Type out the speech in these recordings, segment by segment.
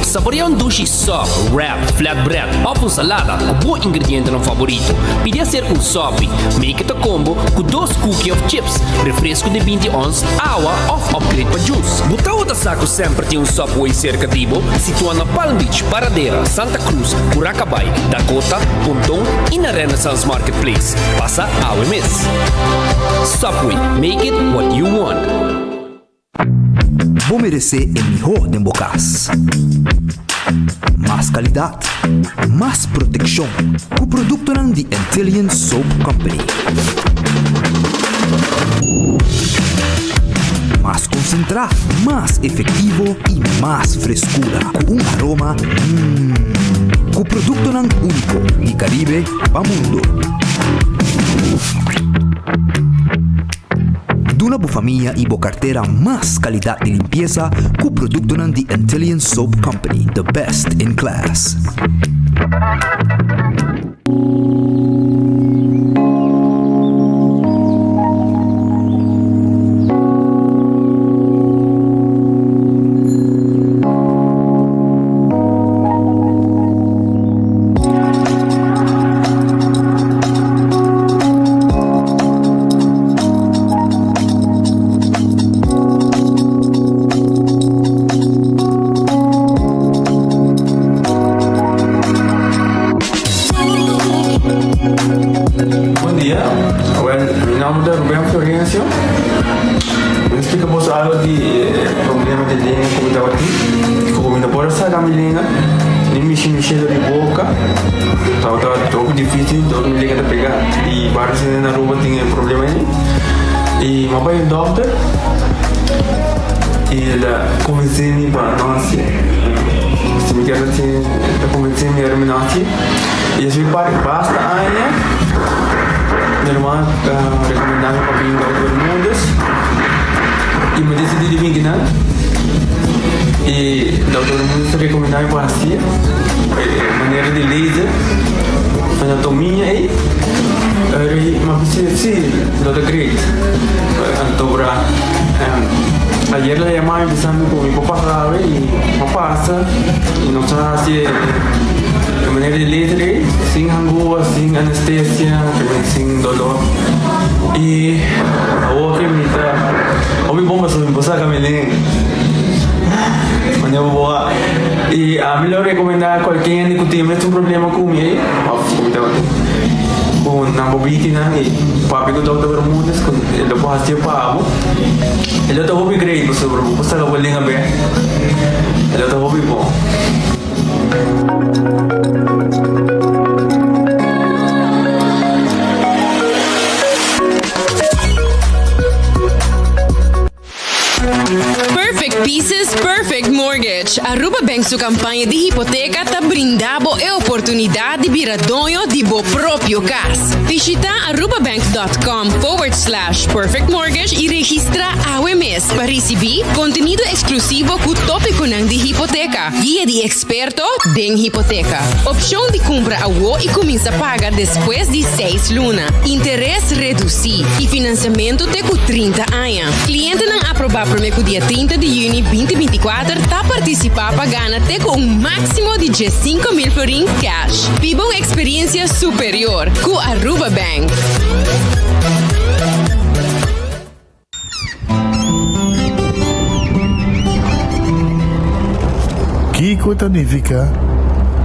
Saborea un dushi sop, wrap, flatbread of un salada cu bo ingredientenan favorito. Pidi acerca un sopi. Make it a combo cu dos cookie of chips, refresco di 20 ons, awa of upgrade pa juice. Bo tawata sa cu semper tin un Subway cerca di bo? Situa na Palm Beach, Paradera, Santa Cruz, Curacabay, Dakota, Ponton y na Renaissance Marketplace. Pasa awe mes. Subway, make it what you want. Bo meresé e mihó den bo kas. Mas kalidat, mas protekshon ku produktonan di Antillian Soap Company. Mas konsentrá, mas efektivo i mas freskura ku un aroma mmm. Ku produktonan úniko di Karibe pa mundu. Duna bo famia i bo kartera mas kalidat di limpiesa ku produktonan di Antillian Soap Company, the best in class. Bon dia, wel mi nomber ta Ruben Florencio. Mi ta splika boso algo di e problema di lenga ku mi tabatin. Ku mi no por a saka mi lenga, ni mishi mi shelo di boka. Tabata hopi dificil, dor mi lenga ta pega. Y varios hende na Aruba tin e problema ei. Y mi a bai un dokter y el a convence mi pa no haci. Si mi kier haci, el a convence mi ora mi no haci. Y despues di basta aña, mi hermano a recomenda mi pa bin Dokter Bermudez y mi a decidi di bin kinan. Y Dokter Bermudez a recomenda mi pa haci e manera di laser, anatomia ei. Eri mi a bisa si, lo ta great. Anto bra, ayer el a yama mi bisa mi cu mi por pasa awe y mi a pasa y nos a haci e manera di laser ei sin hangua, sin anestesia, sin dolor. Y awor ki mi ta hopi bon pasobra mi por saca mi lenga. Manera bo por wak. Y ami lo recomenda cualkier hende cu tin e mesun problema cu mi ei of cu mi tabatin cu nan bo bitinan y papia cu Doctor Bermudez cu e lo por haci pa bo. E lo ta hopi great pasobra bo por saca bo lenga bek. E lo ta hopi bon. Perfect Pieces, Perfect Mortgage. Aruba Bank su campaña di hipoteca ta brinda bo e oportunidad di bira doño di bo propio cas. Bishita arubabank.com forward slash perfect mortgage y registra awe mes pa ricibi contenido exclusivo cu topiconan di hipoteca, guia di experto den hipoteca, opcion di cumpra awo y cuminsa paga despues di seis luna, interes reduci y financiamento te cu 30 aña. Clientenan aproba prome cu dia 30 di juni 2024 ta participa pa gana te cu un maximo di 15,000 florin cash. Biba un experiencia superior cu Aruba Bank. Kiko ta nifiká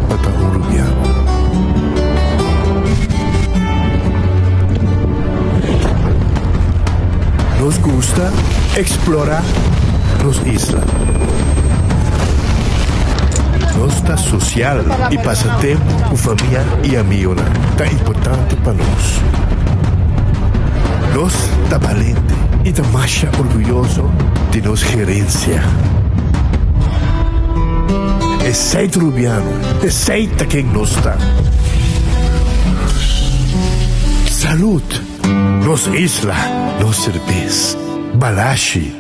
pa ta un rubiano? Nos gusta eksplorá nos isla. Nos ta sosial i pasa tempu ku famia i amigonan ta importante pa nos. Nos ta balente i ta masha orguyoso di nos gerensia. Esei ta Rubiano, esei ta ken nos ta. Salud! Nos isla, nos serbes. Balashi.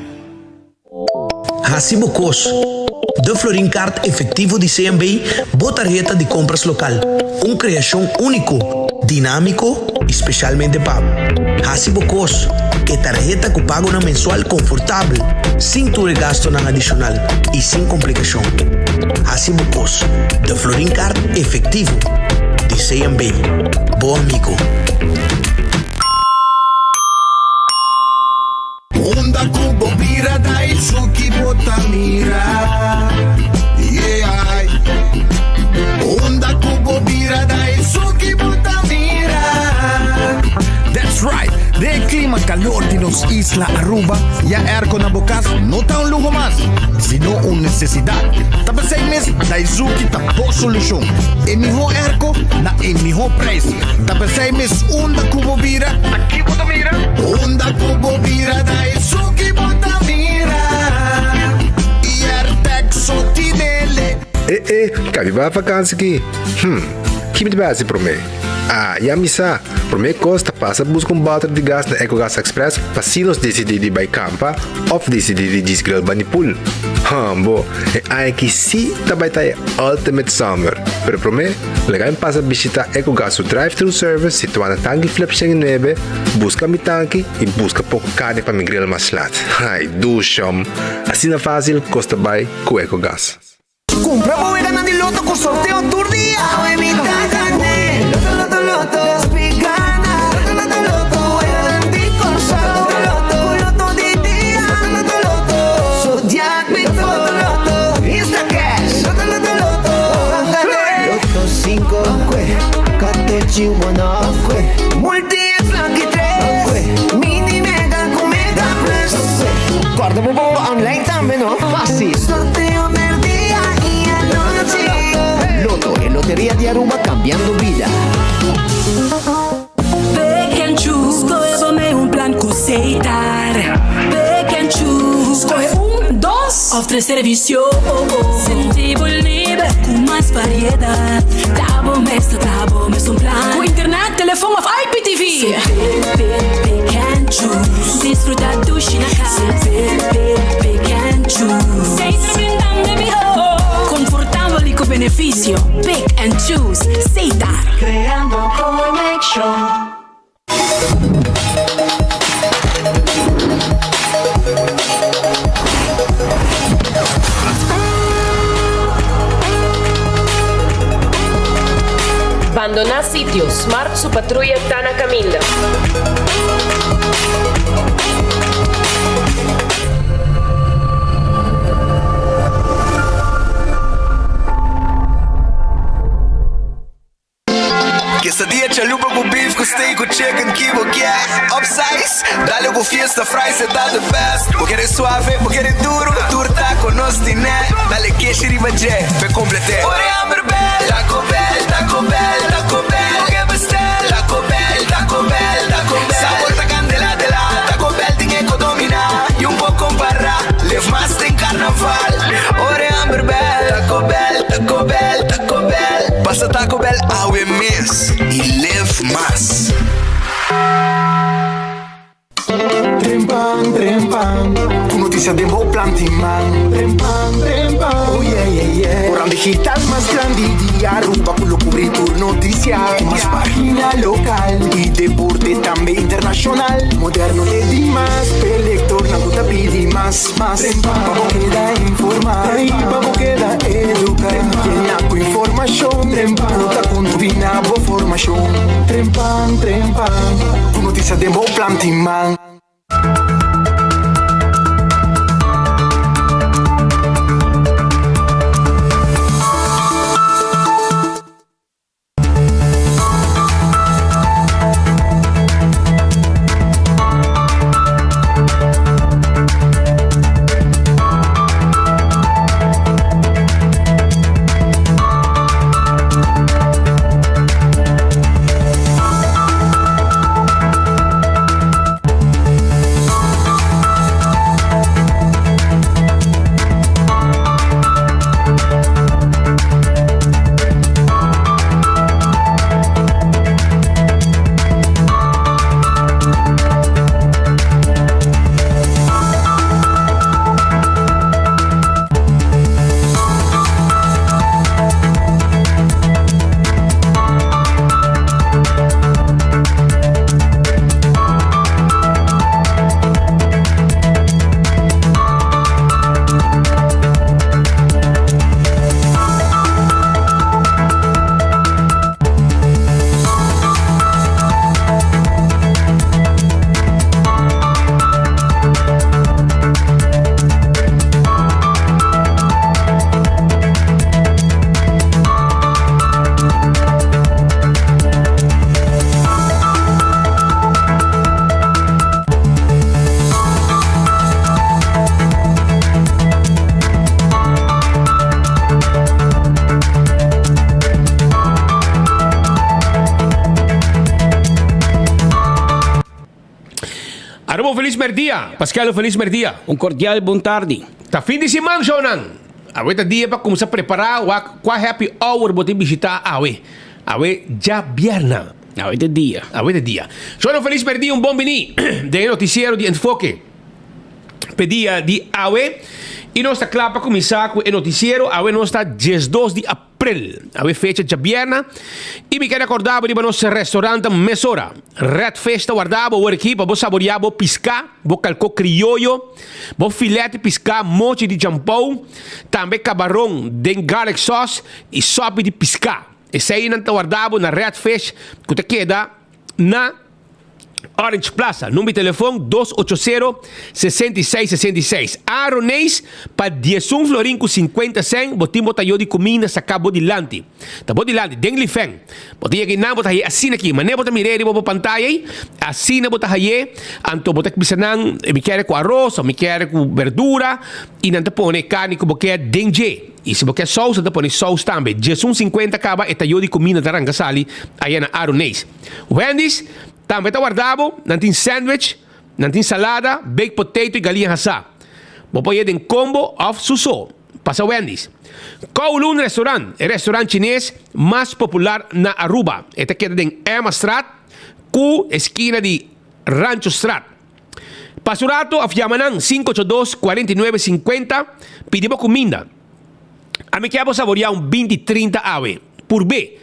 Hasi bo kos. De Florin Card Efectivo di CMB, bo tarheta di compras local. Un creacion unico, dinamico. I specialmente pa bo. Haci bo cos. E tarheta cu pagonan mensual confortabel, sin tur e gastonan adicional y sin complicacion. Haci bo cos. De Florin Card efectivo. Di CMB. Bo amigo. Unda ku bo bira Daisuki bo ta mira Yeah Unda ku bo bira Daisuki bo ta mira. That's right! Den e clima calor di nos isla Aruba, ya airco na bo cas no ta un luho mas, sino un necesidad. Ta p'esey mes Daizuki ta bo solucion. E miho airco na e miho prijs. Ta p'esey mes unda cu bo bira, ta ki bo ta mira? Unda cu bo bira Daisuki bo ta mira. Airtec so tinele. E e, ka mi bai vakansi ki? Hm, ki mi ta bai hasi promé? Ah, ya mi sa! Promé kos ta pasa buska un bòter di gas na Ecogas Express pa si nos disidí di bai kampa òf disidí di djis grill bani pool. Hambo, e aña aki sí ta bai ta e ultimate summer! Pero promé, laga mi pasa bishitá Ecogas su drive-thru service situá na Tanki Flip 109, buska mi tanki i buska poko karni pa mi grill mas lat. Ai, dushom! Asina fásil kos ta bai ku Ecogas. Cumpra bo weganan di loto cu sorteo tur dia. Awe mi ta gane. Loto, loto, loto. Nos pi gana. Loto, loto, loto. Weganan di Corsou. Loto, loto. Cu loto di dia. Loto, loto, loto. Zodiac mi Loto, loto, loto. Instacash. Loto, loto, loto. Ban gane. Loto cinco. Kwe. Katochi one off. Kwe. Multi es lucky tres. Kwe. Mini mega cu mega plus. Kwe. Corda bo bo online tambe no. Facil. Sorteo merdia y anochi. Lotto, e loteria di Aruba cambiando bida. Pick and choose, scohe bo mee un plan cu Setar. Pick and choose, scohe un, dos of tres servicio. Sinti bo liber cu mas variedad. Ta bo mes ta traha bo mes un plan. Cu internet, telefon of IPTV. Pick, pick, pick and choose. Disfruta dushi na cas. Pick, pick, pick and choose. Setar brindando e miho. Confortabel y cu beneficio. Pick and choose. Setar. Creando conexion. Bandoná sitio, Smart su patruya ta na kaminda. Quesadilla chalupa cu beef cu steak cu chicken ki bo kier Upsize, dale cu fiesta fries e ta the best Bo kere suave, bo kere duro, tur taco nos tine Dale keshi riba dje, p'e complete Ora e hamber bel, Taco Bell, Taco Bell, Taco Bell Bo ke bestel, Taco Bell, Taco Bell, Taco Bell Sabor ta candela de la, Taco Bell tin e co domina Y un bo compara, live mas den carnaval Ora e hamber bel, Taco Bell, Taco Bell, Taco Bell Pasa Taco Bell awe mes y live mas. Trempan, trempan, ku notisia den bo plan tin man. Trempan, trempan, oh yeah, yeah, yeah. Koran digital mas grandi di Aruba ku lo kubri tur notisia. Ku mas pagina lokal i deporte tambe internashonal. Moderno te dimas, p'e lektornan ku ta pidi mas, mas. Pa bo keda informá i pa bo keda eduká. Yena ku informashon ku ta kontribuí na bo formashon. Trempan, trempan, ku notisia den bo plan tin man. Aruba un felis merdia. Paskel un felis merdia. Un cordial bon tardi. Ta fin di siman shownan. Awe ta dia pa kumsa prepara wak kua happy hour bo tin bishita awe. Awe djabièrna. Awe ta dia. Awe ta dia. Shownan felis merdia un bon bini den e noticiero di Enfoke p'e dia di awe. I nos ta kla pa kuminsá ku e noticiero. Awe nos ta 12 di April. Awe fecha djabierna y mi kere acorda bo riba nos restaurant mesora. Red Fish ta warda bo awor aki pa bo saborea bo pisca, bo calco crioyo, bo filet di pisca, mochi di jampou, tambe cabaron den garlic sauce y sopi di pisca. Eseinan ta warda bo na Red Fish cu ta keda na Orange Plaza, number di telefon dos ocho sero, 66 66. Aroneis pa diesun florin ku sinkuenta sèn bo tin bo tayo di kuminda saká bo dilanti. Ta bo dilanti, den lifen. Bo ta yega einan bo ta haye asina aki. Manera bo ta mir'é riba bo pantaya ei, asina bo ta haye. Anto bo ta bisa nan, mi kere ku aros òf mi kere ku berdura i nan ta pone e karni ku bo ke den dje. I si bo ke sous, nan ta pone sous tambe. Diesun sinkuenta kaba e tayo di kuminda ta ranka sali aya na Aroneis. Wendy's tambe ta warda bo, nan tin sandwich, nan tin salada, baked potato y galiña hasá. Bo por ye den combo of su so. Pasa Wendy's. Kowloon Restaurant, e restaurant chines mas popular na Aruba. E ta keda den Emmastraat cu eskina di Ranchostraat. Pasa un rato of yama nan 582 49 50 pidi bo cuminda. Ami kier bo saborea un 20 30 awe. Purbe.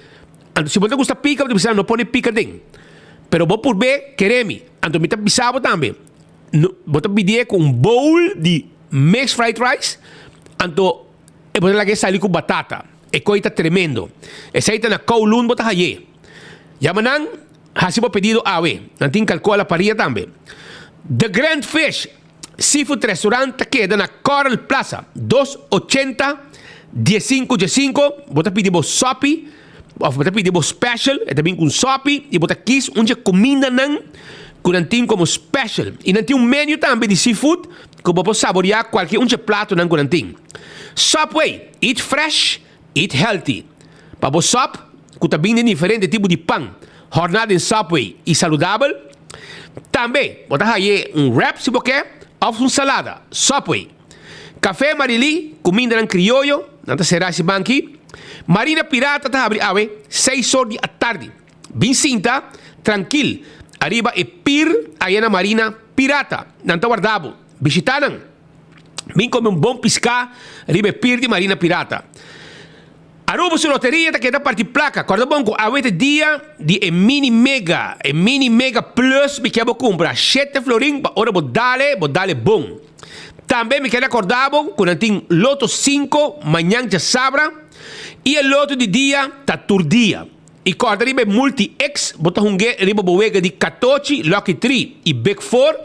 Anto si bo ta gusta pika bo ta bisa no pone pika den. Pero bo purbe kere mi. Anto mi ta bisa bo tambe no bo ta pidié ku un bowl di mixed fried rice anto e bo ta laga e sali ku batata. E koi ta tremendo. Esei ta na Kowloon bo ta haye. Yama nan hasi bo pedido awe. Nan tin kalko a la parilla tambe. The Grand Fish Seafood Restaurant ta keda na Coral Plaza, 280 15 15. Bo ta pidi bo sopi of bo ta pidi bo special, e ta bin ku un sopi i bo ta kis un dje kumindanan ku nan tin komo special. I nan tin un menu tambe di seafood ku bo por saboreá kualke un dje platonan ku nan tin. Subway, eat fresh, eat healthy. Pa bo sòp ku ta bin den diferente tipo di pan, hòrná den Subway i saludabel. Tambe bo ta haye un wrap si bo ke òf un salada. Subway. Café Marilí, kumindanan krioyo, nan ta será si banki. Marina Pirata ta habri awe seis or di atardi. Bin sinta trankil ariba e pir aya na Marina Pirata. Nan ta warda bo. Bishita nan. Bin kome un bon piská riba e pir di Marina Pirata. Aruba su loteria ta keda parti plaka. Kòrda bon ku awe ta dia di e mini mega, e mini mega plus mi ke bo kumpra shete florin pa ora bo dale, bo dale bon. Tambe mi keda kòrda bo ku nan tin loto sinku mañan djasabra i e loto di dia ta tur dia. I kòrda riba e multi X bo ta hung'é riba bo wega di katochi, lucky tri i big four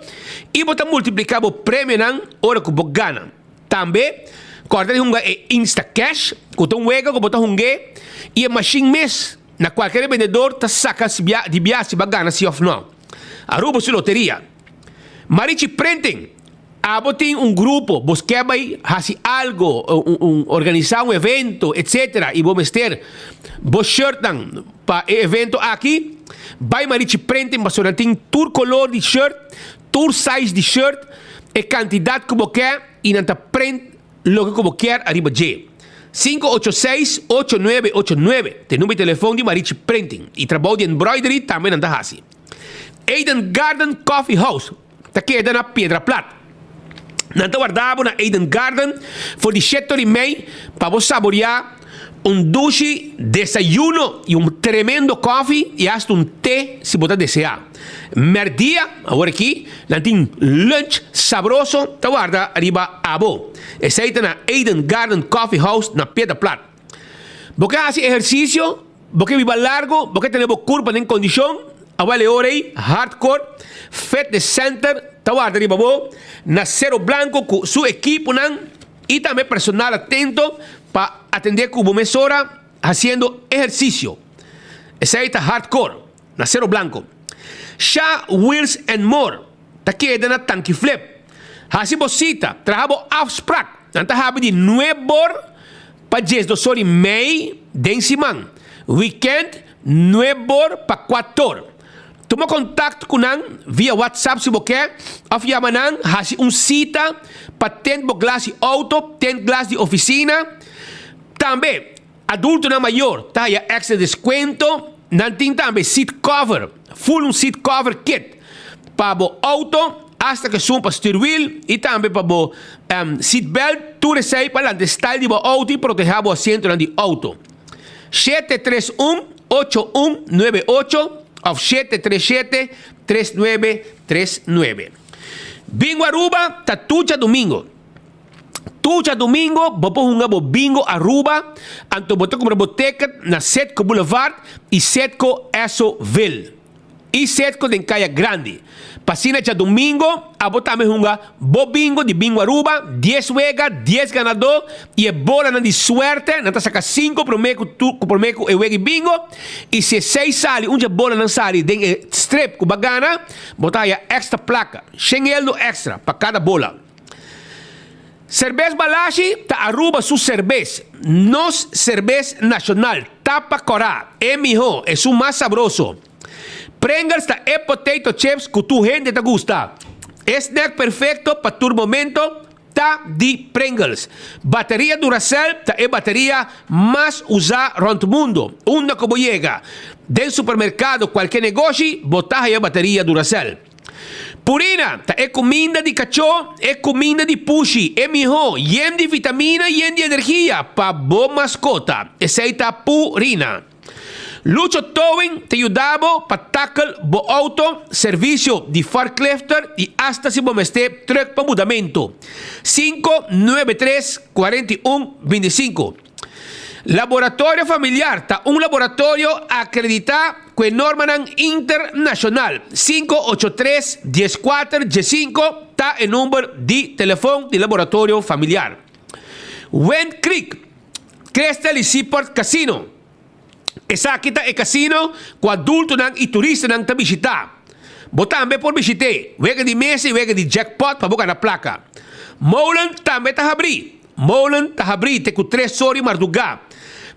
i bo ta multipliká bo premionan ora ku bo gana. Tambe, kòrda di hunga e Instacash, ku ta un wega ku bo ta hung'é i e mashin mes na kualker rebendedor ta saka di bia si bo a gana si òf nò. Aruba su loteria. Marichi Printing, Abo tin un grupo, bo ke bai hasi algo, un organisá un evento, etcetera, i bo mester bo shirtnan pa e evento aki, bai Marichi Printing pasobra nan tin tur kolor di shirt, tur size di shirt, e kantidat ku bo ke i nan ta print loke ku bo kier ariba dje. 586 8989 ta e number di telefon di Marichi Printing i trabou di embroidery tambe nan ta hasi. Eden Garden Coffee House ta keda na Piedra Plat. Nan ta warda bo na Eden Garden for di shete ora i mei pa bo saboreá un dushi desayuno i un tremendo kofi i hasta un te si bo ta deseá. Mèrdia, awor aki, nan tin lunch sabroso ta warda riba abo. Esei ta na Eden Garden Coffee House na Piedra Plat. Bo ke hasi ehersisio? Bo ke biba largo? Bo ke tene bo kurpa den kondishon? Awel e ora ei, Hardcore Fitness Center ta warda riba bo na Cerro Blanco ku su ekiponan i tambe personal atento pa atendé ku bo mesora hasiendo ehersisio. Esei ta Hardcore na Cerro Blanco. Sha Wheels and More ta keda na Tanki Flip. Hasi bo sita, traha bo afsprak. Nan ta habi di nuebor pa diesdosor i mei den siman. Weekend nuebor pa kuator. Tuma kontakt ku nan via WhatsApp si bo ke òf yama nan hasi un sita pa tent bo glas di outo, tent glas di ofisina. Tambe adultonan mayor ta haya èkstra deskuento. Nan tin tambe seat cover, full un seat cover kit pa bo outo, asta ku esun pa stuurwiel i tambe pa bo seat belt. Tur esei pa lanta e style di bo outo i protehá bo asientonan di outo. 731 8198 of 737 3939. Bingo Aruba ta tur djadumingo. Tur djadumingo bo por hunga bo Bingo Aruba, anto bo ta kumpra bo ticket na Setco Boulevard y Setco Essoville. Y Setco den Kaya Grandi. Pa asina djadumingo abo tambe hunga bo bingo di Bingo Aruba, dies wega, dies ganadó y e bolanan di suerte, nan ta saca cinco prome cu tur cu prome cu e wega di bingo y si e seis sali un dje bolanan sali den e strip cu bo a gana, bo ta haya extra placa, shen eldo extra pa cada bola. Serbes Balashi ta Aruba su serbes, nos serbes nacional, tapa cora, e miho, esun mas sabroso. Pringles ta e potato chips cu tur hende ta gusta. E snack perfecto pa tur momento ta di Pringles. Bateria Duracell ta e bateria mas usa rond mundo. Unda cu bo yega, den supermercado, cualke negoshi, bo ta haya bateria Duracell. Purina ta e kuminda di kachó, e kuminda di pushi, e mihó, yen di vitamina, yen di energia pa bo maskota. Esei ta Purina. Lucho Towing ta yuda bo pa tackle bo auto, servisio di forklifter i asta si bo mester truck pa mudamentu. 593 41 25. Laboratorio Familiar ta un laboratorio akreditá ku e normanan internashonal. 583 14 15 ta e number di telefon di Laboratorio Familiar. Wind Creek, Crystal i Seaport Casino. Esaki ta e casino ku adultonan i turistanan ta bishitá. Bo tambe por bishit'é. Wega di mesa i wega di jackpot pa bo gana plaka. Molen tambe ta habrí. Molen ta habrí te ku tres or di mardugá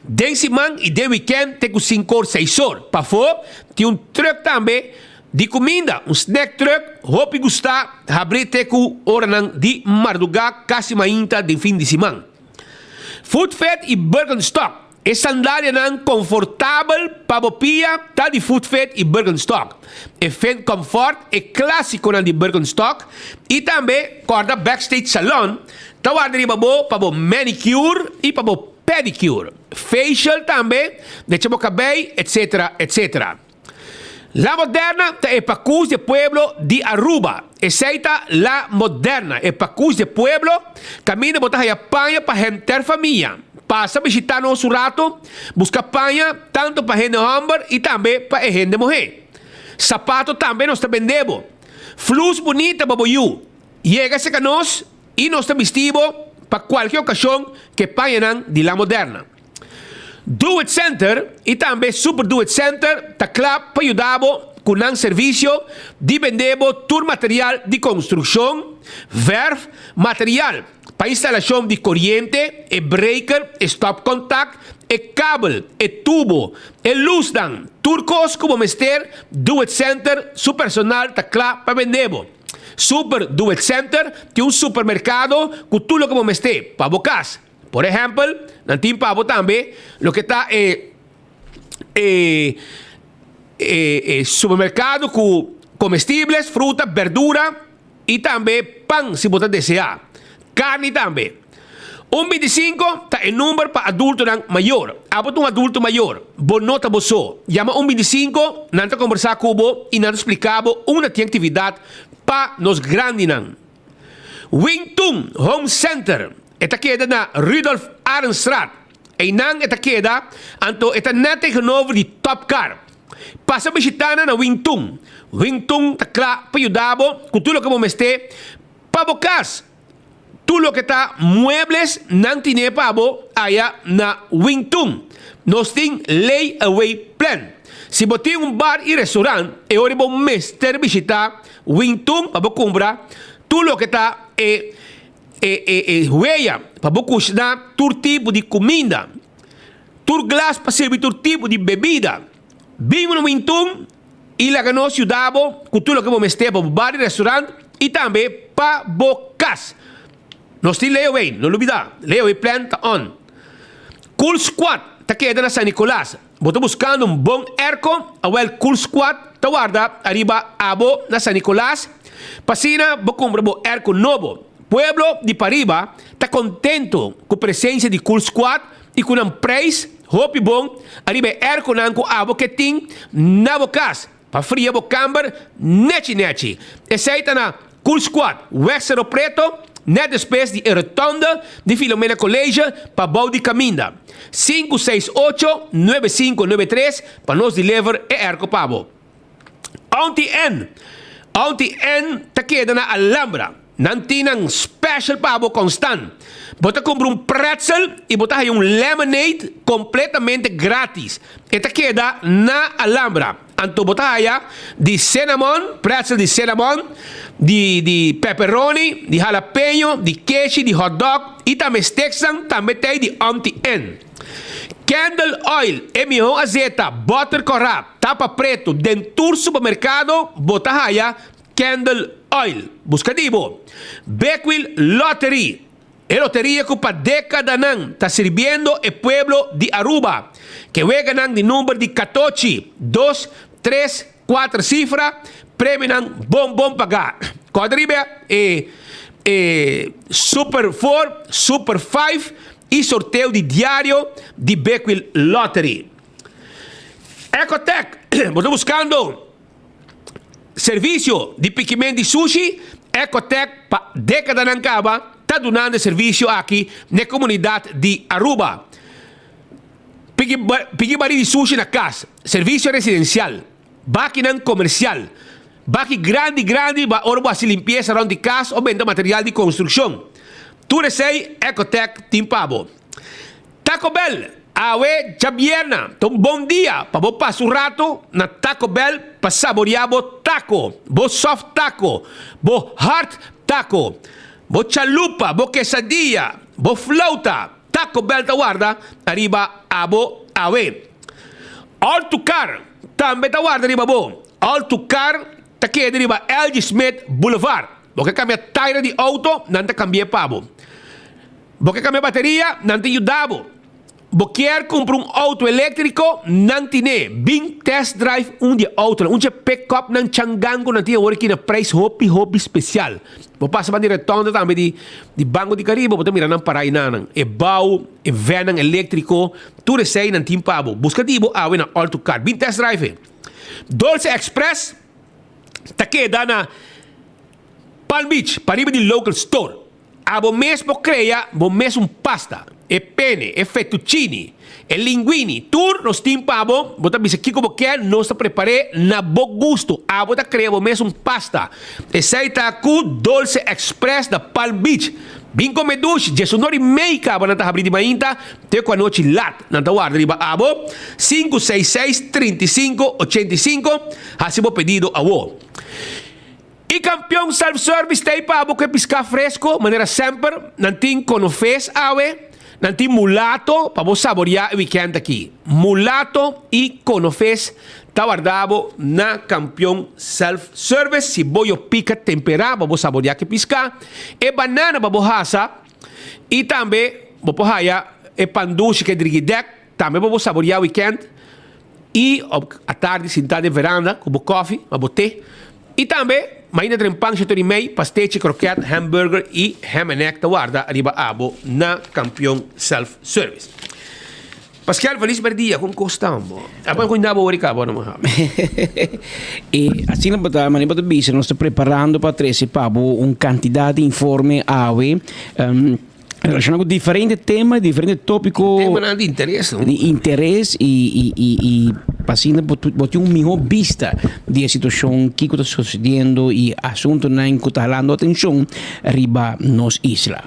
den siman i den wikènt te ku sinku or seis or. Pafó tin un trùk tambe di kuminda, un snack trùk hopi gustá, habrí te ku oranan di mardugá kasi mainta den fin di siman. Footfed i Birkenstock. E sandalianan konfortabel pa bo pia ta di Footfit i Birkenstock. E Fit Comfort, e klásikonan di Birkenstock i tambe kòrda Backstage Salon ta warda riba bo pa bo manicure i pa bo pedicure, facial tambe, necha bo kabei, etc. Etc. La Moderna ta e pakus di pueblo di Aruba. Esei ta La Moderna, e pakus di pueblo kaminda bo ta haya paña pa henter famia. Pasa bishita nos un rato, buska paña tantu pa hende hòmber i tambe pa e hende muhé. Sapato tambe nos ta bende bo. Flus bunita pa bo yu. Yega serka nos i nos ta bisti bo pa kualke okashon ku e pañanan di La Moderna. Do It Center i tambe Super Do It Center ta kla pa yuda bo ku nan servisio di bende bo tur material di konstrukshon, vèrf, material pa instalashon di koriente, e breaker, e stopcontact, e kabel, e tubo, e lusnan, tur kos ku bo mester, Do It Center su personal ta kla pa bende bo. Super Do It Center tin un supermerkado ku tur loke bo mester pa bo kas. Por ehèmpel, nan tin pa bo tambe loke ta e e e e supermerkado ku komestibles, fruta, berdura i tambe pan si bo ta deseá. Karni tambe. Un bintisinko ta e number pa adultonan mayor. Abo ta un adulto mayor, bo no ta bo so. Yama un bintisinko, nan ta kombersá ku bo i nan ta splika bo unda tin aktividat pa nos grandinan. Wing Tun Home Center, e ta keda na Rudolf Arendstraat. Einan e ta keda, anto e ta net tegenover di Top Car. Pasa bishita nan na Wing Tun. Wing Tun ta kla pa yuda bo ku tur loke bo mester pa bo kas. Tur loke ta muebles nan tine pa bo aya na Wing Tun. Nos tin lay away plan. Si bo tin un bar i restaurant, e ora bo mester bishita Wing Tun pa bo kumpra tur loke ta e e e e hueya pa bo kushiná tur tipo di kuminda, tur glas pa sirbi tur tipo di bebida. Bin na Wing Tun. I laga nos yuda bo ku tur loke bo mester pa bo bar di restaurant i tambe pa bo kas. Nos tin layaway, no lubida, layaway plan ta on. Cool Squad ta keda na San Nicolas. Bo ta buskando un bon airco? Awel Cool Squad ta warda ariba abo na San Nicolas pa asina bo kumpra bo airco nobo. Pueblo di pariba ta kontento ku presensia di Cool Squad i ku nan prijs hopi bon ariba e airconan ku abo ke tin na bo kas pa fria bo kamber nechi nechi. Esei ta na Cool Squad, Weg Cerro Preto, net despues di e rotonde di Filomena College pa bou di kaminda. Sinku seis ocho, nuebe sinku nuebe tres pa nos deliver e airco pa bo. Auntie Ann, Auntie Ann ta keda na Alhambra. Nan tin nan special pa bo constant. Bo ta cumpra un pretzel y bo ta haya un lemonade completamente gratis. E ta keda na Alhambra. Anto bo ta haya di cinnamon, pretzel di cinnamon, di di pepperoni, di jalapeño, di keshi, di hot dog y tambe steaksnan tambe ta di Auntie Ann. Candle oil, e miho azeta, boter corá, tapa preto, den tur supermercado bo ta haya Candle oil. Busca di bo. Bekwil Lottery. E loteria cu pa decadanan ta sirbiendo e pueblo di Aruba. Ke weganan di number di catochi, dos, tres, cuater cifra, premionan bon bon paga. Corda riba e e Super Four, Super Five y sorteo di diario di Bekwil Lottery. Ecotec, bo ta buscando Servisio di pikiment di sushi, Ecotec pa dekadanan kaba ta dunando e servisio aki n'e komunidat di Aruba. Piki piki bari di sushi na kas, servisio residensial, bakinan komersial, baki grandi grandi pa ora bo hasi limpiesa rònt di kas o benta material di konstrukshon. Tur esei Ecotec tin pa bo. Taco Bell, Awe djabierna ta un bon dia pa bo pasa un rato na Taco Bell pa saborea bo taco, bo soft taco, bo hard taco, bo chalupa, bo quesadilla, bo flauta. Taco Bell ta warda ariba abo awe. All to Car tambe ta warda riba bo. All to Car ta keda riba LG Smith Boulevard. Bo ke kambia taira di auto, nan ta kambi'é pa bo. Bo ke kambia bateria, nan ta yuda bo. Bo kier kumpra un outo eléktriko, nan tine. Bin test drive un di e outonan. Un dje pick-upnan changan ku nan tin awor aki na prijs hopi hopi spesial. Bo pasa ban di rotonda tambe di di Banco di Caribe, bo ta mira nan para einanan. E bou, e vennan eléktriko, tur esei nan tin pa bo. Buska di bo awe na All to Car. Bin test drive e. Dolce Express ta keda na Palm Beach, pariba di Local Store. Abo mes por crea bo mes un pasta, e pene, e fettuccini, e linguini, tur nos tin pa bo, bo ta bisa kico bo kier, nos ta prepare na bo gusto, abo ta crea bo mes un pasta. Esey ta cu Dolce Express na Palm Beach. Bin come dushi, diesunor y mei caba nan ta habri di mainta te cu anochi lat, nan ta warda riba abo, sinku seis seis, 35, 85, haci bo pedido awo. E kampion self service ta ei pa bo ku e piská fresko, manera semper, nan tin konofes awe, nan tin mulato pa bo saboriá e wikènt aki. Mulato i konofes ta warda bo na kampion self service, si bo yo pika temperá pa bo saboriá ku e piská, e banana pa bo hasa i tambe bo por haya e pan dushi ku e drigidèk tambe pa bo saboriá wikènt. I op atardi sintá den veranda ku bo kòfi òf bo te. I tambe mainta tren pan shetor i mei, pastechi, kroket, hamburger i ham en egg ta warda riba abo na Kampion Self Service. Paskel, felis merdia, kon kos ta bo? Abo a kuinda bo ora i kaba ora mo habi. I asina bo ta, manera bo ta bisa, nos ta preparando pa trese pa bo un kantidat di informe awe. Relaciona cu diferente tema, diferente topico. Temanan di interes, no? Di interes y, y, y, y pa asina bo, bo tin un miho bista di e situacion, kico ta sucediendo y asuntonan cu ta halando atencion riba nos isla.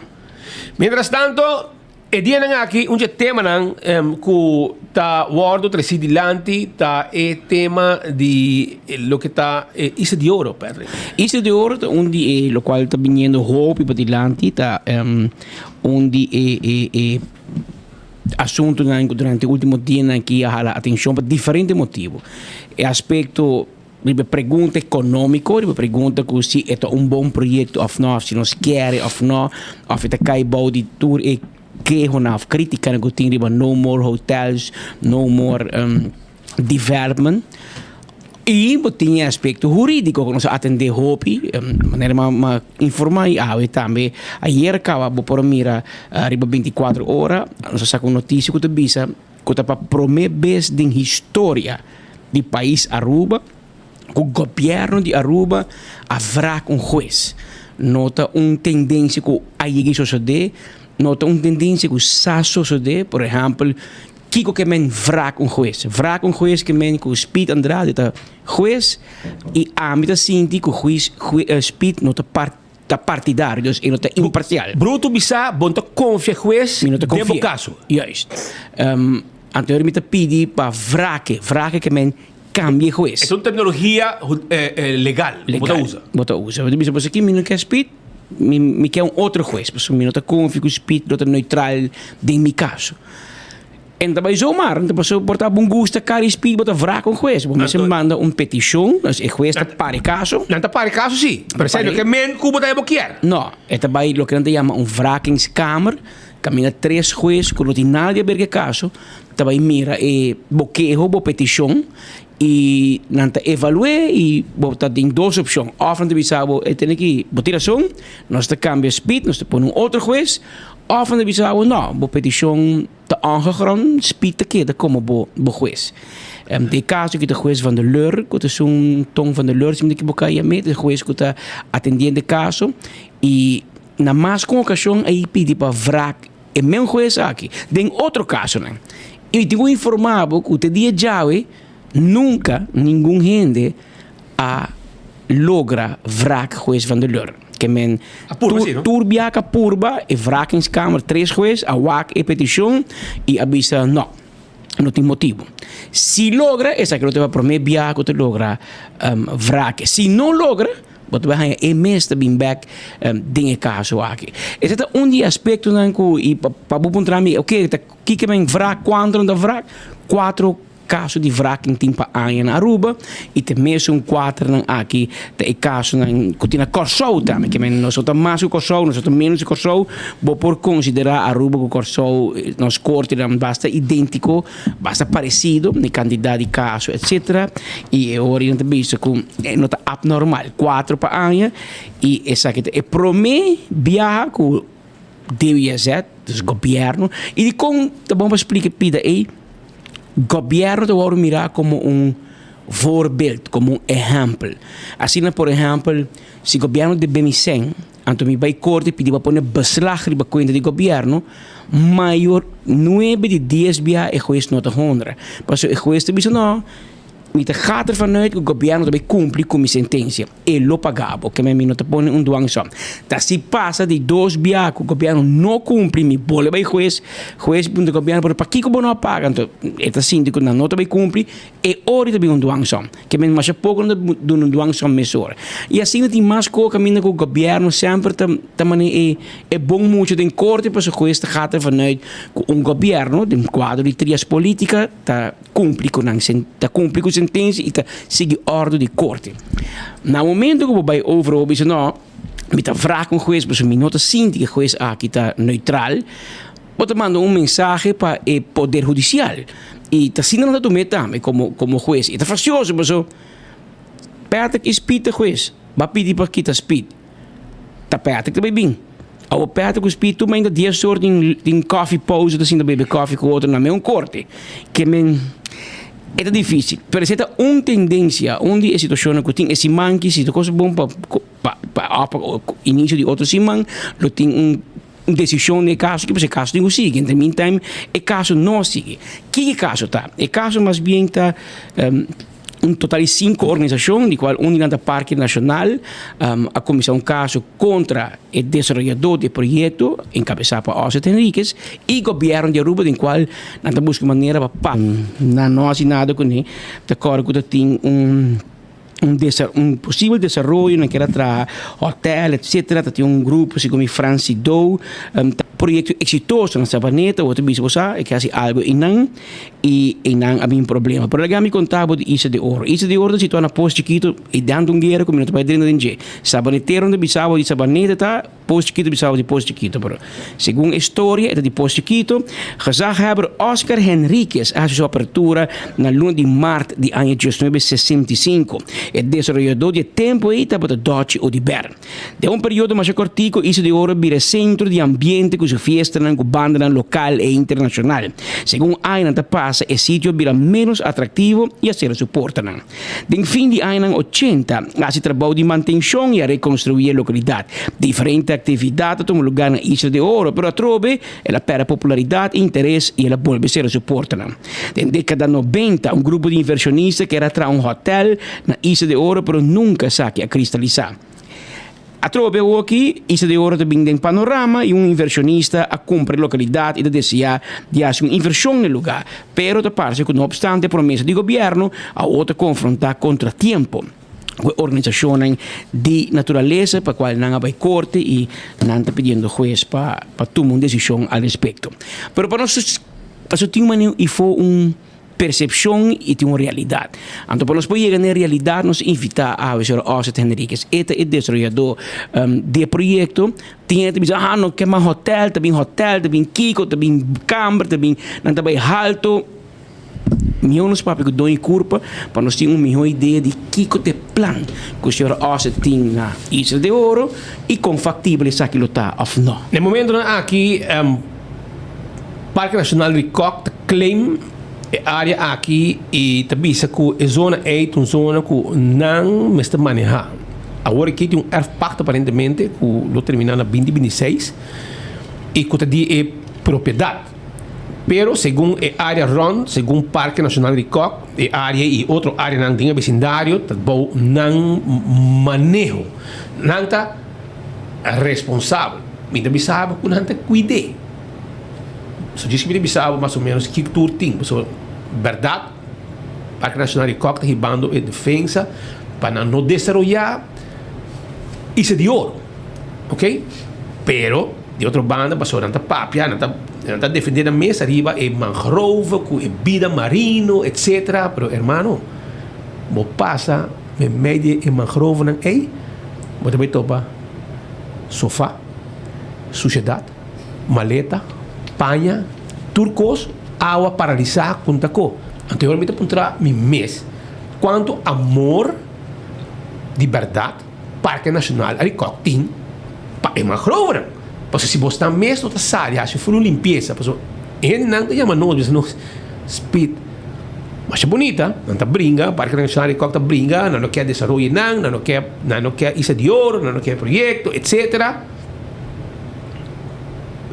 Mientras tanto, e dianan aki un dje temanan cu ta wordo treci dilanti ta e tema di loke ta e Isla di Oro, Patrick. Isla di Oro ta un di e locual ta biniendo hopi padilanti, ta un di e e e asuntonan cu durante ultimo dianan aki a hala atencion pa diferente motibo. E aspecto. Riba e pregunta economico, riba e pregunta cu si e ta un bon proyecto of no, of si nos kier of no, of e ta cay bou di tur e kehonan of criticanan cu tin riba no more hotels, no more development. Y bo tin e aspecto huridico cu nos a atende hopi, manera mi a informa y awe tambe, ayer caba bo por a mira riba 24 ora, nos a saca un noticia cu ta bisa, cu ta pa prome bes den historia di pais Aruba cu gobierno di Aruba a wrak un hues. No ta un tendencia cu a yega y sosode, no ta un tendencia cu sa sosode, por ehempel, kico ke men wrak un hues? Wrak un hues ke men cu Speed Andrade ta hues y ami ta sinti cu huis Speed no ta part. Ta partidario, dus e no ta imparcial. Bruto bisa, bo no ta confia hues Mi no ta den bo confia. caso. Juist. Um, anto mi ta pidi pa wrake, wrake ke men cambia hues. E ta un terminologia eh, eh, legal, ku bo ta Legal. usa. Bo ta usa. Bo ta bisa, pasobra aki mi no ke Speed, mi, mi ke un otro hues, pasobra mi no ta confia ku Speed lo ta neutral den mi caso. En ta bai zomaar, en ta paso por ta bon gusta cari speed bo ta wrak un hues. Bo mester manda un peticion, dus e hues ta para e caso. Nan ta para e caso si, pero esei no ke men cu bo ta bo kier. No, e ta bai loke nan ta yama un wrakingskamer, caminda tres hues cu no tin nada di haber cu e caso, ta bai mira e bo keho, bo peticion, y nan ta evalue y bo ta den dos opcion, of nan ta bisa bo e tene ki bo tin rason, nos ta cambia speed, nos ta pone un otro hues, of nan ta bisa bo no, bo peticion Ta ongegrond, Speed ta keda komo bo bo hues. Den kaso ku ta hues Van der Leur, ku ta esun Ton van der Leur, si mi ta ekiboká yam'é, ta e hues ku ta atendiendo e kaso i na mas ku un okashon a pidi pa wrak e men hues aki den otro kasonan. I mi tin ku informá bo ku te dia djawe nunka ningun hende a logra wrak hues Van der Leur. Ke men A purba si, no? tur biaha a purba e wrakingskamer tres hues a wak e petishon i a bisa no, no tin motibu. Si logra esaki lo ta e prome biaha ku ta logra wrake. Si no logra bo ta bai haña e mes ta bin bek den e kaso aki. Esei ta un di e aspektonan ku i pa bo puntra mi oke ta kiko men wrak, kuantu nan ta wrak? Kuatro. Kaso di wraking tin pa aña na Aruba y te mesun kuaternan aki ta e kasonan ku tin na Kòrsou tambe. Ke men nos no ta mas ku Kòrsou, nos no ta menos ku Kòrsou. Bo por konsiderá Aruba ku Kòrsou nos kortenan basta idéntiko, basta paresido na e kantidat di kaso etsetera. Y e ora nan ta bisa ku no ta apnormal, kuater pa aña y esaki ta e promé biaha ku DWZ, dus gobièrnu. Y dikon ta bon pa splika e pida ei? Gobièrnu ta wòrdu mirá komo un voorbeeld, komo un ehèmpel. Asina por ehèmpel, si gobièrnu debe mi sèn, anto mi bai korte pidi pa pone beslag riba kuenta di gobièrnu, mayor nuebe di dies bia e hues no ta honra. Pasobra e hues ta bisa no, mi ta gaat ervan uit ku gobièrnu ta bai kumpli ku mi sentensia. E lo paga bo, keme mi no ta pone un dwangsom. Ta si pasa di dos bia ku gobièrnu no kumpli, mi bole bai hues, hues puntra gobièrnu pero pakiko bo no a paga? Anto e ta sinti ku nan no ta bai kumpli, e ora ta bin un dwangsom. Keme masha poko nan ta duna un dwangsom mesora. I asina tin mas kos kaminda ku gobièrnu semper ta ta mane e e bon mucha den korte pasobra hues ta gata vanuit ku un gobièrnu den kuadro di trias politika ta Cumpli cu nan ta cumpli cu sentencia y ta sigui ordo di corte. Na momento cu bo bay over bo bisa no, mi ta wrak un huez pasobra mi no ta sinti cu e huez aki ta neutral, bo ta manda un mensahe pa e poder hudicial y ta asina nan ta tum'e tambe como como huez. Y ta fastioso pasobra Patrick y Speed ta huez, bo a pidi pa kita Speed. Ta Patrick ta bay bin. Awo Patrick ku Speed tur mainta dies or tin tin coffee pauze ta sinta bebe coffee ku otro na meun korte. Ke men e ta dificil. Pero esei ta un tendencia, un di e situacionnan ku tin e siman ki si ta cosa bon pa pa pa pa inicio di otro siman lo tin un un decision den e caso aki pasobra e caso tin ku sigui. In the meantime e caso no a sigui. Kiko e caso ta? E caso mas bien ta Un total di sinku organisashon, di kual un di nan ta Parke Nashonal, a kuminsá un kaso kontra e desaroyadó di e proyekto, enkabesá pa Osset Henriquez, i gobièrnu di Aruba, den kual nan ta buska manera pa pa. Nan no hasi nada kuné, ta kòrda ku ta tin un. Un un posibel desaroyo nan kier a traha hotel etcetera ta tin un grupo segun mi Franci Dow ta proyecto exitoso na Savaneta bo ta bisa bo sa e ke hasi algo einan y einan a bin problema pero laga mi conta bo di Isla de Oro. Isla de Oro ta situa na Pos Chikito e dando un guera cu mi no ta bay drenta den dje. Sabanetero nan ta bisa bo di Sabaneta ta. Pos Chiquito bisaba di Pos Chiquito, pero segun e storia e ta di Pos Chiquito. Gezaghebber Oscar Henriquez a hasi su apertura na luna di mart di aña diesnuebe 65. E desaroyadó di e tempu ei tabata Dòchi Oduber. Den un periodo masha kòrtiku Isla di Oro a bira e sentro di ambiente ku su fiestanan ku bandanan lokal e internashonal. Segun añanan ta pasa e sitio a bira ménos atraktivo i a sera su portanan. Den fin di añanan ochenta a hasi trabou di mantenshon i a rekonstruí e lokalidat. Diferente aktividat a tuma lugá na Isla de Oro, pero atrobe el a pèrdè popularidat i interes i el a bolbe sera su portanan. Den dékada nobenta un grupo di invershonista kier a traha un hòtèl na Isla de Oro, pero nunka esaki a kristalisá. Atrobe awoki, Isla de Oro ta bin den panorama y un inversionista a cumpra e localidad y ta desea di haci un inversion na e lugar. Pero ta parce cu no obstante e promesa di gobierno, awo ta confronta contratiempo cu e organisacionnan di naturalesa pa cual nan a bay corte y nan ta pidiendo hues pa pa tuma un decision al respecto. Pero pa nos pasobra tin un manera y fo un. Persepshon i tin un realidat. Anto pa nos por yega na e realidat nos invitá awe señor Osset Henriquez. E ta e desaroyadó di e proyekto. Tin hende ta bisa, ah no ke mas hotèl, ta bin hotèl, ta bin kiko, ta bin kamber, ta bin nan ta bai halto. Mihó nos papia ku doño kurpa pa nos tin un mihó idea di kiko ta e plan ku señor Osset tin na Isla de Oro i kon faktibel esaki lo ta òf no. Na e momentonan aki Parke Nacional Ricoc ta claim e area aki y ta bisa cu e zona ey ta un zona cu nan mester maneha. Awor aki tin un erfpacht aparentemente cu lo termina na binti binti seis y cu ta di e propiedad. Pero segun e area rond, segun Parke Nacional Ricoc, e area y otro areanan den e vecindario ta bou nan maneho. Nan ta responsabel. Mi ta bisa bo cu nan ta cuid'e. So djis mi ta bisa bo mas o menos ki tur tin. Pasobra bèrdat Parke Nashonal di Kòk ta hibando e defensa pa nan no desaroyá Isla di Oro. Ok? Pero di otro banda pasobra nan ta papia, nan ta nan ta defendé nan mes ariba e mangrove ku e bida marino etsetera. Pero hermano bo pasa meimei di e mangrovenan ei bo ta bai topa sofa, sushedat. maleta, paña, tur kos, awa paralisá ku ta ko. Anto mi ta puntra mi mes, kuantu amor di bèrdat Parke Nashonal Arikok tin pa e mangrovenan? Pasobra si bos nan mes no ta sali hasi ful un limpiesa, pasobra e hendenan ta yama nos bisa nos Speed masha bunita, nan ta bringa, Parke Nashonal Arikok ta bringa, nan no ke desaroyo nan, nan no ke nan no ke Isla di Oro, nan no ke proyekto, etsetera.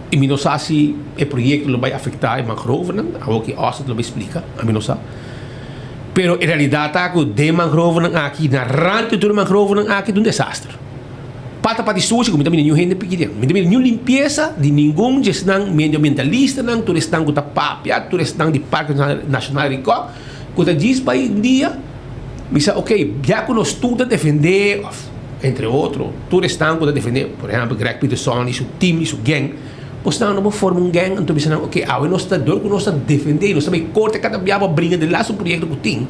I mi no sa si e proyekto lo bai afektá e mangrovenan, awor ki Austin lo bai splika, ami no sa. Pero e realidat ta ku den mangrovenan aki, na rant di tur e mangrovenan aki ta un desaster. Pata pa di sushi ku mi ta mira niun hende piki den. Mi ta mira niun limpiesa di ningun di esnan medioambientalistanan, tur esnan ku ta papia, tur esnan di Parke Nashonal Rincon, ku ta djis bai un dia bisa ok, ya ku nos tur ta defendé òf. Entre otro, tur esnan ku ta defendé, por ehèmpel Greg Peterson i su team i su gang, bosnan no por forma un gang anto bisa nan oke awe nos ta dor ku nos ta defendé i nos ta bai korte kada bia pa bringa den lastu proyekto ku tin,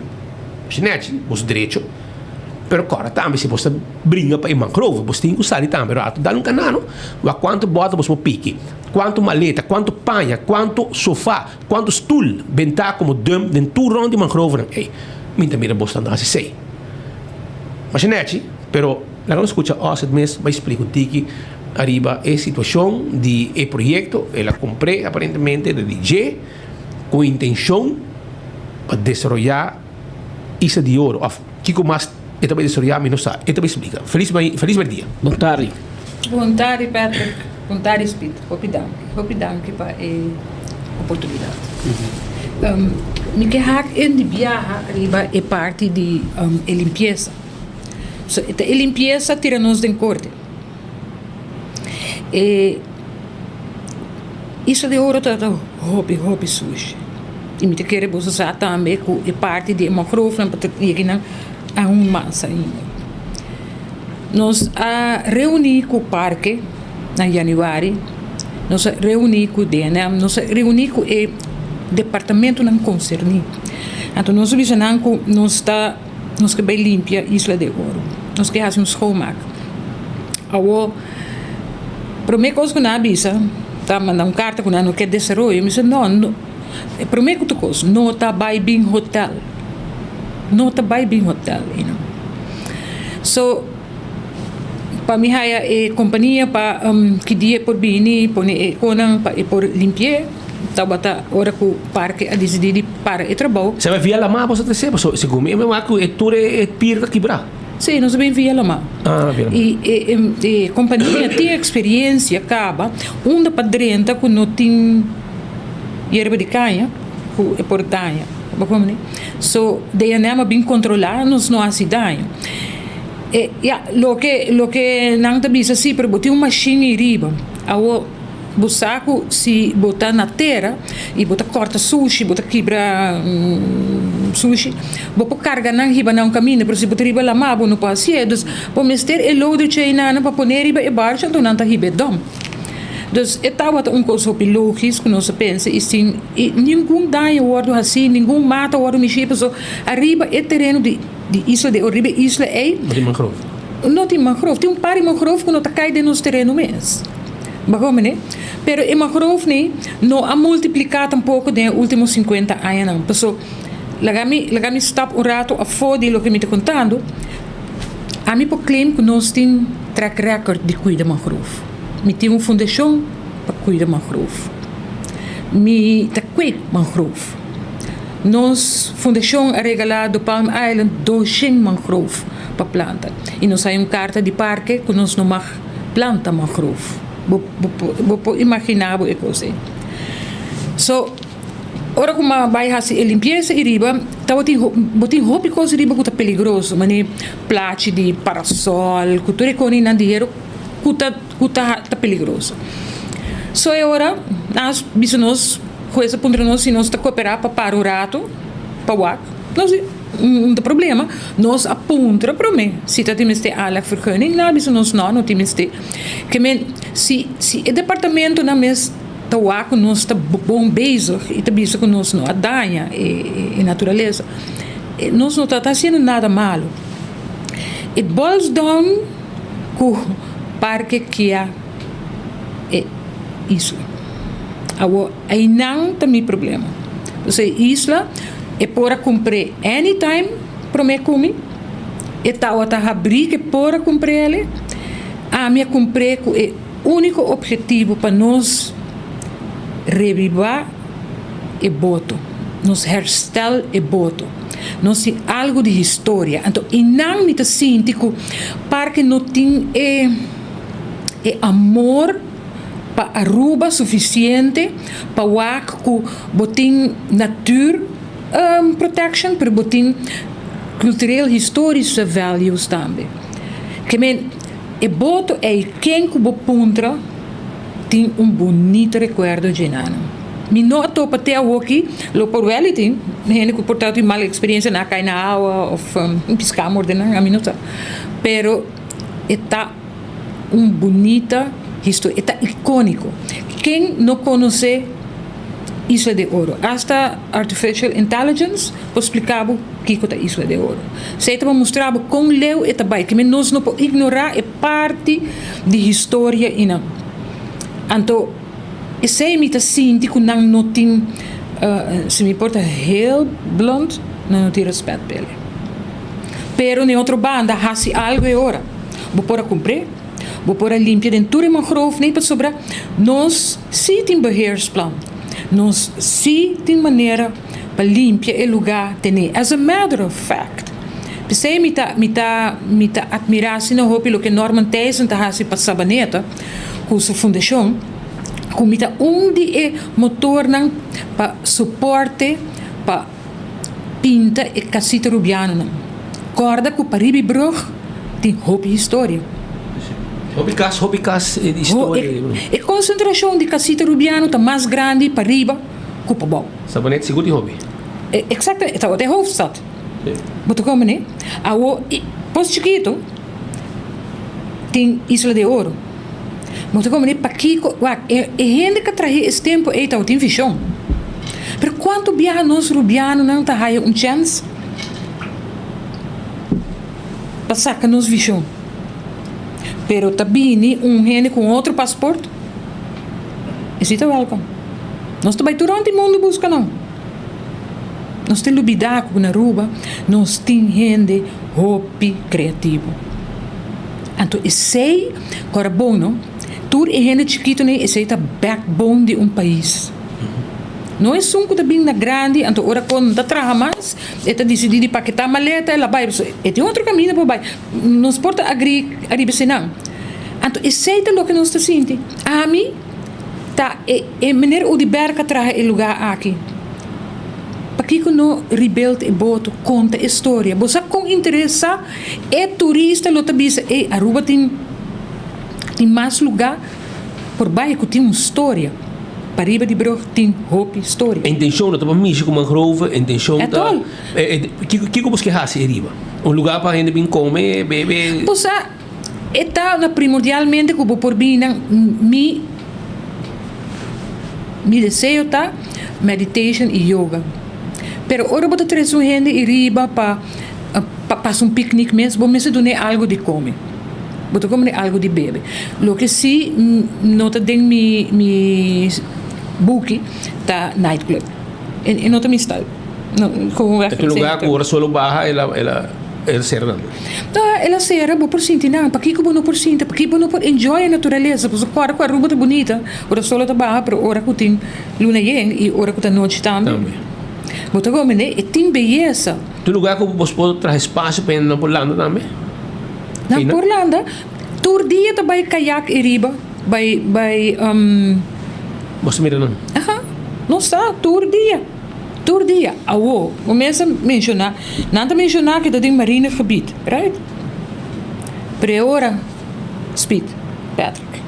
masha nèchi, boso derecho, pero kòrda tambe si bos ta bringa pa e mangrove bos tin ku sali tambe rato dal un kanano wak kuantu bòter bos por piki, kuantu maleta, kuantu paña, kuantu sofa, kuantu stul bentá komo dump den tur rònt di mangrovenan, ey mi ta mira bosnan ta hasi esei. Masha nechi, pero laga nos skucha Osset mes bai splika un tiki ariba e situashon di e proyekto. El a kumpr'é aparentemente ta di dje ku intenshon pa desaroyá Isla di Oro òf kiko mas e ta bai desaroyá mi no sa. E ta bai splika. Felis felis merdia. Bon tardi. Bon tardi Patrick. Bon tardi Speed. Hopi danki. Hopi danki pa e oportunidat. Mi ke hak in di biaha riba e parti di e limpiesa. So e ta e limpiesa tira nos den korte. E Isla di Oro ta hopi hopi sushi. I mi ta kere boso sa tambe ku e parti di e mangrovenan pa ta yega nan. Aun mas ainda. Nos a reuní ku parke na yanüari, nos a reuní ku DNM, nos a reuní ku e departamentonan konserní. Anto nos a bisa nan ku nos ta nos ke bai limpia Isla de Oro, nos ke hasi un schoonmaak. Awor, promé kos ku nan a bisa ta manda un karta ku nan no ke desaroyo. Mi bisa no, promé ku tur kos no ta bai bin hotel. No ta bai bin hotel einan. So, pa mi haya e kompania pa ki dia e por bini pone e konan pa e por limpi'é, tabata ora ku parke a disidí di para e trabou. Sa bai via lamá boso ta trese? Pasobra segun mi e wak ku e tur e pir ta kibrá. Sí, nos a bin via lamá. Ah, via lamá. I e kompania tin eksperiensia kaba unda pa drenta ku no tin yerba di kaña ku e por daña. Bo komprende? So, DNM a bin kontrolá, nos no hasi daño. E, ya, loke, loke nan ta bisa si, pero bo tin un mashin ei riba. Awor, bo sa ku si bo ta na tera i bo ta kòrta sushi, bo ta kibra sushi, bo por karga nan hiba nan un kaminda, pero si bo ta riba lamá bo no por hasié. Dus, bo mester e loadertje einan pa pone riba e barco, anto nan ta hiba e dòm. Dus, e tabata un kos hopi logis ku nos a pensa i sin i ningun daño wòrdu hasí, ningun mata wòrdu mishí, pasobra ariba e tereno di di isla di riba e isla ei. No tin mangrove. No tin mangrove. Tin un par di mangrove ku no ta kai den nos tereno mes. Bo mene? Pero e mangrove no a multipliká tampoko den e último sinkuenta añanan. Pasobra laga mi laga mi stap un rato afó di loke mi ta kontando. Ami por claim ku nos tin track record di kuida mangrove. Mi tin un fundashon pa kuida mangrove. Mi ta kwe mangrove. Nos fundashon a regalá De Palm Island doshen mangrove pa planta i nos hay un karta di parke ku nos no mag planta mangrove. Bo bo por imaginá bo e kos ei. So, ora ku mi a bai hasi e limpiesa ei riba, tabatin bo tin hopi kos riba ku ta peligroso, manera plachi di parasòl ku tur e koninan di hero ku ta ku ta ta peligroso. So e ora nan a bisa nos, hues a puntra nos si nos ta koperá pa para un rato pa wak. Nos di, No ta problema. Nos a puntra promé si ta tin mester aanlegvergunning. Nan a bisa nos no, no tin mester. Ke men, si si e departamentonan mes ta wak ku nos ta bon bezig i ta bisa ku nos no a daña e naturalesa, nos no ta ta hasiendo nada malo. It boils down. Ku parke kia e isla. Awor einan ta mi problema. Pasobra e isla e por a kumpr'é anytime promé ku mi. E tawata habrí ku e por a kumpr'é el. Ami a kumpr'é ku e úniko objetivo pa nos rebibá e boto, nos herstel e boto. Nos tin algu di historia. Anto einan mi ta sinti ku parke no tin e e amor pa Aruba sufisiente pa wak ku bo tin natuur protection pero bo tin cultureel historische values tambe. Ke men e boto ei ken ku bo puntra tin un bunito rekuerdo dje nan. Mi no a topa te awoki, lo por wel i tin hende ku por ta tin mal eksperiencia nan a kai na awa of un piská morde nan, ami no sa. Pero e ta un bunita historia, e ta ikoniko. Ken no konosé Isla de Oro? Asta Artificial Intelligence por splika bo kiko ta Isla de Oro. Esei ta pa mustra bo kon leu e ta bai. Kimen nos no por ignorá e parti di historia einan. Anto esei mi ta sinti ku nan no tin, si mi por ta heel blunt, nan no tin rèspèt pa el. Pero na e otro banda hasi algu e ora. Bo por a kumpr'é, bo por a limpia den tur e mangroofnan pasobra nos sí tin beheersplan, nos sí tin manera pa limpia e lugá tené. As a matter of fact, p'esei mi ta mi ta mi ta atmirá asina hopi loke Norman Thijssen ta hasi pa Sabaneta ku su fundashon, ku mi ta un di e motornan pa soporte pa pinta e kasita rubianonan. Kòrda ku pa riba e brùg tin hopi historia. Hopi kas, hopi kas di historia. E konsentrashon di kasita rubiano ta mas grandi pa riba ku pa bou. Sabaneta sigur tin hopi. Eksakto, e tabata e hoofdstad. Bo ta komprende? Awo Pos Chiquito tin Isla de Oro. Bo ta komprende pakiko? Wak, e hende ku a trahe es tempu ei tabatin vishon. Pero kuantu biaha nos rubianonan ta haya un chèns pa saka nos vishon? Pero ta bini un hende ku un otro pasport, esei ta wèlkòm. Nos ta bai tur rònt di mundu buska nan. Nos ta lubidá ku na Aruba nos tin hende hopi kreativo. Anto esei kòrda bon no, tur e hende chikitonan esei ta backbone di un pais. No esun ku ta bin na grandi anto ora ku no ta traha mas e ta disidí di paketá maleta el a bai. E tin otro kaminda por bai. Nos por ta agrí ariba eseinan. Anto esei ta loke nos ta sinti. Ami ta e e meneer Oduber a traha e lugá aki. Pakiko no rebuild e boto, konta e storia? Bo sa kon interesá e turista lo ta bisa, ey, Aruba tin tin mas lugá por bai ku tin un storia. Pariba di brug tin hopi storia. E intenshon no ta pa mishi ku mangrove, e intenshon At ta all. Kiko kiko bo ske hasi ariba? Un lugá pa hende bin kome, bebe? Bo sa, e ta na primordialmente ku bo por bini nan mi mi deseo ta meditation i yoga. Pero ora bo ta trese un hende iriba pa pa pasa un piknik mes, bo mester dun'é algu di kome. Bo ta kome algu di bebe. Loke si no ta den mi mi buki ta night club. E no ta mi style. No, E ta un lugar ku ora solo baha el a el a el a sera nan. No, el a sera, bo por sinti nan. Pakiko bo no por sinti? Pakiko bo no por enjoy e naturalesa? Pasobra kòrda ku Aruba ta bunita ora solo ta baha, pero ora ku tin luna yen i ora ku ta nochi tambe. Bo ta kome ne? E tin beyesa. Ta un lugar ku bo por traha espasio pa hende nan por landa tambe? Nan por landa. Tur dia ta bai kayak i riba, bai bai. Bo sa mira nan? Aha, nos sa tur dia, tur dia. Awo, bo mes a menshoná, nan ta menshoná ku ta den marine gebied, right? Pero e ora, Speed, Patrick,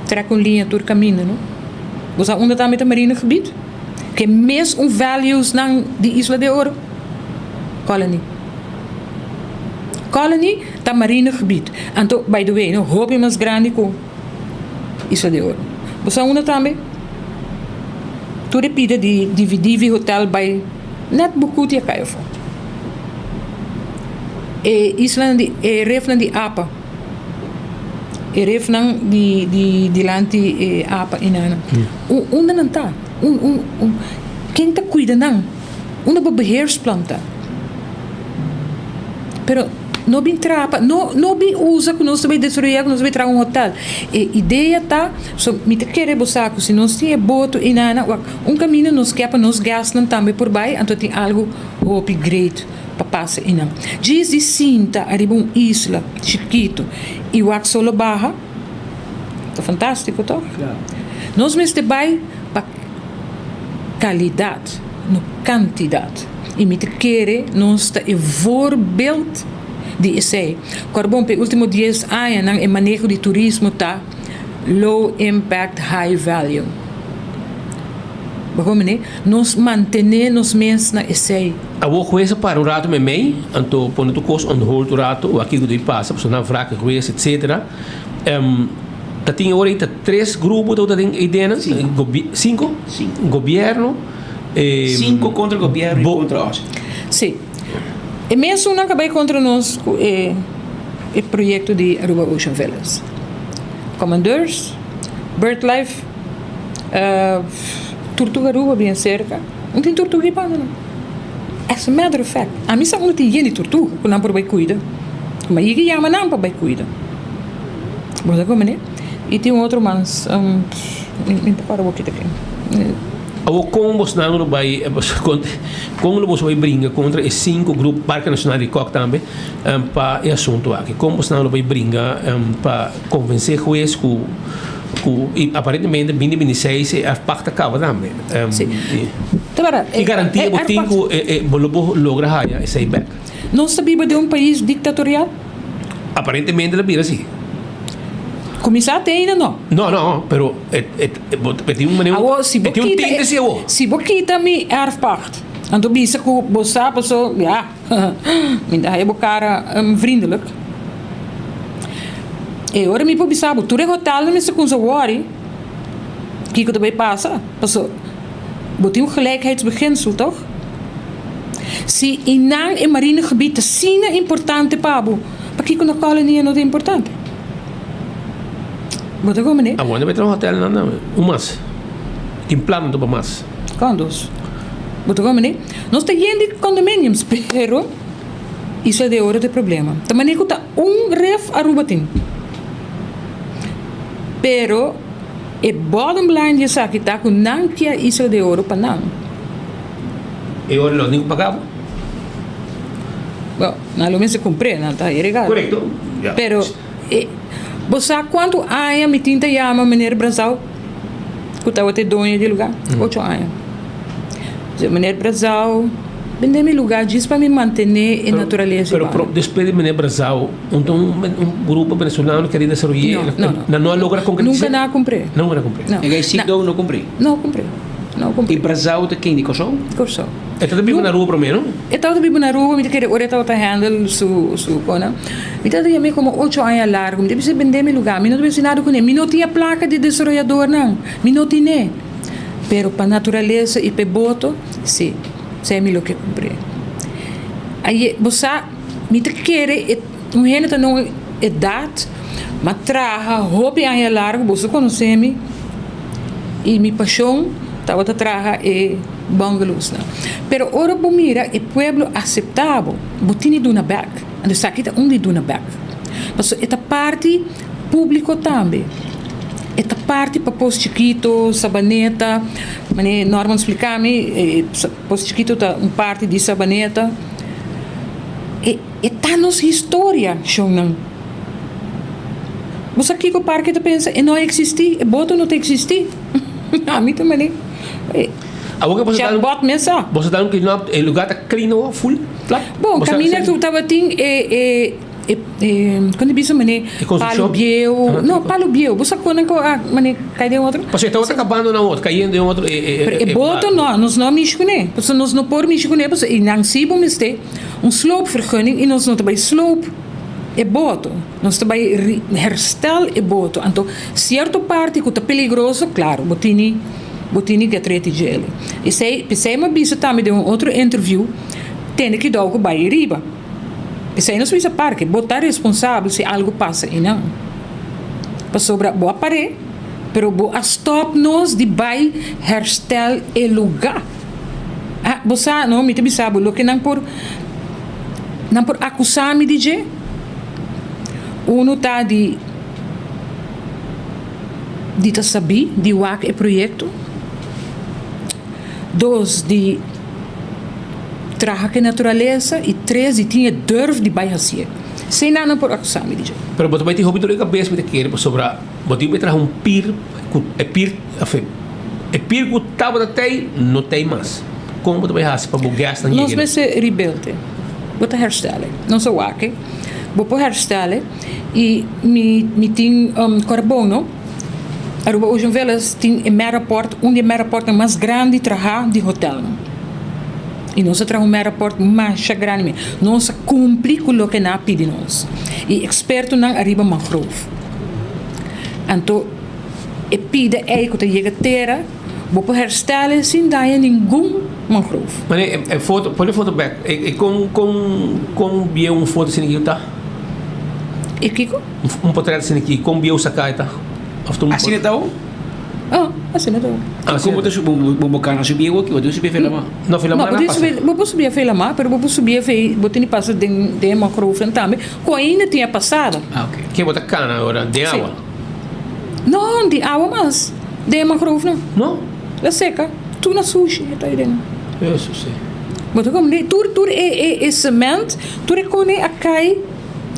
trek un liña tur kaminda, no? Bo sa unda tambe ta marine gebied? Ke mes un values nan di Isla de Oro? Colony. Colony ta marine gebied. Anto, by the way, no hopi mas grandi ku Isla de Oro. Bo sa unda tambe? Tur e pida di Divi Divi Hotel bai net Bucuti a kai afó. E islanan di, e refnan di apa. E refnan di di dilanti e apa inana. Unda nan ta? Un un un ken ta kuida nan? Unda bo beheersplan ta? Pero no bin trapa, no no bin usa ku nos ta bai desaroyá, ku nos ta bai traha un hotel. E idea ta, so mi ta kere bo sa ku si nos tin e boto inana, wak un kaminda nos ke pa nos gastnan tambe por bai, anto tin algu hopi great pa pasa einan. Djis di sinta ariba un isla chikitu i wak solo baha, ta fantástiko tòg? Nos mester bai pa kalidat, no kantidat. I mi ta kere nos ta e voorbeeld di esei. Kòrbon, pa e último dies añanan e maneho di turismo ta low impact, high value. Bo komprendé? Nos mantené nos mes na esei. Awor hues a para un rato meimei, anto pone tur kos on hold un rato, wak kiko ta pasa, pasobra nan wrak e hues etcetera. Ta tin ora ei ta tres grupo ta den e ideanan? Sinku. Sinku? Gobierno, Sinku kontra gobierno i kontra os. Si. E mesunnan ka bai kontra nos ku e e proyekto di Aruba Ocean Villas. Commandeurs, Birdlife. Turtuga Aruba bien cerca. No tin turtuga ei banda no. As a matter of fact, ami sa unda tin yen di turtuga ku nan por bai kuida. Ma yigi yama nan pa bai kuida. Bo sa como ne? I tin un otro mas, mi ta kòrda bo kita ken. Awor kon bosnan lo bai, kon lo boso bai bringa kontra e sinku grupo, Parke Nacional di Kòk tambe, pa e asuntu aki? Kon bosnan lo bai bringa pa konvensé hues ku Ku aparentemente binti binti seis e erfpacht ta kaba tambe. Sí. Ta berdad. Ki garantia bo tin ku bo lo por logra haya esei bek? Nos ta biba den un pais dictatorial? Aparentemente ta bira asi. Kuminsá te ainda no. No, no, pero e tin un manera, Awor, si bo e tin un kita tinte si awor. Si bo kita mi erfpacht. Anto bisa ku bo sa paso ya mi ta haya bo kara vriendelijk. E ora mi por bisa bo tur e hotelnan mester kumsa wòri kiko ta bai pasa paso bo tin un gelijkheidsbeginsel toch? Si i nan e marine gebied ta asina importante pa bo pakiko na kolonia no ta importante? Bo ta komprende? Awor nan bai traha hotelnan un mas. Tin plan pa mas. Condos. Bo ta komprende? Nos ta yen di condominiums, pero Isla de Oro ta e problema. Ta manera ku ta un ref Aruba tin. Pero e bottom line di esaki ta ku nan kier Isla de Oro pa nan. E ora lo tin ku paga bo? Bo, nan lo mester kumpr'é, nan ta e regalo. Korekto. Pero e, bo sa kuantu aña mi tin ta yama meneer Brazao? Ku tabata e doño di e lugá, ocho aña. Dje, Meneer Brazao, bende mi lugá djis pa mi mantené e naturalesa Pero igual. despues di meneer Brazao, un ta un grupo venezolano keri desaroy'é, No, no, no. nan no a logra konkretis'é? Nunka nan a kumpr'é. Nunka nan a kumpr'é. No. E gai Sigdo no kumpr'é? No kumpr'é. No kumpr'é. I Brazao ta ken di Kòrsou? Kòrsou. E tabata biba na Aruba promé, no? E tabata biba na Aruba, mi ta kere ora e tabata handle su su kona. Mi tabata yam'é komo ocho aña largu, mi ta bisa bende mi lugá, mi no ta bisa nada kuné, mi no tin e plaka di desaroyadornan, mi no tin'é. Pero pa naturalesa i pa e boto, si, esei mi lo ke kumpr'é. Aye, bo sa, mi ta kere e un hende ta na un edat, m'a traha hopi aña largu, boso konosé mi, i mi pashon tabata traha e bungalowsnan. Pero ora bo mira e pueblo aseptá bo, bo tin di duna bèk. Anto esaki ta un di duna bèk. Pasobra e ta parti públiko tambe. E ta parti pa Pos Chikito, Sabaneta. Manera Norman splika mi, Pos Chikito ta un parti di Sabaneta. E e ta nos historia, shownan. Bo sa kiko parke ta pensa? E no a eksistí, e boto no ta eksistí. Ami ta manera. Awor ke boso ta Chatbot mes sa. Boso ta clean up e lugar ta clean awor full plat. Bon, Boso caminda ta cu tabatin e e e e con ta bisa mane E construccion? palo bieu, Ah, no palo bieu, bo sa con nan cu a mane cay den otro? Pasobra e tabata cabando na otro, cayendo den otro e e Pero e boto no, nos no a mishi cune, pasobra nos no por mishi cune pasobra y nan si bo mester un sloopvergunning y nos no ta bay sloop e boto, nos ta bay herstel e boto, anto cierto parti cu ta peligroso, claro, bo tini. Bo tini get reti djele. Esei, p'esei mi a bisa tambe den un otro interview, tene kidou ku bai riba. P'esei nos bisa parke, bo ta responsabel si algu pasa einan. Pasobra bo a par'é, pero bo a stòp nos di bai herstel e lugá. Ah, bo sa, no, mi ta bisa bo, loke nan por, nan por akusá mi di dje, unu ta di. Di ta sabí di wak e proyekto. Dos, di traha ku e naturalesa. I tres, di tin e durf di bai hasié. Esei nan nan por akusá mi di dje. Pero bo ta bai tin hopi dor di kabes mi ta kere pasobra bo tin bai traha un pir ku e pir afe e pir ku tabata tei no tei mas. Kon bo ta bai hasi pa bo guestnan Nos yega? mester rebuild e. Bo ta herstel e. Nos a wak e. Bo por herstel e. Y mi mi tin Corbono, Aruba Ocean Villas tin e Matterport, un di e Matterportnan mas grandi traha di hotelnan. Y nos a traha un Matterport masha grandi mes. Nos a cumpli cu loke nan a pidi nos. Y expertonan ariba mangrove. Anto e pida ey cu ta yega tera, bo por herstel e sin daña ningun mangrove. Mane e foto, pone e foto bek. E con con con bieu un foto asina ki ta? E kiko? Un potret asina ki kon bieu saká e ta? Of ta un Asina ta ho? Oh, asina ta ho. Ah, Kon bo ta subi bo bo kana subi awo ki? Bo tin subi fe lama? No, fe lama No, na pasa. Bo por subi fe lama, pero bo por subi fe bo tin di pasa den den e mangroven tambe, ku ainda tin e pasada. Ah, ok. Ke bo ta kana ora den Si. awa? No, di awa mas. Den e mangrovenan. No? La seka. Tur na sushi e ta ei den. Eso si. Bo ta komprende? Tur tur e e e cement, tur e kone a kai,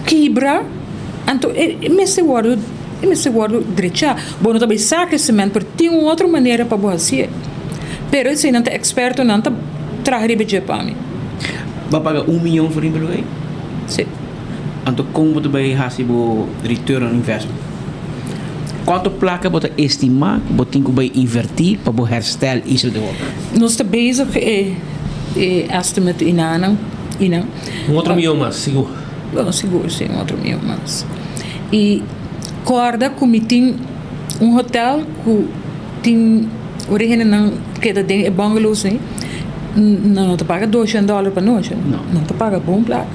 kibra, anto e e mester wòrdu e mester wòrdu drechá. Bo no ta bai saka e cement, pero tin un otro manera pa bo hasié. Pero esei nan ta eksperto, nan ta traha riba dje pa mi. Bo a paga un miyon for riba lugar ei? Si. Anto kon bo ta bai hasi bo return on investment? Kuantu plaka bo ta estimá ku bo tin ku bai invertí pa bo herstel Isla de Oro? Nos ta bezig e. e estimate inanan inan. Un otro miyon mas, sigur. Bueno, sigur si, un otro miyon mas. I kòrda ku mi tin un hotel ku tin ora e hendenan keda den e bungalows ei, nan no ta paga doshen dòler pa nochi, nan ta paga bon plaka.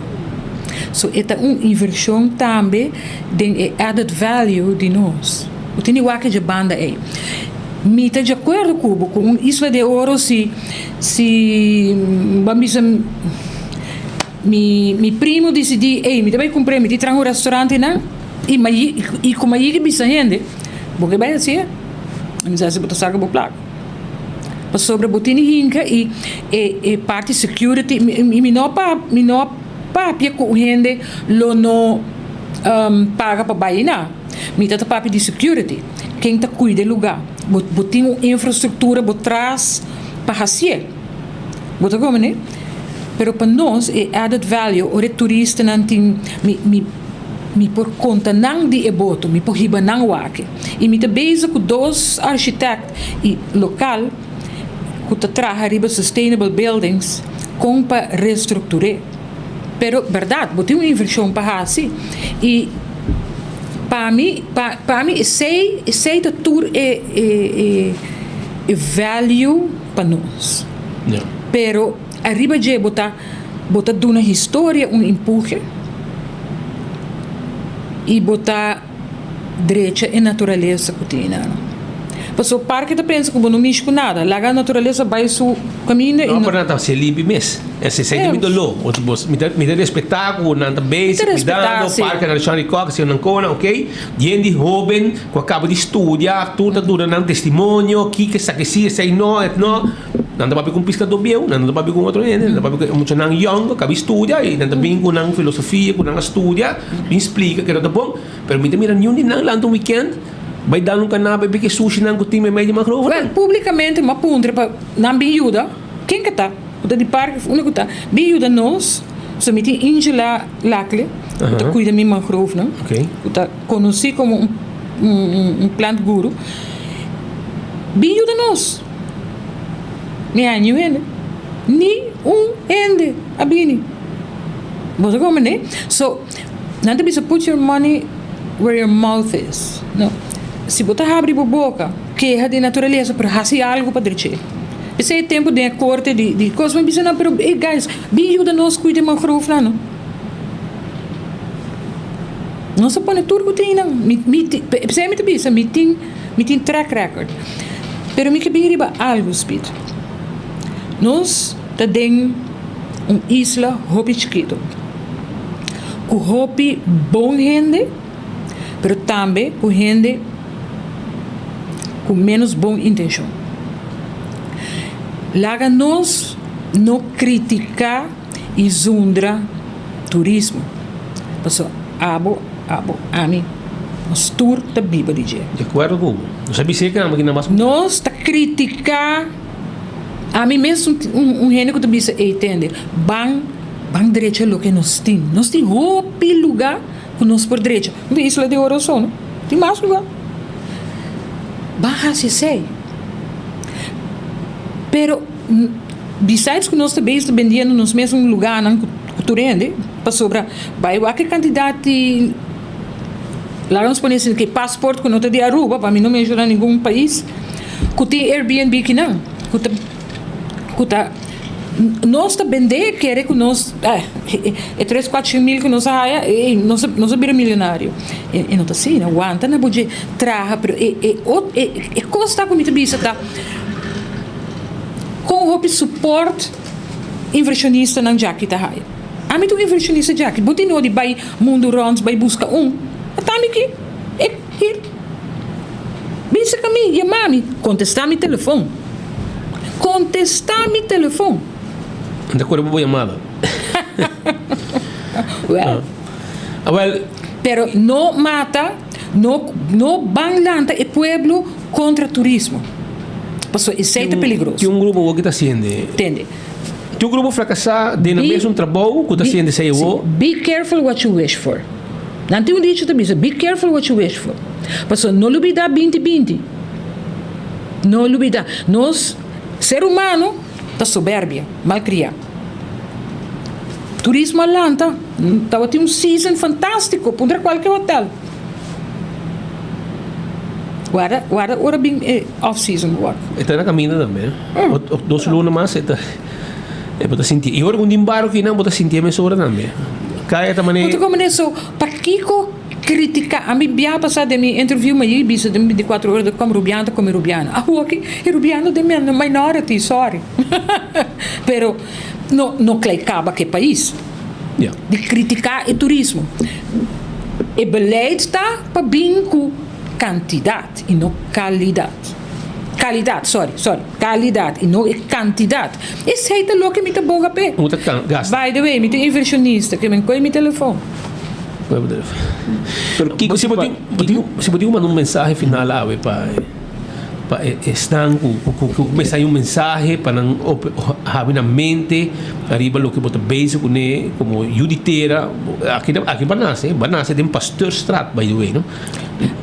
So e ta un invershon tambe den e added value di nos. Bo tin di wak dje banda ei. Mi ta di akuerdo ku bo ku un Isla de Oro si si ban bisa mi mi primo disidí ey mi ta bai kumpr'é mi tin traha un restaurant einan i ma i ku ma yega bisa hende bo ke bai hasié mi sa si bo ta saka bo plaka pasobra bo tene hinka i e e parti security mi mi no pa mi no papia ku un hende lo no paga pa bai einan. Mi ta ta papia di security, ken ta cuida e lugar. Bo bo tin un infrastructura bo tras pa hacié. Bo ta come ne? Pero pa nos e added value ora e turistanan tin mi mi mi por conta nan di e boto, mi por hiba nan wak. Y mi ta bezig cu dos architect y local cu ta traha riba sustainable buildings con pa restructur'é. Pero berdad bo tin un inversion pa haci y pa mi pa pa mi esey esey ta tur e e e value pa nos. Pero ariba dje bo ta bo ta duna historia un empuje y bo ta drecha e naturalesa ku tin einan. Pasobra parke ta pensa ku bo no mishi ku nada, laga naturalesa bai su kaminda i No, pero nan ta hasi limpi mes. Esei ta mi doló. Mi ta mi ta respetá ku nan ta bezig kuidando parke Nacional di Kòk, esei nan kona, oke. Yen di hóben ku a kaba di studia, tur ta duna nan testimonio, kiko esaki si, esei no, et no. Nan ta papia ku un piskadó bieu, nan no ta papia ku un otro hende, nan ta papia ku e muchanan yòn ku a kaba di studia i nan ta bin ku nan filosofia ku nan a studia, bin splika keda ta bon. Pero mi ta mira niun di nan lanta un weekend bai dal un kanaba i biki sushinan ku tin meimei di mangrovenan. Wèl, públikamente mi a puntra pa nan bin yuda. Ken ku ta? Ku ta di parke òf unda ku ta? Bin yuda nos. So mi tin Ingela Lacle ku ta kuida mi mangrovenan, ku ta konosí komo un plant guru. Bin yuda nos. Ni a niun hende. Ni un hende a bini. Bo ta komprendé? So, nan ta bisa put your money where your mouth is. No. Si bo ta habri bo boka, keha di naturalesa, pero hasi algu pa drech'é. P'esei e tempu den e korte di di kos mi bisa nan, pero ey guys, bin yuda nos kuida e mangroofnan no. Nos a pone tur ku tin nan. Mi mi p'esei mi ta bisa mi tin. Mi tin track record. Pero mi ke bin riba algu, Speed. Nos ta den un isla hopi chikito, ku hopi bon hende, pero tambe ku hende ku menos bon intenshon. Laga nos no kritiká i zundra turismo, pasobra abo. Abo, ami, nos tur ta biba di dje. Di akuerdo ku bo. Nos a bis'é kamba ki nan mas. Nos ta kritiká ami mes un un hende ku ta bisa ey tende ban ban drecha loke nos tin. Nos tin hopi lugá ku nos por drecha. No ta Isla de Oro so no, tin mas lugá. Ban hasi esei. Pero besides ku nos ta bezig ta bendiendo nos mes un lugánan ku. Ku tur hende, pasobra bai wak e kantidat di, laga nos pone asina, ku e pasport ku no ta di Aruba, pa mi no menshoná ningun pais, ku tin Airbnb kinan, ku ta, ku ta, nos ta bendé kere ku nos, e tres kuater mil ku nos a haya, ey, nos a, nos a bira milionario. E no ta asina, wanta na bo dje traha, pero e, e ot, e, e kos ta ku mi ta bisa ta, kon hopi support. Inversionistanan djaki ta haya. Ami ta un inversionista djaki. Bo tin no di bai mundu rond bai buska un. Ata mi ki. E hier. Bin serka mi, yama mi. Kontestá mi telefon. Kontestá mi telefon. N ta kore pa bo yamada. Wel. Awel. Pero no mata, no no ban lanta e pueblo kontra turismo. Pasobra esei ta peligroso. Tin un grupo awor ki ta hasiende. Tende. Tin un grupo frakasá den nan mes un trabou ku ta hasiende esei awor. Be careful what you wish for. Nan tin un dicho ta bisa, be careful what you wish for. Pasobra no lubidá binti binti. No lubidá. Nos, ser humano. Ta soberbia, malkriá. Turismo a lanta, tabatin un season fantástiko, puntra kualke hotel. Warda, warda ora bin e off season wak. E ta na kaminda tambe. Dos luna mas e ta e bo ta sinti. I ora ku un tin baro kinan bo ta sinti e mesora tambe. Kaya ta manera. Bo ta komo so, pakiko critica? Ami bia pasa den mi interview ma yi bisa den 24 ora dot com Rubiano ta come Rubiano. Awoki e Rubiano den mi minority, sorry. Pero no no klei kaba ke pais. Di critica e turismo. E beleid ta pa bin cu cantidad y no calidad. Calidad, sorry, sorry. Calidad y no e cantidad. Esey ta loke mi ta boga p'e. Bo ta gasta. By the way, mi ta inversionista, ke men koe mi telefon. Koe bo telefon. Pero kiko si bo tin, si bo tin ku manda un mensahe final awe pa e. Pa esnan ku ku mester hay un mensahe pa nan habri nan mente ariba loke bo ta bezig kuné komo yu di tera. Aki aki bo a nase, bo a nase den Pasteurstraat by the way no.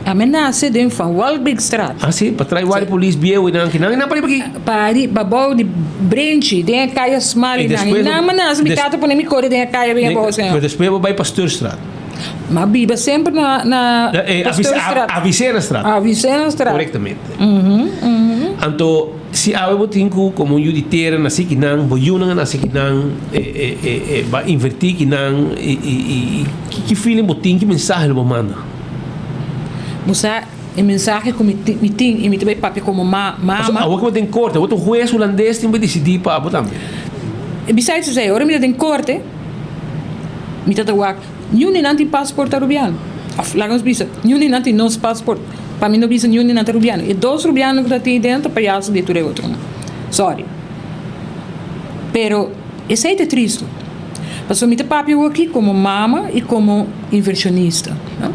Ami a nase den Van Walbeekstraat. Ah si, pa trai wari polis bieu einan kinan einan pariba aki? Pariba bou di Brenchi den e kaya smal einan. Einan mi a nase mi tata pone mi kore den e kaya bien abou señor. Pero despues bo bai Pasteurstraat. Ma biba semper na na Pasteurstraat. Avicennastraat. Avicennastraat. Korektamente. Anto si awe bo tin ku komo un yu di tera nasi kinan, bo yunan a nasi kinan, bo a invertí kinan i ki feeling bo tin, ki mensahe lo bo manda? Bo sa e mensahe ku mi tin i mi ta bai papia komo mama. Pasobra awor ku bo den korte, awor ta un hues hulandes tin bo disidí pa bo tambe. Besides esei, ora mi ta den korte. Mi ta ta wak, niun di nan tin paspoort arubiano. Of laga nos bisa, niun di nan tin nos paspoort. Pa mi no bisa niun di nan ta rubiano. E dos rubiano ku ta tin den ta payaso di tur e otronan. Sorry. Pero esei ta tristu. Pasobra mi ta papia awor aki komo mama i komo invershonista. No?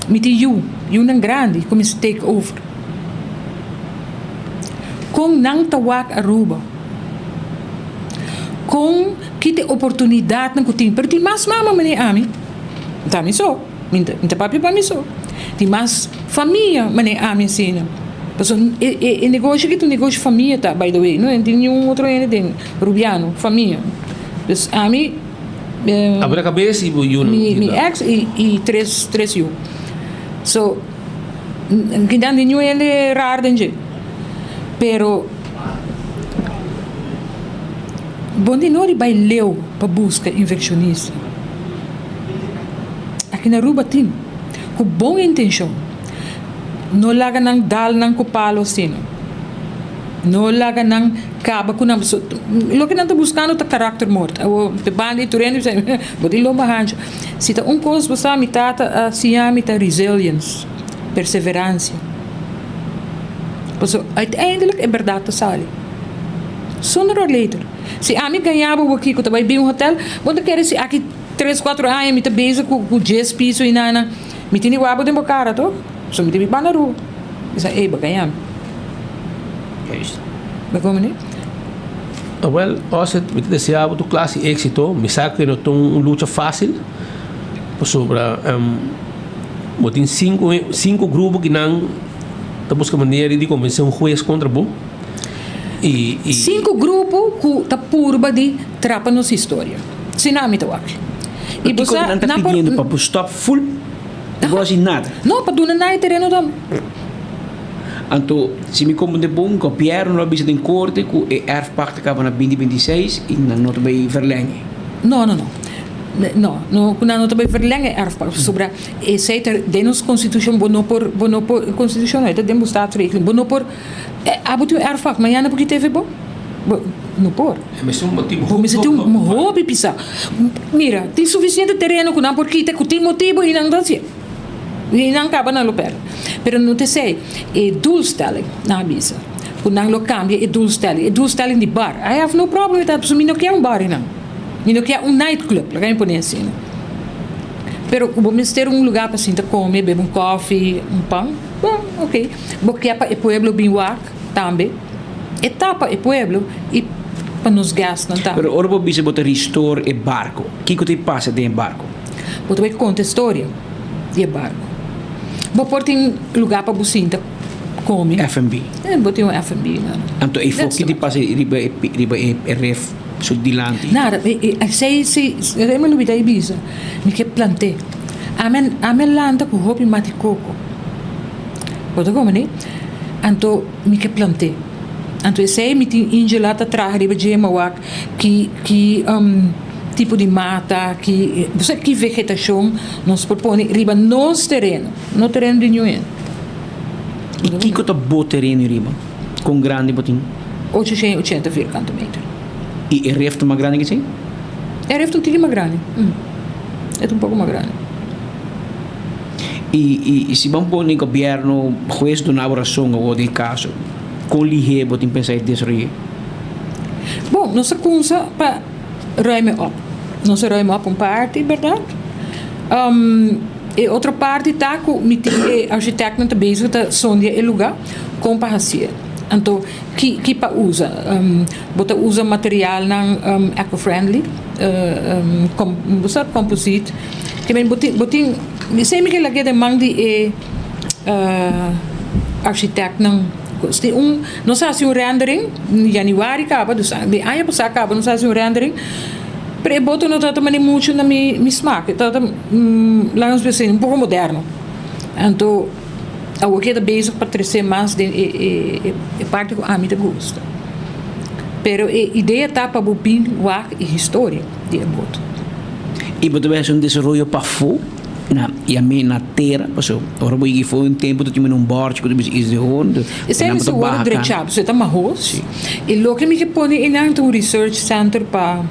Mi tin yu, yunan grandi kuminsá take over. Kon nan ta wak Aruba? Kon Ki ta e oportunidatnan ku tin? Pero tin mas mama manera ami. No ta ami so. Mi ta papia pa mi so. Tin mas famia manera ami asina. Pasobra e negoshi aki ta un negoshi famia ta, by the way. No tin niun otro hende den Rubiano, famia. Dus ami, Abo na kabes i bo yunan. Mi ex i tres yu. So, kinan tin niun hende rar den dje. Pero. Bo di no di bai leu pa buska invershonista. Aki na Aruba tin, ku bon intenshon. No laga nan dal nan ku palo asina. No laga nan kaba ku nan. Loke nan ta buskando ta karakter morto. Awor te banda di tur hende bisa bo tin lomba hancho. Si ta un kos bo sa mi tata a siña mi ta resilience, perseveransia. Pasobra uiteindelijk e bèrdat ta sali. Sooner or later. Si ami gaña bo aki ku ta bai bin un hotel, bo ta kere si aki tres kuatro aña mi ta bezig ku ku djes piso i nana, mi tene wak bo den bo kara to? So mi ta bin banda rua. Mi sa, ey, bo gaña mi. Bo komo ne? Awel, Oset, mi ta desea bo tur klase di éksito. Mi sa ku e no ta un lucha fásil, pasobra bo tin sinku grupo ku nan ta buska manera di konvensé un hues kontra bo. I, i. Sinku grupo ku ta purba di trapa nos historia. Asina ami ta wak. I bo Kiko sa, nan ta nan por. pidiendo pa bo stop full? Bo hasi nada. No, pa duna nan e tereno tambe. Anto, si mi komprende bon, gobièrnu lo a bisa den korte ku e erfpacht ta kaba na binti binti seis i nan no ta bai verlenge. No, no, no. No, no ku nan no ta bai verlenge erfpacht pasobra esei ta den nos konstitushon bo no por, bo no por, konstitushon no, e ta den bo staatsregeling, bo no por. Abo tin un erfpacht, mañana bo kita efe bo? Bo no por. E mester un motibu Bo mester tin un hopi pisa. Mira, tin sufisiente tereno ku nan por kita ku tin motibu i nan ta hasié. I nan kaba nan lo pèrdè. Pero no ta esei. E doelstelling, nan a bisa ku nan lo kambia e doelstelling, e doelstelling di bar. I have no problem with that, pasobra mi no kier un bar einan. Mi no kier un nightclub, laga mi pone asina. Pero ku bo mester un lugar pa sinta kome, bebe un kòfi, un pan, bon, ok. Bo ke pa e pueblo bin wak tambe. E ta pa e pueblo i pa nos guestnan tambe. Pero ora bo bisa bo ta restore e barco, kico ta pasa den e barco? Bo ta bay conta e storia di e barco. Bo por tin lugar pa bo sinta. come. F&B. Eh, bo tin un F&B nan. Anto e foki di pasa riba e riba e e ref su dilanti. Nada, e e esei si, esei mi lubida di bisa. Mi ke plant'é. Ami ami a lanta ku hopi mati koko. Bo ta komprendé? Anto mi ke plant'é. Anto esei mi tin Angela ta traha riba dje mi a wak ki ki tipo di mata, ki bo sa ki vegetashon nos por pone riba nos tereno, no tereno di niun hende. I kiko ta bo tereno riba? Kon grandi bo tin? 880 vierkante meter. I e ref ta mas grandi ke esei? E ref ta un tiki mas grandi. E ta un poko mas grandi. I i si bo pone gobierno, hues duna bo rason awor den e kaso, kon lihé bo tin pensa e desaroy'é? Bon, nos a kumsa pa ruime op. Nos a ruime op un parti, bèrdat? E otro parti ta ku mi tin e architectnan ta bezig ta sondia e lugá kon pa hasié. Anto ki ki pa usa? Bo ta usa materialnan eco-friendly, bo sa composite. Ke men bo tin bo tin esei mi ke lag'é den man di e architectnan. Tin un nos a hasi un rendering yanüari kaba, dus di aña pasá kaba nos a hasi un rendering. Pero e boto no tabata mane mucho na mi mi smaak. E tabata, laga nos bisa, un poko moderno. Anto awor ke ta bezig pa trese mas den e e e parti ku ami ta gusta. Pero e idea ta pa bo bin wak e historia di e boto. I bo ta bai hasi un desaroyo pafó na yam'é na tera? Pasobra ora bo yega afó un tempu ta tin un bòrchi ku ta bisa Isla de Hoorn. Esei mester wòrdu drechá pasobra e ta mahos. I loke mi ke pone einan ta un research center pa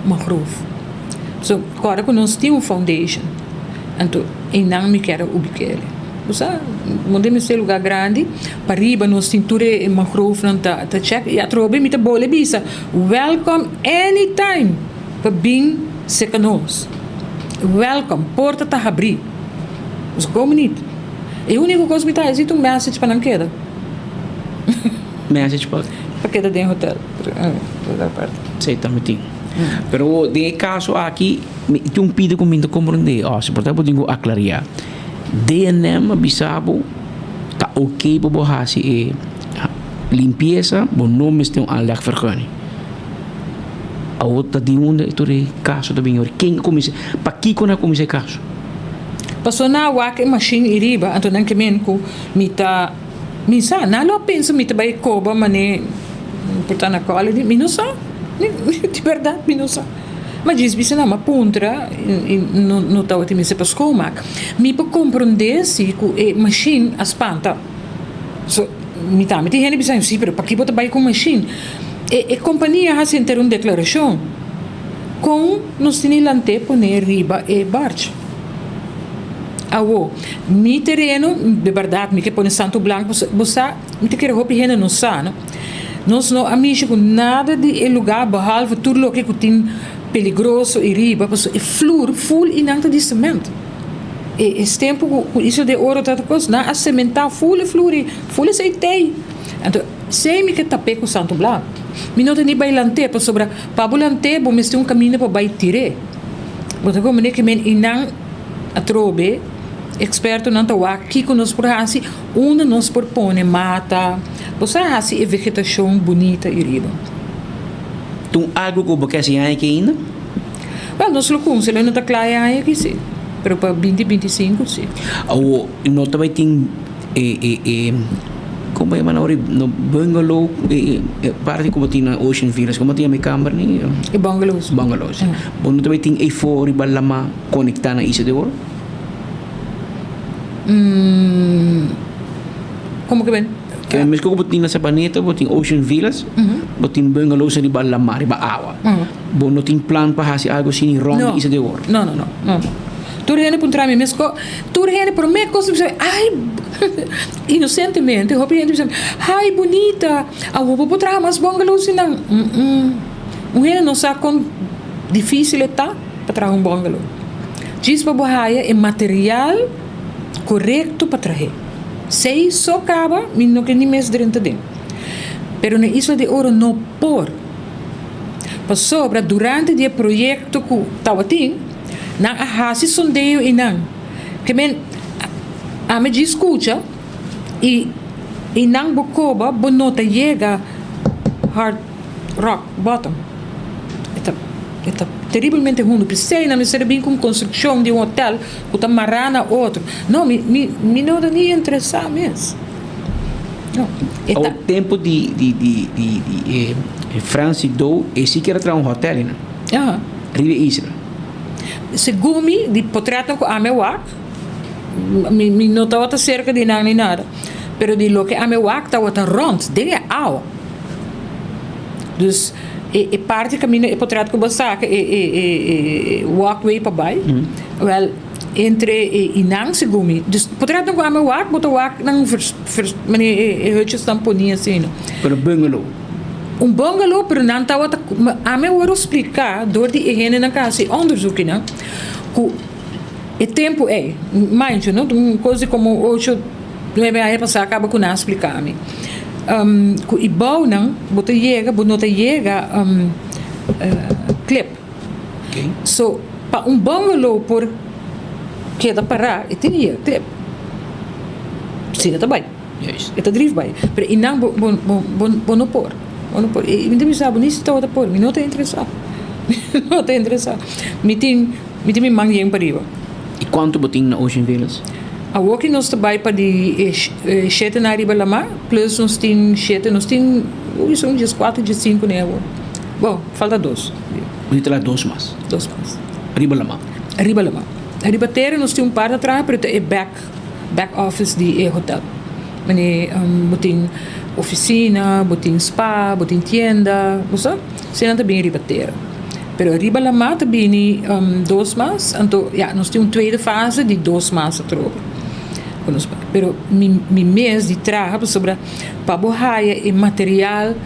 mangrove. So kòrda ku nos tin un foundation, anto einan mi kier a ubik'el. Bo sa, bo mester lugá grandi, pariba nos tin tur e mangrovenan ta ta chèk i atrobe mi ta bole bisa welcome anytime pa bin serka nos. Welcome, porta ta habrí. Nos komo nit. E úniko kos mi ta hasi ta un message pa nan keda. Message pa? Pa keda den hotel. Sí, tambe tin. Pero den e kaso aki, mi tin un pida ku mi no ta komprondé. O si por ta bo tin ku aklariá. DNM a bisa bo ta oké pa bo hasi e limpiesa, bo no mester un aanlegvergunning. Awor ta di unda tur e kaso ta bini awor? Ken a kuminsá? Pakiko nan a kuminsá e kaso? Pasobra nan a wak e mashin i riba, anto nan ke men ku mi ta Mi sa, nan lo a pensa mi ta bai koba mane por ta na kòle di, mi no sa, di bèrdat mi no sa. Ma djis bisa nan, m'a puntra i no no tabatin mester pa schoonmaak. Mi por komprondé si ku e mashin a spanta. So, mi tambe tin hende bisa, si, pero paki bo ta bai ku mashin? E e kompania a hasi henter un deklarashon kon nos tini lant'é pone riba e barch. Awo, mi tereno, de bèrdat mi ke pone santo blanko, pasobra bo sa, mi ta kere hopi hende no sa, no. Nos no a mishi ku nada di e lugá behalve tur loke ku tin peligroso i riba, pasobra e flur ful i nan ta di sement. E es tempu ku ku Isla de Oro ta kos, nan a sementá ful e flur i ful esei tei. Anto, esei mi ke tap'é ku santo blanko. Mi no ta ni bai lant'é, pasobra pa bo lant'é bo mester un kaminda pa bai tir'é. Bo ta komprendé ke men i nan atrobe ekspertonan ta wak kiko nos por hasi, unda nos por pone mata, bo sa hasi e vegetashon bunita i riba. Tin algu ku bo ke hasi aña aki ainda? Wèl, nos lo kunsa, lo no ta kla e aña aki si, pero pa binti 25 si. Awor, no ta bai tin e e e como yama nan ora no bungalow e e parti como tin na Ocean Villas como ta yama e kamber ni? E bungalows. Bungalows. Bo no ta bay tin eyfor riba lama conecta na Isla de Oro? Como ke ben? Ke mesco ku bo tin na Sabaneta bo tin Ocean Villas bo tin bungalows riba lama riba awa. Bo no tin plan pa hasi algo asina rond di Isla de Oro? No no no no no. Tur hende puntra mi mesco tur hende prome cos bisa ay inocentemente hopi hende bisa ay bunita awo bo por traha mas bungalows di nan un hende no sa con dificil e ta pa traha un bungalow djis pa bo haya e material corecto pa trahe sey so caba mi no ke ni mes drenta den pero na Isla de Oro no por pasobra durante di e proyecto cu tabatin. Nan a hasi sondeo i nan ke men ami djis skucha. I einan bo koba bo no ta yega hard rock bottom. E ta e ta teribelmente hundu. P'esei nan mester a bin ku un konstrukshon di un hotel ku ta mará na otro. No, mi mi mi no ta ni interesá mes. No, e ta. Awor tempu di di di di di e Francis Doe e si kier a traha un hotel einan. Aha. Riba e isla. Segun mi, di potretnan ku ami a wak, mi mi no tabata serka di nan ni nada, pero di loke ami a wak tabata rònt den e awa. Dus e e parti kaminda e potret ku bo saka e e e e walkway pa bai, wèl entre e i nan segun mi, dus potretnan ku ami a wak bo ta wak nan vers vers manera e e hutjesnan poni asina. Pero bungalow. Un bungalow pero nan tabata ami a wòrdu spliká dor di e hendenan ku a hasi ònderzoeknan ku e tempu ei, manchu no, un kos di komo ocho nuebe aña pasá kaba ku nan a splika mi ku e bounan bo ta yega bo no ta yega klip. So pa un bungalow por keda pará e tin di yega klip, si no ta bai. E ta drif bai. Pero i nan bo bo bo bo no por. Bo no por. I mi ta bisa bo ni si tabata por. Mi no ta interesá. Mi no ta interesá. Mi tin mi tin mi man yen pariba. I kuantu bo tin na Ocean Villas? Awor ki nos ta bai pa di e shete na riba lamá plus nos tin shete nos tin ui son dieskuater diesinku ne awor. Bo falta dos. Bo tin traha dos mas? Dos mas. Riba lamá? Riba lamá. Riba tera nos tin un par ta traha pero ta e bèk. Back office di e hotel. Mane bo tin oficina, bo tin spa, bo tin tienda, bo sa? Esei nan ta bini riba tera. Pero riba lamá ta bini dos mas, anto ya nos tin un tweede fase di dos mas atrobe ku nos bai. Pero mi mi mes di traha pasobra pa bo haya e material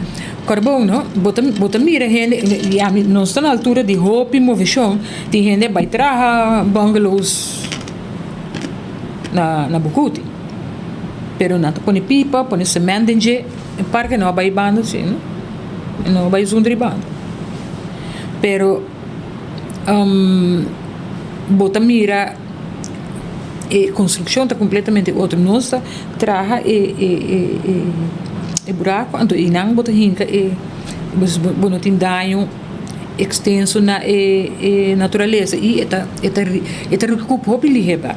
karbon no, bo ta bo ta mira hende ya mi nos ta na altura di hopi moveshon tin hende a bai traha bungalows. Na na Bucuti. Pero nan ta pone pipa, pone cement den dje, e parke no a bai banda si no, e no a bai zundri banda. Pero bo ta mira e construccion ta completamente otro. Nos ta traha e e e e buraco anto einan bo ta hinca e bo no tin daño. Extenso na e e naturalesa y e ta e ta e ta recup hopi lihe bek.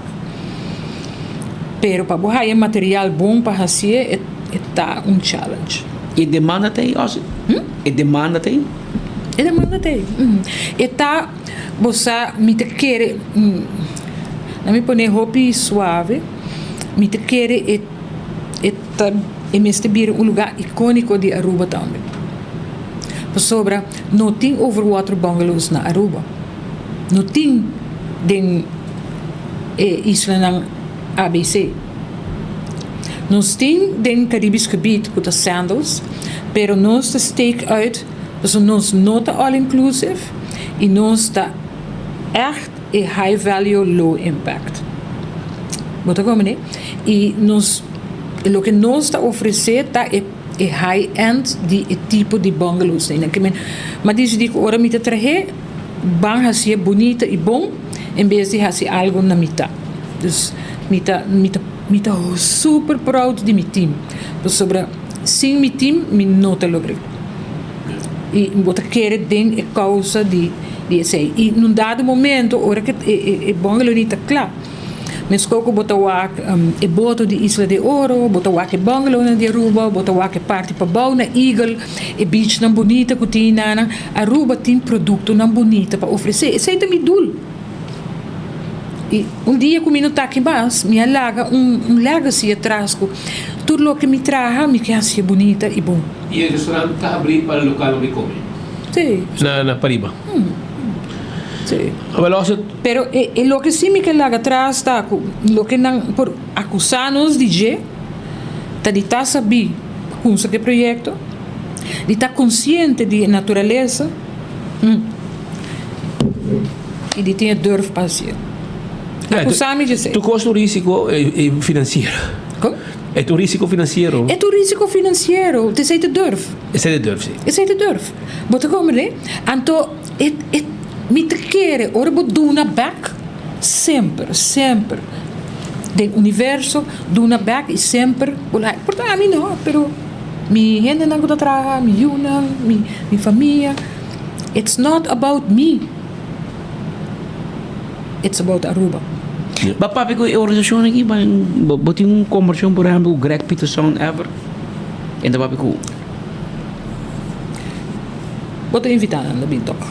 Pero pa bo haya material bon pa hacié e e ta un challenge. E demanda ta ei Ozzy? Hm? E demanda ta ei? E demanda ta ei. E ta bo sa mi ta kere na mi pone hopi suave mi ta kere e e ta e mester bira un lugar iconico di Aruba tambe. Pasobra no tin overwater bungalows na Aruba. No tin den e islanan ABC. Nos tin den Caribisch gebied cu ta Sandals, pero nos ta steek uit pasobra nos no ta all inclusive y nos ta echt e high value low impact. Bo ta comprende? Y nos loke nos ta ofrece ta e. E high end di e tipo di bungalows ei nan. Ke men m'a disidí ku ora mi ta trah'é, ban hasié bunita i bon en bes di hasi algu na mitá. Dus mi ta mi ta mi ta super proud di mi team pasobra sin mi team mi no ta logr'é. I bo ta kere den e kousa di di esei. I nun dado momento ora ku e e e bungalow ni ta kla. Meskos ku bo ta wak e boto di Isla de Oro, bo ta wak e bungalownan di Aruba, bo ta wak e parti pabou na Eagle, e beachnan bunita ku tin einan. Aruba tin produktonan bunita pa ofresé. Esei ta mi dul. I un dia ku mi no ta aki mas, mi a laga un legacy atras ku tur loke mi traha mi ke hasié bunita i bon. I e restaurant ta habrí pa lokalnan bai kome? Sí. Na pariba? Sí. Awel, ose. Pero e e loke si mi ke laga tras ta ku loke nan por akusá nos di dje ta di ta sabí pa kumsa ku e proyekto, di ta konsiente di e naturalesa i di tin e durf pa hasié. Akusá mi dje esei. Tur kos ta un risiko finansiero. Kon? E ta un risiko finansiero. E ta un risiko finansiero. Esei ta durf. Esei ta durf, si. Esei ta durf. Bo ta komprendé? Anto. E e mi ta kere ora bo duna bek semper semper. Den universo duna bek y semper bo lo por ta ami no pero mi hendenan cu ta traha mi yunan mi mi famia it's not about me it's about Aruba. Ba papia cu e organisacion aki bo tin un conversacion por ehempel cu Greg Peterson ever en ta papia cu. Bo ta invita nan ta bin tok.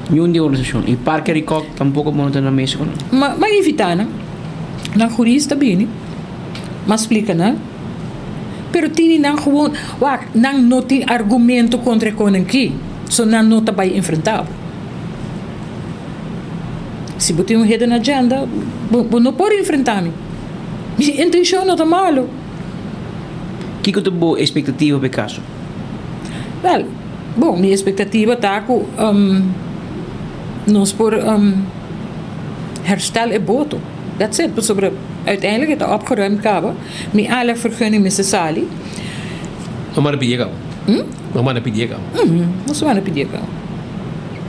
Niun di organisashon. I Parke Rikòk tampoko bo no ta na mesa ku nan? Ma m'a invitá nan. Nan huris ta bini. M'a splika nan. Pero tini nan gewoon, wak, nan no tin argumento kontra e konenki. So nan no ta bai enfrentá bo. Si bo tin un hidden agenda, bo bo no por enfrentá mi. Mi intenshon no ta malu. Kiko ta bo espektativa pa e kaso? Wèl, bon, mi espektativa ta ku nos por herstel e boto. That's it, pasobra uiteindelijk e ta opgeruimd kaba. Mi aanlegvergunning mester sali. No manda pidi e kaba. No manda pidi e kaba. Nos manda pidi e kaba.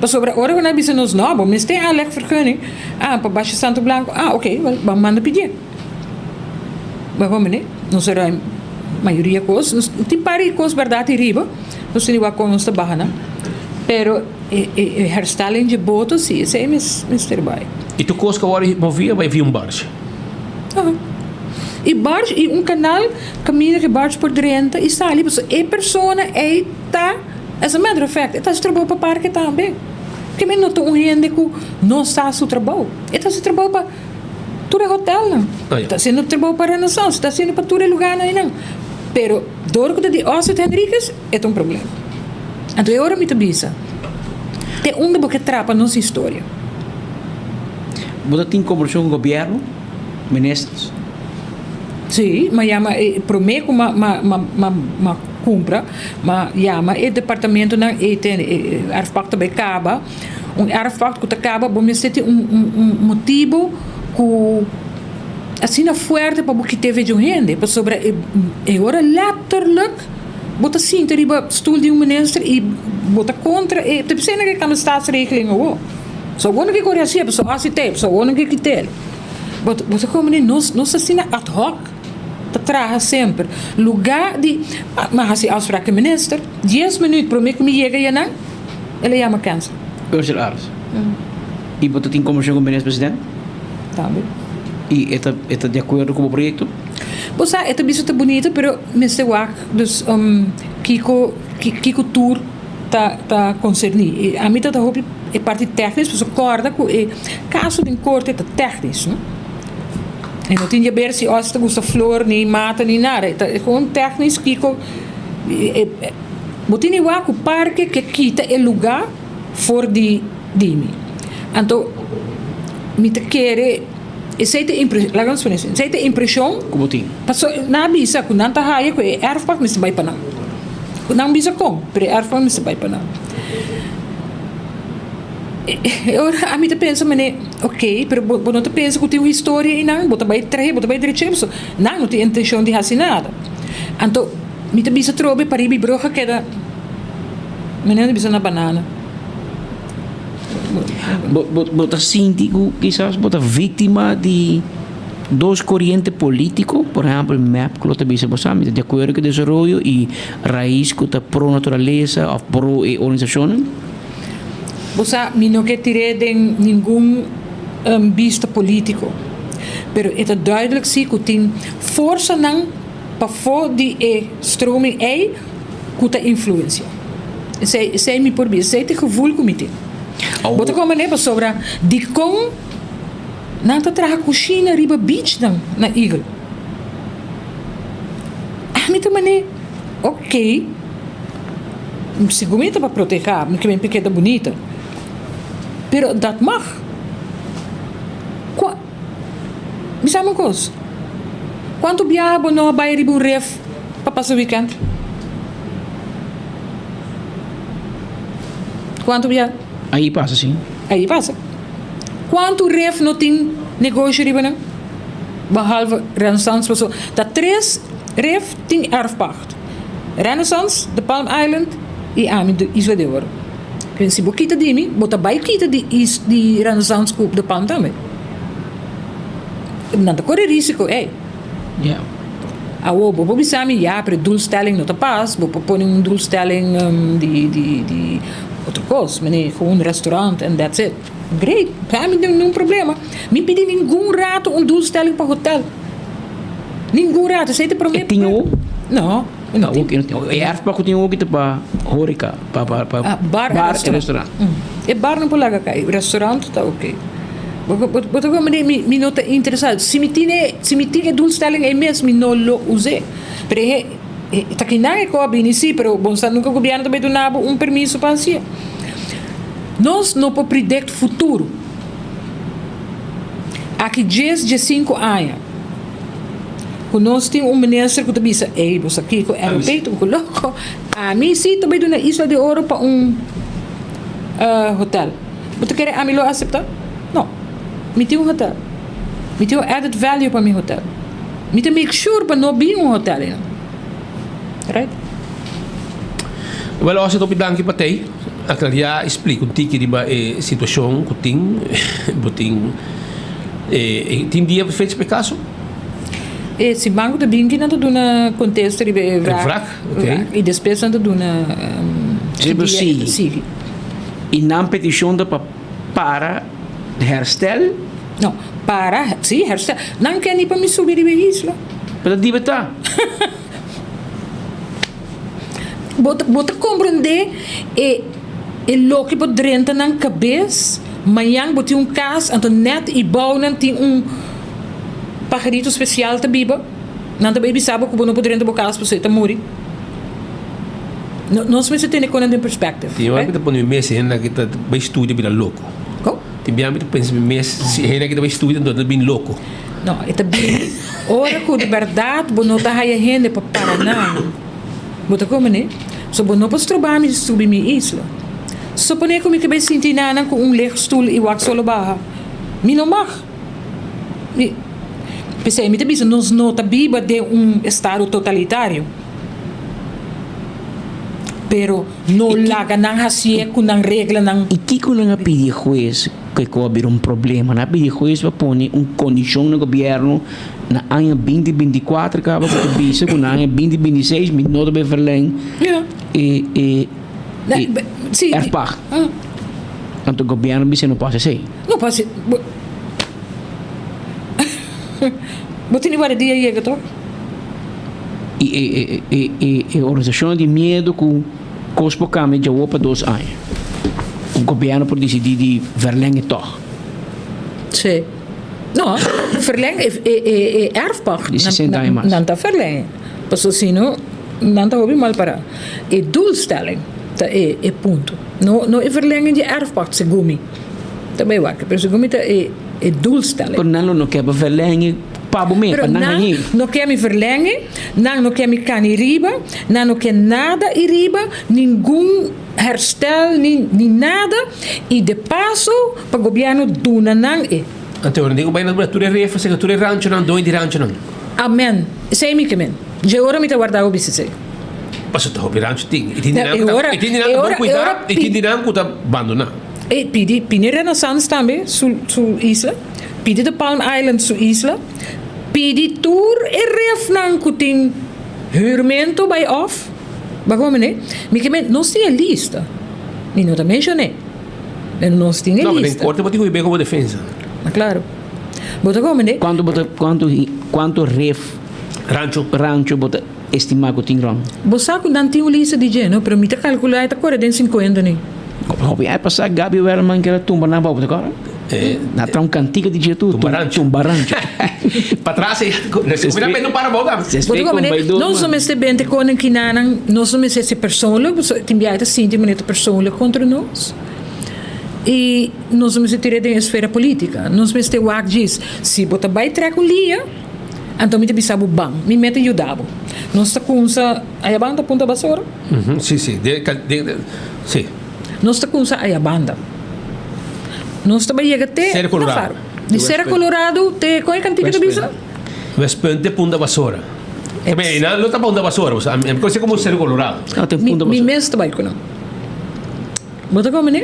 Pasobra ora ku nan a bisa nos no, bo mester aanlegvergunning, ah, pa basha Santo Blanco, ah, oké, wèl, ban manda pidié. Bo mene, nos a ruim mayoria kos, nos tin par di kos bèrdat ei riba, nos tin di wak kon nos ta baha nan, pero e e herstelling dje boto si esei mester bai. I tur kos ku a wòrdu moví a bai via un barge. Aha. I barge i un kanal kaminda ku e barge por drenta i sali pasobra e persona ei ta, as a matter of fact, e ta hasi trabou pa parke tambe. Ke men no ta un hende ku no sa su trabou, e ta hasi trabou pa. Tur e hotelnan ta haciendo trabou pa Renaissance, ta haciendo pa tur e lugarnan einan. Pero dor cu ta di Osseth Henriquez e ta un problema. Anto e ora mi ta bisa, te unda bo ke trapa nos historia? Bo ta tin kombershon ku gobièrnu, ministers? Sí, m'a yama e promé ku m'a m'a m'a m'a kumpra, m'a yama e departamentonan ei tende e erfpacht ta bai kaba. Un erfpacht ku ta kaba bo mester tin un un un motibu ku asina fuerte pa bo kit'é ve di un hende pasobra e e ora letterlijk bo ta sinta riba stul di un minister i bo ta kontra e ta bisa nan ke kambia staatsregeling awo so awor no ke kore hasié pasobra hasi te pasobra awor no ke kit'é bo bo ta komo di nos nos ta asina ad hoc ta traha semper luga di mi a hasi afspraak ku e minister dies minuut prome ku mi yega yanan. El a yama cancel. Ursula Arends. I bo ta tin kombershon ku minister president? Tambe. I e ta e ta di akuerdo ku bo proyekto? Bo sa e ta bisa ta bunita pero mester wak dus kiko kiko tur ta ta konserní. Ami ta ta hopi e parti tèknis pasobra kòrda ku e kaso den korte ta tèknis no. E no tin di aber si òf ta gusta flor ni mata ni nada e ta gewoon tèknis kiko e. Bo tin di wak ku parke ke kita e lugá for di di mi. Anto mi ta kere esei ta impre laga nos pone asina, esei ta impreshon ku bo tin. Paso nan a bisa ku nan ta haya ku e erfpacht mester bai pa nan. Ku nan bisa kon, pero e erfpacht mester bai pa nan. E ora ami ta pensa mane ok, pero bo bo no ta pensa ku tin un historia einan, bo ta bai trahe, bo ta bai drecha, pasobra nan no tin intenshon di hasi nada. Anto. Mi ta bisa trobe pa riba i brug a keda Meneer ta bisa na banana. Bo bo bo ta sinti ku kisas bo ta víktima di dos koriente polítiko? Por ehèmpel mep ku lo ta bisa bo sa mi ta di akuerdo ku e desaroyo i rais ku ta pro naturalesa òf pro e organisashonnan? Bo sa mi no ke tir'é den ningun bista polítiko, pero e ta duidelijk si ku tin forsanan. Pafó di e stroming ei ku ta influensia. Esei, esei mi por bisa. Esei ta e gevoel ku mi tin. Bo ta komprendé? Pasobra dikon nan ta traha kushina riba beachnan na Eagle? Ami ta manera, ok, sigur mi ta pa protehá, mi ke men pa e keda bunita. Pero dat mag. Kua. Bisa mi un kos, kuantu biaha bo no a bai riba un ref pa pasa wikènt? Kuantu biaha? Ahí pasa, sí. Ahí pasa. Kuantu ref no tin negoshi riba nan? Behalve Renaissance pasobra ta tres ref tin erfpacht, Renaissance, de Palm Island i ami de Isla de Oro. Si bo kita di mi, bo ta bai kita di Renaissance ku de Palm tambe. Nan ta kore risiko ei. Ja. Awor bo por bisa mi, ya, pero doelstelling no ta pas, bo por pone un doelstelling di di di otro kos, mene gewoon restaurant and that's it. Great, pa mi ningun problema. Mi pidi ningun rato un doelstelling pa hotel. Ningun rato, esei ta prome. E tin awo? No, e no tin. E erfpacht ku tin awo ta pa horeca, pa pa pa bar en restaurant. E bar no por laga kai, restaurant ta oke. Bo ta wak mi mi no ta interesa. Si mi tin e si mi tin e doelstelling ei mes mi no lo us'é. Pero e e ta kinan e ko a bini si, pero bo sa nunka gobierno ta bai duna bo un permiso pa hasié. Nos no por predict futuro. Aki djes djesinku aña ku nos tin un minister ku ta bisa, ey bo sa kiko ROP ta un ku loko, ami si ta bai duna Isla de Oro pa un hotel. Bo ta kere ami lo asepta? No. Mi tin un hotel. Mi tin un added value pa mi hotel. Mi ta make sure pa no bin un hotel einan. Right? Wel Ossie hopi danki pa tei aclaria y splica un tiki riba e situacion cu tin bo tin e tin dia fecha pa e caso? E siman cu ta bin ki nan ta duna contesta riba e wrak. E wrak, ok. Y despues nan ta duna ki dia e ta sigui. Y nan peticion ta pa para herstel? No, para, si, herstel. Nan ke ni pa mi subi riba e isla. Pero ta diba ta. Bo ta, bo ta comprende e, e loke bo drenta nan cabes? Mañan bo tin un cas, anto net y bou nan tin un pajarito special ta biba. Nan ta bay bisa bo cu bo no por drenta bo cas pasobra e ta muri. No, nos mester tene conan den perspective. Tin ora mi ta pone mi mes hende aki ta bay studia bira loco. Con? Tin bia mi ta pensa mi mes si hende aki ta bay studia enton ta bin loco. No, e ta bini ora cu di berdad bo no ta haya hende pa para nan. Bo ta come ne? So bo no por stroba mi di subi mi isla. Supone cu mi ke bay sinti nanan cu un ligstoel y wak solo baha. Mi no mag. Mi, p'esey mi ta bisa nos no ta biba den un estado totalitario. Pero no laga nan hacié cu nan reglanan. Y kico nan a pidi huez cu e cu a bira un problema? Nan a pidi huez pa pone un condicion na gobierno na aña binti binti kuater caba cu ta bisa cu na aña binti binti seis mi no ta bay verleng e e erfpacht. Anto gobierno bisa no por haci esey. No por haci. Bo tene wara dia yega toch? I e e e e organisashonnan tin miedu ku kos por kambia djawo pa dos aña. Ku gobièrnu por disidí di verleng e tòg. Sí. No, verleng e e e e erfpacht. Di sesenta aña mas. Nan ta verleng. Pasobra si no, nan ta hopi mal pará. E doelstelling ta e e punto. No no e verlenging di erfpacht segun mi. Ta bai wak, pero segun mi ta e e doelstelling. Pero nan lo no ke pa verlenge pa bo mes, Pero pa nan nan hañ'é. no ke mi verlenge, nan no ke mi kani riba, nan no ke nada iriba, ningun herstel ni ni nada, y de paso pa gobierno duna nan e. Anto ora digo bai nan tur e refa seka tur e ranchonan, doño di ranchonan. Amen. Esei mi ke men. Dje ora mi ta warda bo bisa esei. Pasobra ta hopi rancho tin. I tin di E nan ku ta ora, i tin di nan e ta bon ora, e kuida ora i tin di nan ku ta bandoná. E pidi pini Renaissance tambe su su isla, pidi de Palm Island su isla, pidi tur e refnan ku tin huurmento bai òf, bako mene? Mi ke men nos tin e lista, mi no ta menshoné, pero nos tin e No, pero den lista. korte bo tin ku hib'é komo defensa. Ma klaro. Bo ta komende? Kuantu bo ta kuantu kuantu ref Rancho. rancho bo ta Estimá ku tin ron. Bo sa ku nan tin un lista di dje, no? Pero mi ta kalkulá e ta kore den sinkuenta ni. Hopi aña pasá Gaby Werleman keda tumba nan bou, bo ta kòrda? Nan a traha un kantika di dje tur, Tumba rancho. Tumba rancho. Patras ei, mira pe no para bou tambe. Bo ta kòmende, nos no mester bente konen kinanan, nos no mester ser persoonlijk, pasobra tin biaha ta sinti manera ta persoonlijk kontra nos. I nos no mester tira den esfera polítika. Nos mester wak djis, si bo ta bai trèk un liña, Anto mi ta bisa bo ban, mi mete yuda bo. Nos ta kunsa ayabanda Punta Basora? Si, si, de, de, si. Nos ta kunsa ayabanda. Nos ta bai yega te Cerro Colorado. Di Cerro Colorado te, kon e kantika ta bisa? West Punt te Punta Basora. E be, nan no ta Punta Basora, mi konosi komo Cerro Colorado. Mi, mi mes ta bai ku nan. Bo ta komo ne?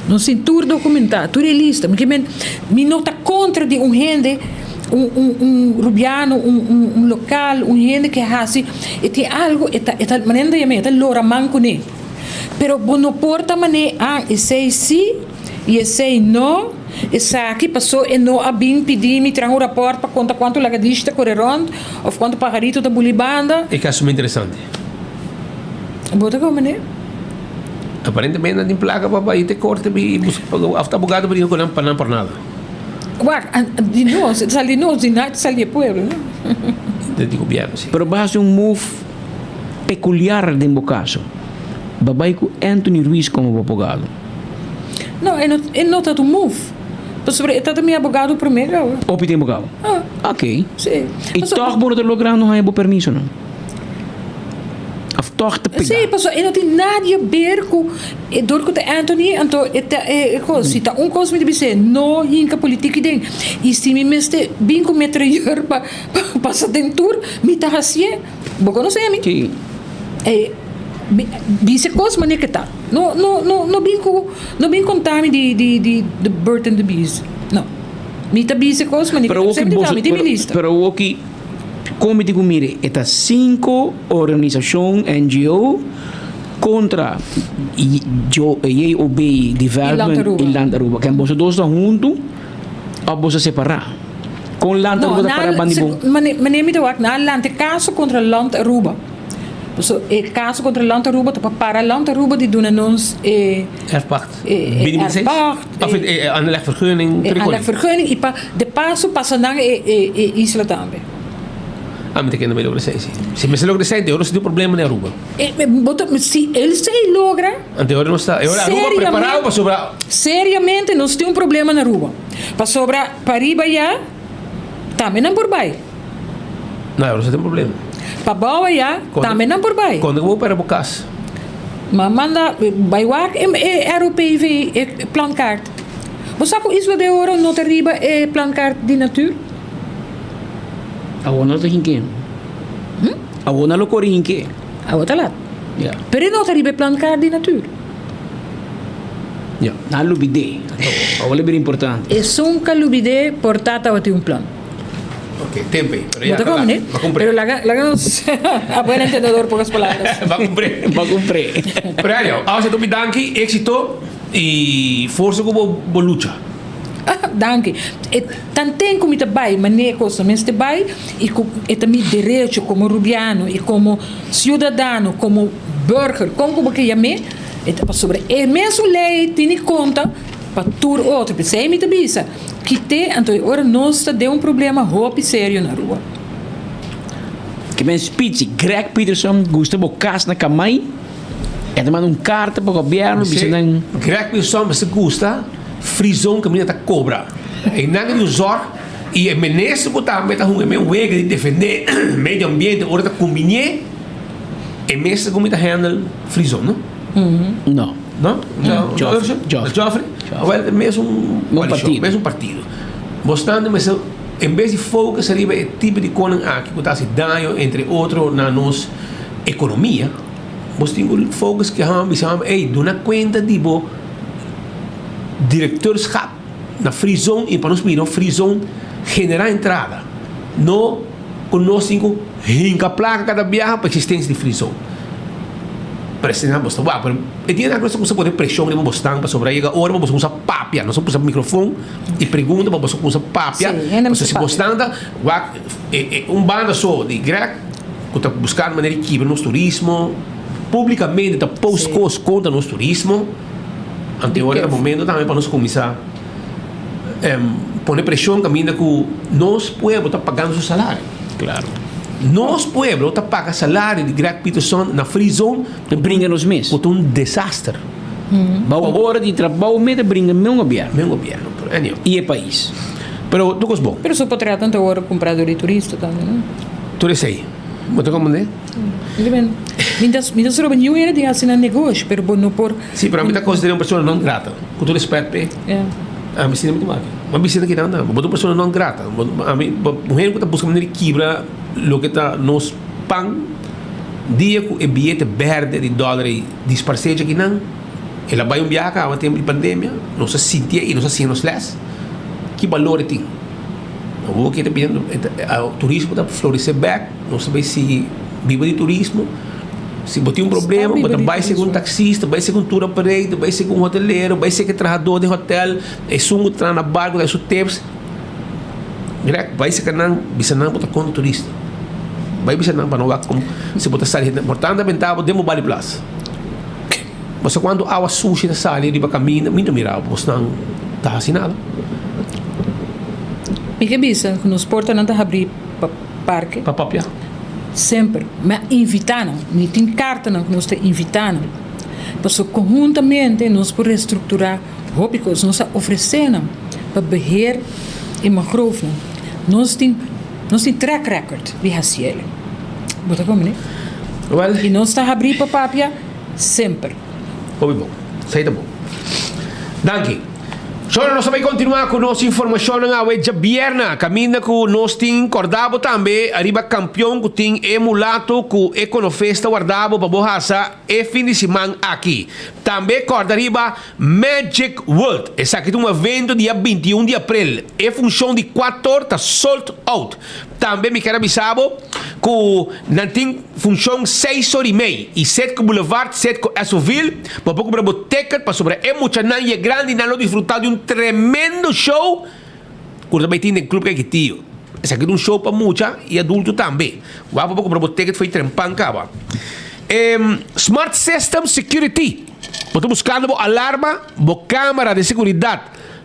Nos tin tur dokumentá, tur e lista. Mi ke men, mi no ta kontra di un hende. Un un un rubiano, un un un lokal, un hende ke hasi e tin algu e ta e ta manera nan ta yama e ta lora man kuné. Pero bo no por ta manera ah esei si i esei no, esaki paso e no a bin pidi mi traha un rapòrt pa konta kuantu lagadishi ta kore rònt òf kuantu paharito ta buli banda. E kaso mi interesante. Bo ta komo manera? Aparentemente nan tin plaka pa bai te korte i buska òf ta abogado pa diha ku nan pa nan por nada. Wak, di nos, e ta sali di nos, di na ta sali di e pueblo, no? Di gobierno, si. Pero bo hasi un move peculiar den bo caso. Bo bai cu Anthony Ruiz como bo abogado. No, e no, e no ta un move. Pasobra e ta ta mi abogado prome gaba. Hopi tempo gaba? Ah. Ok. Si. Y toch bo no ta logrando haña bo permisonan? Of toch ta pega? Sí, pasobra e no tin nada di haber ku e dor ku ta Anthony, anto e ta e kos. Si ta un kos mi ta bis'é, no hinka politiki den. I si mi mester bin ku metrayeur pa pasa den tur, mi ta hasié. Bo konosé mi. Sí. E bisa e kos manera ke ta. No, no, no, no bin ku, no bin konta mi di di di the bird and the bees. No. Mi ta bisa e kos manera ke ta. Semper mi ta, mi tin mi lista. Pero awoki. Kon mi tin ku mira e ta sinku organisashon, NGO, kontra JOB Development i Land Aruba. Ken boso dos ta huntu òf boso separá? Kon Land Aruba ta para banda di bo? Manera mi ta wak nan a lanta e kaso kontra Land Aruba. Paso e kaso kontra Land Aruba ta pa para Land Aruba di duna nos e Erfpacht. Erfpacht. Of e aanlegvergunning. E aanlegvergunning i pa de paso pasa nan e isla tambe. Ah, mi ta kende mi logra esei si. Si mester logra esei, anteora nos tin un problema na Aruba. Bo ta, si el esei logra. Anteora nos ta, e ora Aruba preparado pasobra. Seriamente nos tin un problema na Aruba. Pasobra pariba ya tambe nan por bai. No, e ora nos tin un problema. Pa bou aya tambe nan por bai. Konde ku bo pera bo kas? Ma manda bai wak e ROPV, e plankaart. Bo sa ku Isla de Oro no ta riba e plankaart di natuur? Awor no ta hinke. Awor nan lo kore hinke. Awor ta lat. Ya. Pero e no ta riba e plankaart di natuur. Ya. Nan lubid'é. Awor lo bira importante. Esun ka lubid'é por ta tabatin un plan. Ok, tempe. Pero ya, Bo ta ta komo, lat. ne? Ba kumpré. Pero laga, laga nos a buen entendedor pocas palabras. Ba kumpré. Ba kumpré. Pero anyhow, awe ta hopi danki, éxito y forsa ku bo bo lucha. Danki. E tanten ku mi ta bai manera kos ta mester bai y ku e ta mi derecho komo rubiano y komo ciudadano, komo burger, kon ku bo ke yam'é, e ta pasobra e mesun lei tini konta pa tur otro. P'esei mi ta bisa. Kite anto e ora nos ta den un problema hopi serio na Aruba. Ke men speech Greg Peterson gusta bo kas na Kamay e ta manda un karta pa gobierno bisa nan. Greg Peterson mester gusta free zone kaminda ta kobra e nan di un zorg y e minister ku tambe ta hunga e men wega di defende medio ambiente ora ta kumbinié e mester ku mi ta handle free zone no. No. No? No, Joffrey. Joffrey. Joffrey. Wel, mesun partido. Mesun partido. Bosnan mester, en bes di focus riba e tipo di konan aki ku ta hasi daño entre otro na nos ekonomia, bos tin ku focus ke hòmber bisa hòmber, ey, duna kuenta di bo direkteurschap na free zone i pa nos mira free zone generá entrada. No ku nos tin ku hinka plaka kada biaha pa eksistensia di free zone. Presioná bos ta wak, pero e dia nan nos a kuminsá pone preshon riba bosnan pasobra a yega ora pa boso kuminsá papia, nos a kuminsá mikrofon i pregunta pa boso kuminsá papia, pasobra si bosnan ta wak e un banda so di Greg ku ta buskando manera di kibra nos turismo, publikamente ta post kos kontra nos turismo, anto e ora ta momento tambe pa nos kuminsá pone preshon kaminda ku nos pueblo ta pagando su salario. Claro. Nos pueblo ta paga salario di Greg Peterson na free zone. Ta bringa nos mes. Cu ta un desaster. Bao ora di trabao me ta bringa meu gobierno. Meu gobierno, pero anyhow. Y e pais. Pero tur cos bon. Pero su potreta ta worde cumpra door di turista tambe, no? Tur esey. Bo ta comprende? Mi ta mi ta stroba niun hende di haci nan negoshi, pero bo no por. Si, pero ami ta considera un persona non grata. Cu tur respet p'e. Ami si no mi ta wak. Mi a bisa nan kinan tambe. Bo ta un persona non grata. Ami, un hende cu ta busca manera di kibra loke ta nos pan, dia cu e biyete berde di dollar ei disparce dje kinan, el a bay un biaha caba tempo di pandemia, nos a sintié y nos a siña nos les ki balor e tin. Awor ke ta bini turismo ta florece bek, nos ta bay sigui biba di turismo. Si bo tin un problema, bo ta bay segun taxista, bay segun tour operator, bay segun hotelero, bay segun trahador den hotel, esun ku ta traha na bar ku ta su tips. Greg, bay seka nan, bisa nan bo ta konta turista. Bay bisa nan pa no wak kom si bo ta sali hende. Por tanto benta bo den bo bali plas. Bo sa kuantu awa sushi ta sali riba kaminda, mi no mira bosnan ta hasi nada. Mi ke bisa ku nos portanan ta habrí pa parke. Pa papia. Semper. Mi a invitá nan. Mi tin kartanan ku nos ta invitá nan. Pasobra konhuntamente nos por restrukturá hopi kos. Nos a ofresé nan pa beheer e mangroofnan. Nos tin nos tin track record di hasi el. Bo ta komprendé? Wel. I nos ta habrí pa papia semper. Hopi bon. Esei ta bon. Danki. Shona nos ta bai kontinuá ku nos informashonnan awe djabièrna kaminda ku nos tin kòrda bo tambe ariba kampion ku tin e mulato ku e konofes ta warda bo pa bo hasa e fin di siman aki. Tambe kòrda riba Magic World. Esaki ta un evento dia 21 di aprel. E funshon di kuator ta sold out. Tambe mi kier a bisa bo ku nan tin funshon seis or i mei i set ku Boulevard, set ku Esoville. Bo por kumpra bo ticket pasobra e muchanan i e grandinan lo disfruta di un tremendo show ku ta bai tin den Club Caiquetio. Esaki ta un show pa mucha i adulto tambe. Wak bo por kumpra bo ticket for i trempan kaba. Smart System Security, Bo ta buskando bo alarma, bo camera di seguridad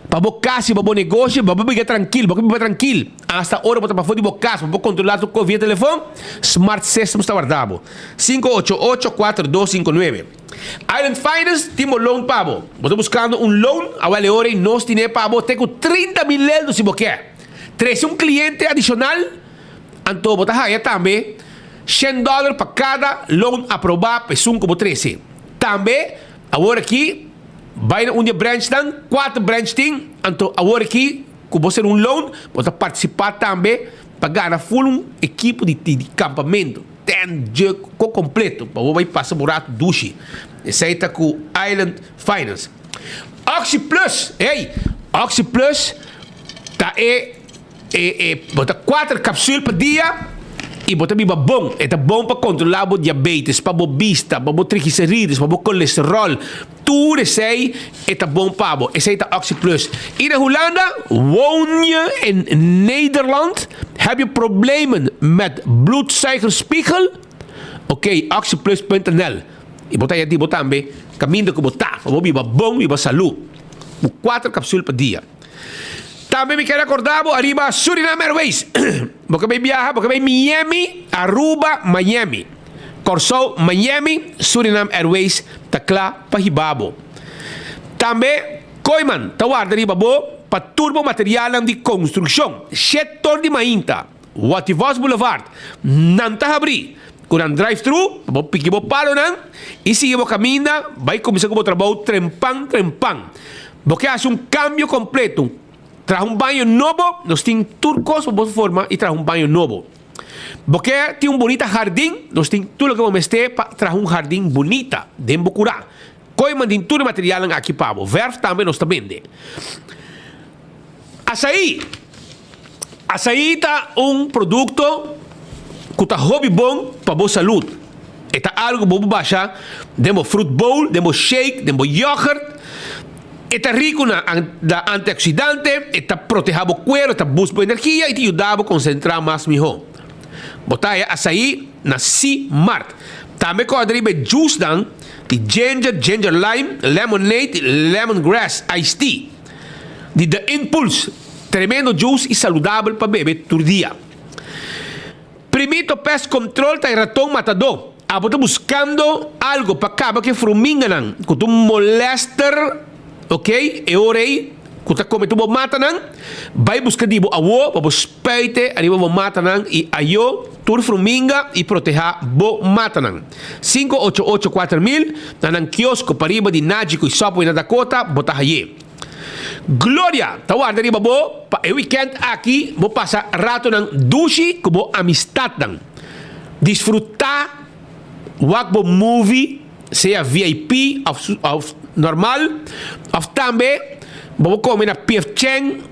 pa bo cas i pa bo negoshi, bo por biba trankil, bo por biba trankil. Asta ora bo ta pafó di bo kas, bo por kontrolá tur kos via telefòn, Smart Systems ta warda bo. 588-4259. Island Finance tin bo loan pa bo. Bo ta buskando un loan? Awel e ora ei nos tine pa bo te ku 30 mil eldo si bo ke. Trese un kliente adishonal, anto bo ta haya tambe shen dòler pa kada loan aprobá pa esun ku bo trese. Tambe, awor aki, bai na un di e branchnan, kuater branch tin, anto awor aki, Ku bo ser un loan, bo ta partisipá tambe pa gana ful un ekipo di di kampamentu, tent, juk, ko kompleto pa bo bai pasa bo ratu dushi. Esei ta ku Island Finance. Oxi Plus, hey! Oxi Plus ta e e e bo ta kuater kapsul pa dia i bo ta biba bon. E ta bon pa kontrolá bo diabetes, pa bo bista, pa bo triglicerides, pa bo kolesterol. Tur esei e ta bon pa bo. Esei ta Oxyplus. I na Hulanda woon je in Nederland? Heb je problemen met bloedsuikerspiegel? Oké, oxyplus.nl. I bo ta yadi bo tambe kaminda ku bo ta pa bo biba bon, biba salú. Ku kuater kapsul pa dia. Tambe mi ker akorda bo ariba Suriname Airways. Bo ke bai biaha, bo ke bai Miami, Aruba, Miami. Kòrsou, Miami, Suriname Airways ta kla pa hiba bo. Tambe Kooyman ta warda riba bo pa tur bo materialnan di konstrukshon. Shetor di mainta, Wativos Boulevard, nan ta habrí ku nan drive-thru pa bo piki bo palonan i sigui bo kaminda bai kuminsá ku bo trabou trempan trempan. Bo ke hasi un kambio kompleto, traha un baño nobo, nos tin tur kos pa bo forma i traha un baño nobo. Bo ke tin un bunita hardin, nos tin tur loke bo mester pa traha un hardin bunita den bo kurá. Kooiman tin tur e materialnan aki pa bo. Verf tambe nos ta bende. Asaí. Asaí ta un produkto ku ta hopi bon pa bo salud. E ta algu ku bo por basha den bo fruit bowl, den bo shake, den bo yoghurt. E ta riku na antioksidante, e ta protehá bo kuero, e ta boost bo energia i ta yuda bo konsentrá mas mihó. Bo ta haya asaí na C-Mart. Tambe kòrda riba e juicenan di ginger, ginger lime, lemonade i lemongrass iced tea. Di The Impulse, tremendo juice i saludabel pa bebe tur dia. Primito Pest Control ta e raton matadó. Abo ta buskando algo pa kaba ku e fruminganan ku ta un molester, ok, e ora ei ku ta kome tur bo matanan, bai buska di bo awo pa bo spuite ariba bo matanan i ayo tur fruminga i protehá bo matanan. 588 4000 na nan kiosko pariba di Nagico i Subway na Dakota bo ta haye. Gloria ta warda riba bo pa e weekend aki bo pasa ratonan dushi ku bo amistatnan. Disfruta wak bo movie sea VIP of normal of tambe bo por come na PF Chang,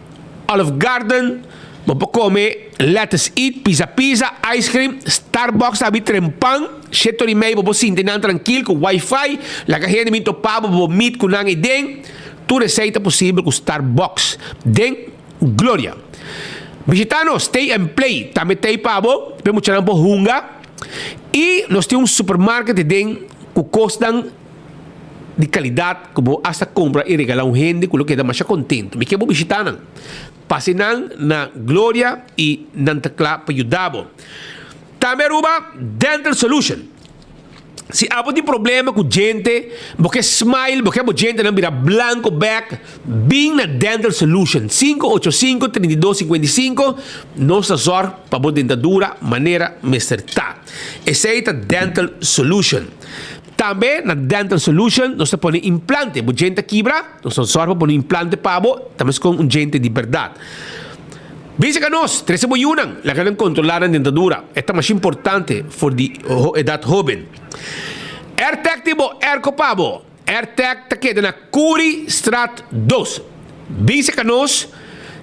Olive Garden. Bo por come Lettuce Eat, Pizza Pizza, Ice Cream, Starbucks ta abi trempan, shetor y mei bo por sinti nan trankil cu wifi, laga hende bin topa bo, bo meet cu nan eyden. Tur esey ta posibel cu Starbucks den Gloria. Bishita nos, Stay and Play tambe t'ey pa bo, p'e muchanan por hunga. Y nos tin un supermarket eyden cu cosnan di calidad cu bo hasta cumpra y regala un hende cu lo keda masha contento. Mi ke bo bishita nan. Pasa nan na Gloria y nan ta cla pa yuda bo. Tambe Aruba Dental Solution. Si abo tin problema cu djente, bo ke smile, bo ke bo djentenan bira blanco bek, bin na Dental Solution. 585 32 55, nos ta zorg pa bo dentadura manera mester ta. Esey ta Dental Solution. Tambe na Dental Solution nos ta pone implante. Bo djente a kibra, nos ta zorg pa pone implante pa bo, ta meskon un djente di berdad. Bisa ka nos, trese bo yunan, laga nan kontrolá nan dentadura. E ta masha importante for di edat hóben. Airtag tin bo airco pa bo. Airtag ta keda na Curi Straat dos. Bisa ka nos,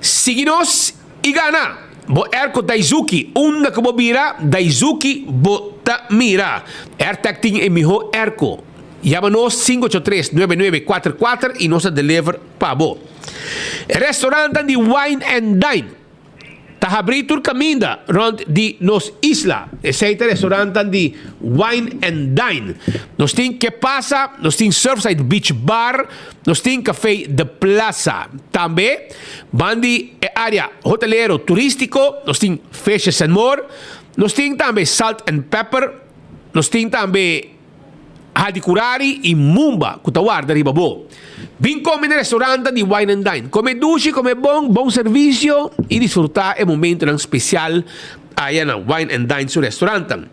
sigui nos i gana! Bo airco Daizuki, unda ku bo bira, Daizuki bo ta mira. Airtag tin e mihó airco. Yama nos 583 9944 i nos ta deliver pa bo. E restaurantnan di Wine and Dine ta habrí tur kaminda rònt di nos isla. Esei ta restaurantnan di Wine and Dine. Nos tin Ke Pasa, nos tin Surfside Beach Bar, nos tin Café The Plaza. Tambe ban di e área hotelero turístiko nos tin Fishes and More, nos tin tambe Salt and Pepper, nos tin tambe. Hadicurari y Mumba cu ta warda riba bo. Bin come na restauranta di Wine and Dine. Come dushi, come bon, bon servicio y disfruta e momentonan special aya na Wine and Dine su restaurantan.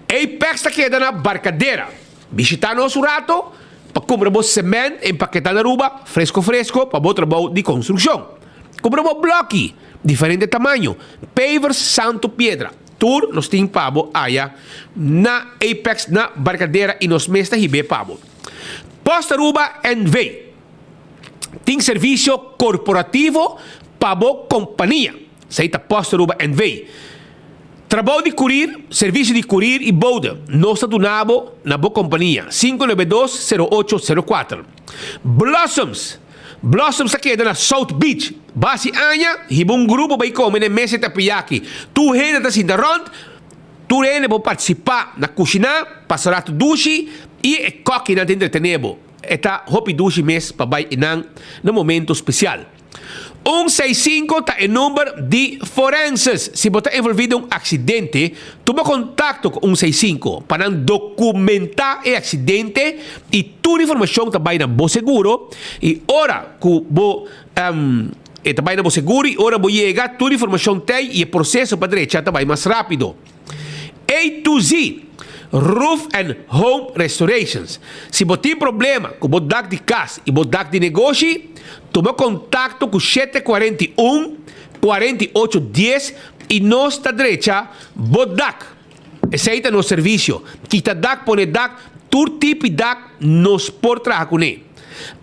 Apex ta keda na Barcadera. Bishita nos un rato pa cumpra bo cement empaketa na Aruba fresco fresco pa bo trabou di construccion. Cumpra bo bloki, diferente tamaño, pavers santo piedra. Tur nos tin pa bo aya na Apex na Barcadera y nos mes ta hib'é pa bo. Post Aruba NV. Tin servicio corporativo pa bo compania. Esey ta Post Aruba NV. Trabou di curir, servicio di curir y bode nos ta duna bo na bo compania. 592 0804. Blossoms. Blossoms ta keda na South Beach. Basi aña, hiba un grupo bai kome na e mesa teppanyaki. Tur hende ta sinta rònt, tur hende por partisipá na kushiná, pasa ratu dushi i e kòkinan ta entretené bo. E ta hopi dushi mes pa bai einan na momento spesial. Un seis sinku ta e number di forenses. Si bo ta envolví den un aksidente, tuma kontakto ku un seis sinku pa nan dokumentá e aksidente i tur informashon ta bai na bo seguro i ora ku bo e ta bai na bo seguro i ora bo yega tur informashon t'ei i e proseso pa drecha ta bai mas rápido. A to Z Roof and Home Restorations Si bo tin problema ku bo dak di kas i bo dak di negoshi, tuma kontakto ku 741 48 dies i nos ta drecha bo dak. Esei ta nos servisio. Kita dak, pone dak, tur tipi dak nos por traha kuné.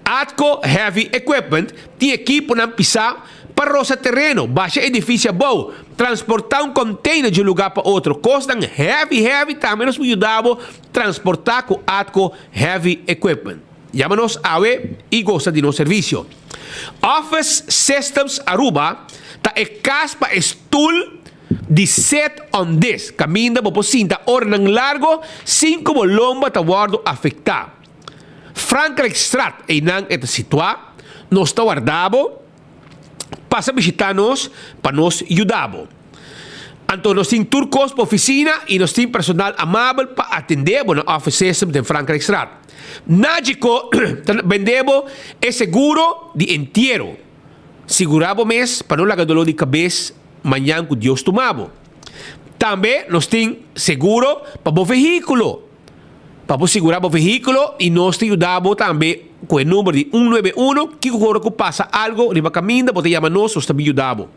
Atco Heavy Equipment tin ekiponan pisá pa rosa tereno, basha edifisio abou, transportá un container di un lugá pa otro. Kosnan heavy heavy tambe nos por yuda bo transportá ku Atco Heavy Equipment. Yama nos awe i gosa di nos servisio. Office Systems Aruba ta e kas pa e stul di sit on this, kaminda bo por sinta oranan largo sin ku bo lomba ta wòrdu afektá. Frankrijkstraat, einan e ta situá. Nos ta warda bo. Pasa bishitá nos pa nos yuda bo. Anto nos tin tur kos pa ofisina i nos tin personal amabel pa atendé bo na Office Systems den Frankrijkstraat. Nagico ta bende bo e seguro di entiero. Sigurá bo mes pa no laga doló di kabes mañan ku Dios tuma bo. Tambe nos tin seguro pa bo vehíkulo. Pa bo sigurá bo vehíkulo i nos ta yuda bo tambe ku e number di un nuebe uno kiko ora ku pasa algo riba kaminda bo ta yama nos, nos ta bin yuda bo.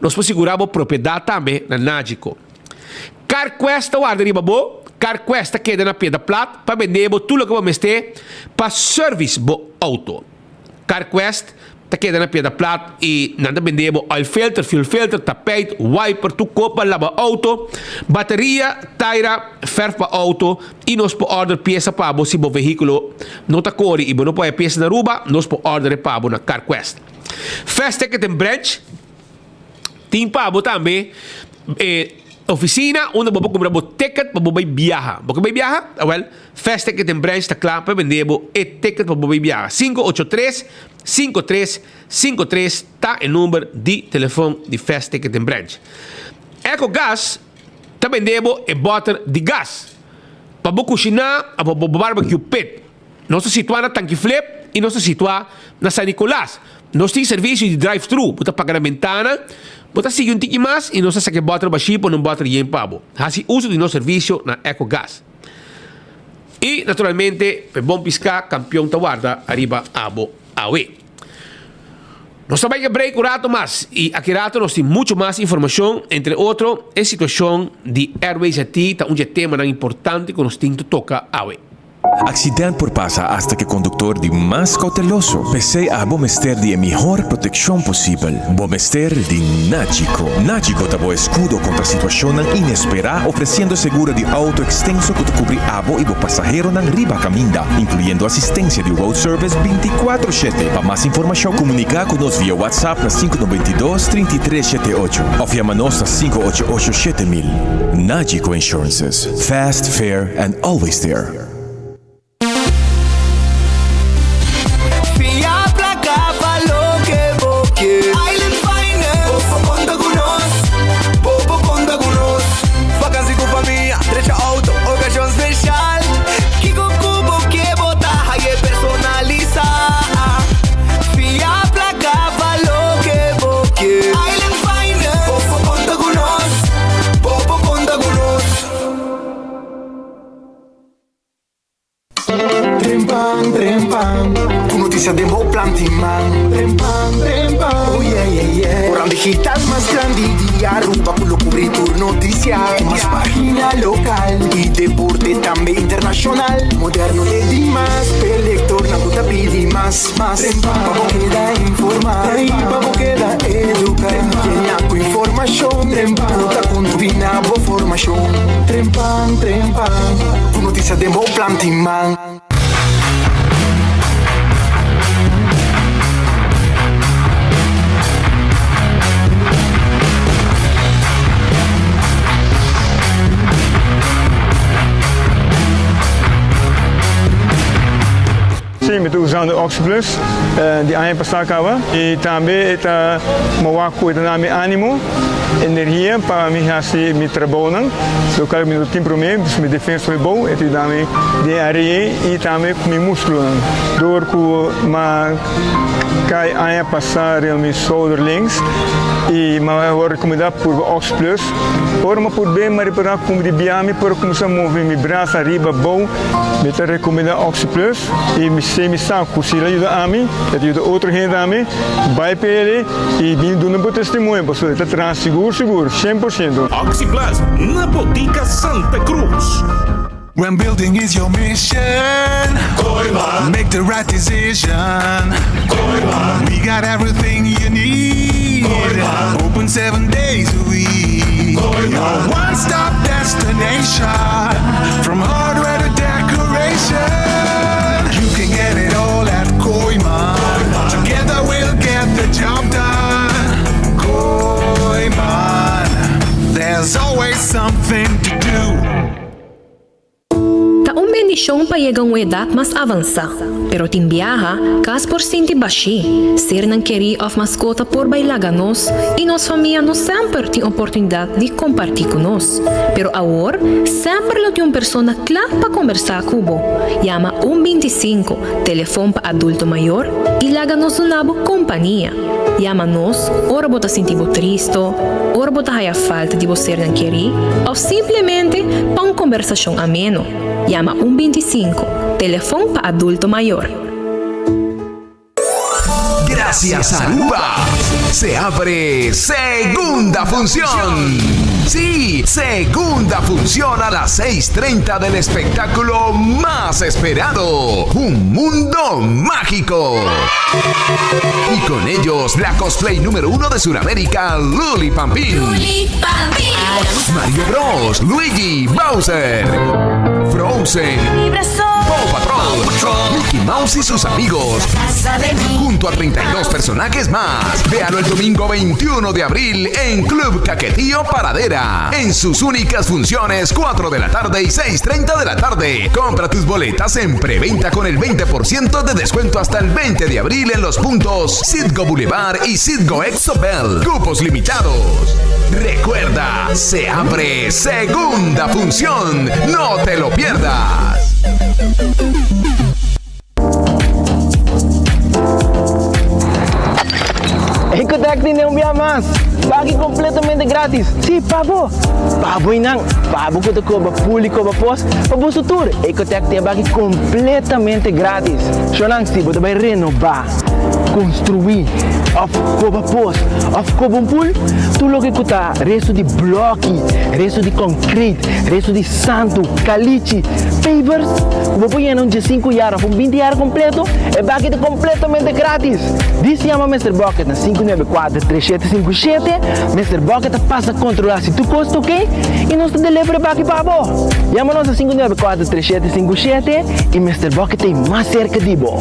Nos por sigurá bo propiedat tambe na Nagico. CarQuest ta warda riba bo. CarQuest ta keda na Piedra Plat pa bende bo tur loke bo mester pa service bo auto. CarQuest. ta keda na Piedra Plat y nan ta bende bo oil filter, fuel filter, tapijt, wiper, tur kos pa laba auto, bateria, taira, verf pa auto y nos por order pieza pa bo si bo vehiculo no ta kori y bo no por haya pieza na Aruba, nos por order e pa bo na Carquest. Fast Ticket en Branch tin pa bo tambe e oficina unda bo por cumpra bo ticket pa bo bay biaha. Bo ke bay biaha? Awel, Fast Ticket en Branch ta kla pa bende bo e ticket pa bo bay biaha. 583 5353 ta e number di telefon di Fast Ticket en Branch. Ecogas ta bende bo e boter di gas pa bo kushiná of pa bo barbecue pit. Nos ta situá na Tanki Flip i nos ta situá na San Nicolas. Nos tin servisio di drive-thru. Bo ta paga na bentana, bo ta sigui un tiki mas i nos ta saka e bòter bashí pone un bòter yen pa bo. Hasi uso di nos servisio na Ecogas. I naturalmente pa e bon piská kampion ta warda ariba abo awe. Nos ta bai ke break un rato mas i aki rato nos tin mucho mas informashon, entre otro e situashon di Airways Haiti ta un dje temanan importante ku nos tin ta toka awe. Accident por pasa hasta ke conductor di mas cauteloso. P'esey abo mester di e mihor proteccion posibel. Bo mester di Nagico. Nagico ta bo escudo contra situacionnan inespera, ofreciendo seguro di auto extenso cu ta cubri abo y bo pasaheronan riba caminda, incluyendo asistencia di road service binticuatro shete. Pa mas informacion comunica cu nos via WhatsApp na sinku 92 33 shete ocho of yama nos na 588 7000. Nagico Insurances. Fast, fair and always there. Fia placa pa loke bo ke. Island Finance. Bo por conta cu nos. Bo por conta cu nos. Vakantie cu famia, drecha auto, ocasion special. Kico cu bo ke bo ta haye personalisa. Fia placa pa loke bo ke. Island Finance. Bo por conta cu nos. Bo por conta cu nos. Trempan, trempan, ku notisia den bo planti man. Trempan, trempan, oh yeah, yeah, yeah. Koran digital mas grandi di Aruba ku lo kubri tur notisia. Ku mas pagina lokal i deporte tambe internashonal. Moderno te dimas, p'e lektornan ku ta pidi mas, mas. Trempan, pa bo keda informa i pa bo keda eduka. Yena ku informashon ku ta kontribuí na bo formashon. Trempan, trempan, ku notisia den bo planti man. Sí, mi ta usando Oxyplus di aña pasá kaba i tambe e ta mowa ku e ta na mi ánimo, energia pa mi hasi mi trabounan, lokal mi no tin promé, pues mi defensa hopi bon, e ta yuda mi den área ei i tambe ku mi múskulonan. Dor ku m'a kai aña pasá riba mi shouder links i m'a wòrdu rekomendá purba Oxyplus, ora m'a purb'é m'a ripará ku di bia mi por kuminsá move mi brasa ariba abou. Mi ta recomenda Oxyplus y mi sé mi sa cu si el a yuda ami, el ta yuda otro hende tambe. Bay pa el y bin duna bo testimonio pasobra el ta traha sigur sigur, 100%. Oxyplus na Botica Santa Cruz. When building is your mission, make the right decision. We got everything you need. Open seven days a week. Your one stop destination. From hardware to decoration. You can get it all at Kooiman. Together we'll get the job done. Kooiman. There's always something to do. Ta un bendishon pa yega un edat mas avansá, pero tin biaha, kas por sinti bashí, sernan kerí òf maskota por bai laga nos i nos famia no semper tin oportunidat di kompartí ku nos. Pero awor, semper lo tin un persona kla pa kombersá ku bo. Yama un 25, telefon pa adulto mayor, i laga nos duna bo kompania. Yama nos ora bo ta sinti bo tristo, ora bo ta haya falta di bo sernan kerí òf simplemente pa un kombersashon ameno. Yama un 25, telefon pa adulto mayor. Gracias Aruba! Se abre segunda función. Sí, segunda función a las 6.30 del espectáculo más esperado, Un Mundo Mágico. Y con ellos, la cosplay número uno de Sudamérica, Luli Pampín. Mario Bros, Luigi, Bowser, Frozen, Paw Patrol, Mickey Mouse y sus amigos. Junto a 32 personajes más. Véalo el domingo 21 de abril en Club Caquetío Paradera. En sus únicas funciones, 4 de la tarde y 6.30 de la tarde. Compra tus boletas en preventa con el 20% de descuento hasta el 20 de abril en los puntos Citgo Boulevard y Citgo Exobel. Cupos limitados. Recuerda, se abre segunda función. No te lo pierdas. Ecotec tin un bia mas! Baki completamente gratis! Si, pa bo! Pa bo y nan! Pa bo cu ta coba pool y coba pos, pa boso tur! Ecotec tin e baki completamente gratis! Shonan, si bo ta bay renoba, construi, of coba pos, of coba un pool, tur loke cu ta resto di bloki, resto di concrete, resto di santu, kalichi, pavers, ku bo por yena un diesinku yar òf un binti yar kompleto, e baki ta kompletamente gratis! Dis yama Mister Bucket na 594 3757, Mister Bucket ta pasa kontrolá si tur kos ta oké i nos ta deliver e baki pa bo! Yama nos na 594 3757 i Mister Bucket ta ei mas serka di bo!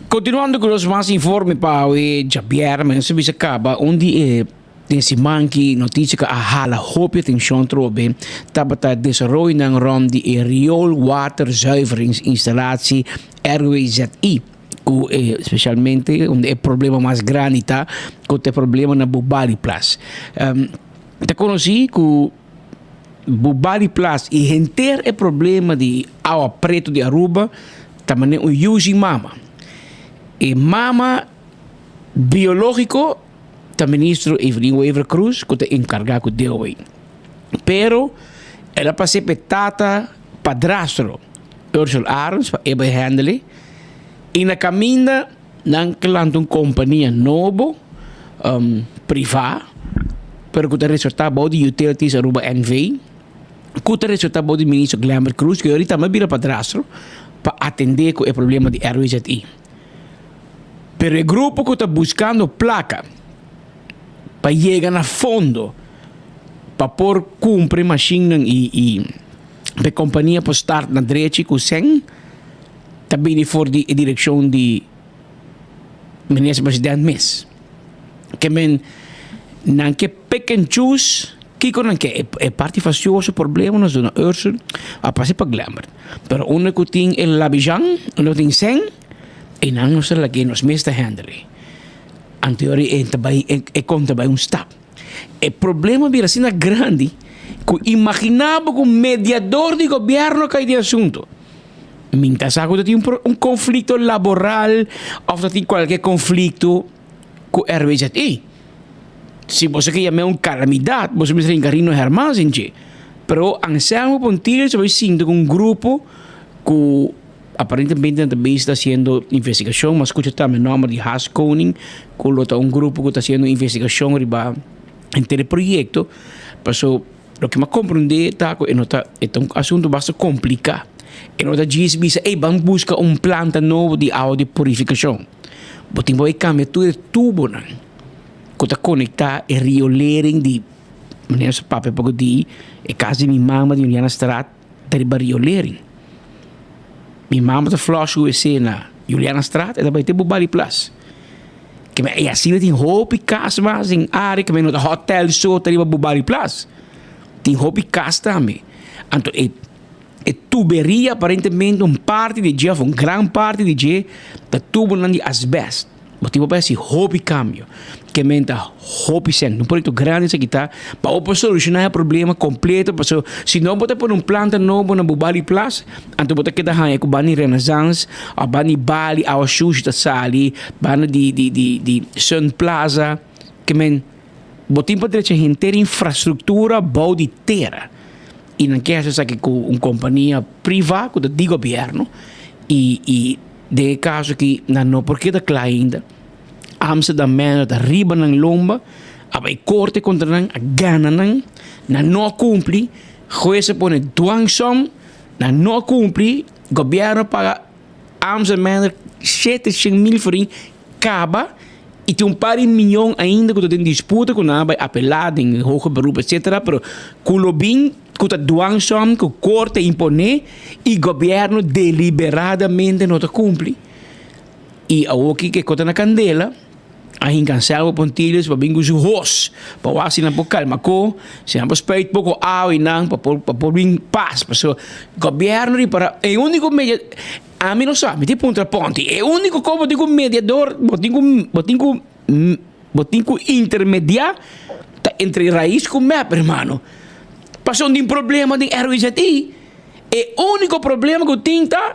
Continuando cu nos mas informe pa awe djabièrnè, nos a bisa caba un di e Den siman ki noticia ku a hala hopi atencion trobe tabata desaroyonan rond di e rioolwaterzuiveringsinstallatie, RWZI, ku specialmente unda e problema mas grandi ta ku ta e problema na Bubaliplas. Ta konosi ku Bubaliplas i henter e problema di awa preto di Aruba ta manera un yu sin mama. E mama biologico. Ta ministro Evelyn Wever Croes cu ta encarga cu deo ey. Pero el a pase p'e tata padrastro Ursel Arends pa e bay handle y na caminda nan lanta un compania nobo priva pero cu ta resorta bao di Utilities Aruba NV cu ta resorta bao di ministro Glenbert Croes cu ahorita tambe a bira padrastro pa atende cu e problema di RWZI. Pero e grupo ku ta buskando plaka pa yega na fondo pa por kumpra e mashinnan i i pa e kompania por start na drechi ku sèn ta bini for di e direkshon di minister president mes. Ke men nan ke pick and choose kiko nan ke. E parti fastioso problema nos duna Ursel a pasa pa Glenbert. Pero unda ku tin e labijan, unda ku tin sèn. E nan nos ta lag'é nos mes ta handle e. Anto ora e ta bai e kon ta bai un stap. E problema bira asina grandi ku imaginá bo ku mediador di gobièrnu kai den asuntu. Mi ta sa ku ta tin un konflikto laboral òf ta tin kualke konflikto ku RWZI. Si boso ke yam'é un kalamidat boso mester hinka Rino Hermans den dje. Pero Anselmo Pontillo ta bai sinta ku un grupo ku. Aparentemente nan ta bezig ta haciendo investigacion, mas scucha tambe nomber di Haas Koning, cu lo ta un grupo cu ta haciendo investigacion riba henter e proyecto. Paso loke mi a comprende ta cu e no ta, e ta un asunto basta complica. E no ta djis bisa, ey ban busca un planta nobo di awa di purificacion. Bo tin bo e cambia tur e tubonan cu ta conecta e riolering di, manera nos a papia poco di e cas di mi mama di Julianastraat, Ta riba riolering. Mi mama ta flush ku wc na Julianastraat, e ta bai te Bubali Plas. Ke men e asina tin hopi kas mas den area ke men no ta hotel so ta riba Bubali Plas. Tin hopi kas tambe. Anto e e tuberia aparentemente un parti di dje of un gran parti di dje ta tubonan di asbest. Bo tin pa hasi hopi kambio. Ke men ta hopi sèn. Un proyekto grandi esaki ta pa bo por solushoná e problema kompleto pasobra si no bo ta pone un planta nobo na Bubali Plas anto bo ta keda haña ku banda di Renaissance òf banda di Bali awa shushi ta sali banda di di di di Sun Plaza. Ke men bo tin pa drecha henter infrastruktura bou di tera i nan ke hasi esaki ku un kompania priva ku ta di gobièrnu i i Den e kaso aki nan no por keda kla ainda. Amsterdam Manor ta riba nan lomba, a bai korte kontra nan, a gana nan, nan no a kumpli, hues a pone dwangsom, nan no a kumpli, gobièrnu a paga Amsterdam Manor 700 mil florin kaba i tin un par di miyon ainda ku ta den disputa ku nan a bai apelá den hoger beroep etsetera, pero ku lo bin. Ku ta dwangsom ku korte imponé i gobièrnu deliberadamente no ta kumpli. I awoki ke kota na kandela a hinka Anselmo Pontilius pa bin ku su hos pa wak si nan por kalma ko, si nan por spuit poko awa i nan pa por pa por bin pas. Pasobra gobièrnu ripará e úniko media ami no sa mi tin puntra Ponti e úniko kos bo tin ku mediador bo tin ku bo tin ku Bo tin ku intermediá ta entre rais ku mep, hermano. Pasobra tin problema den RWZI. E úniko problema ku tin ta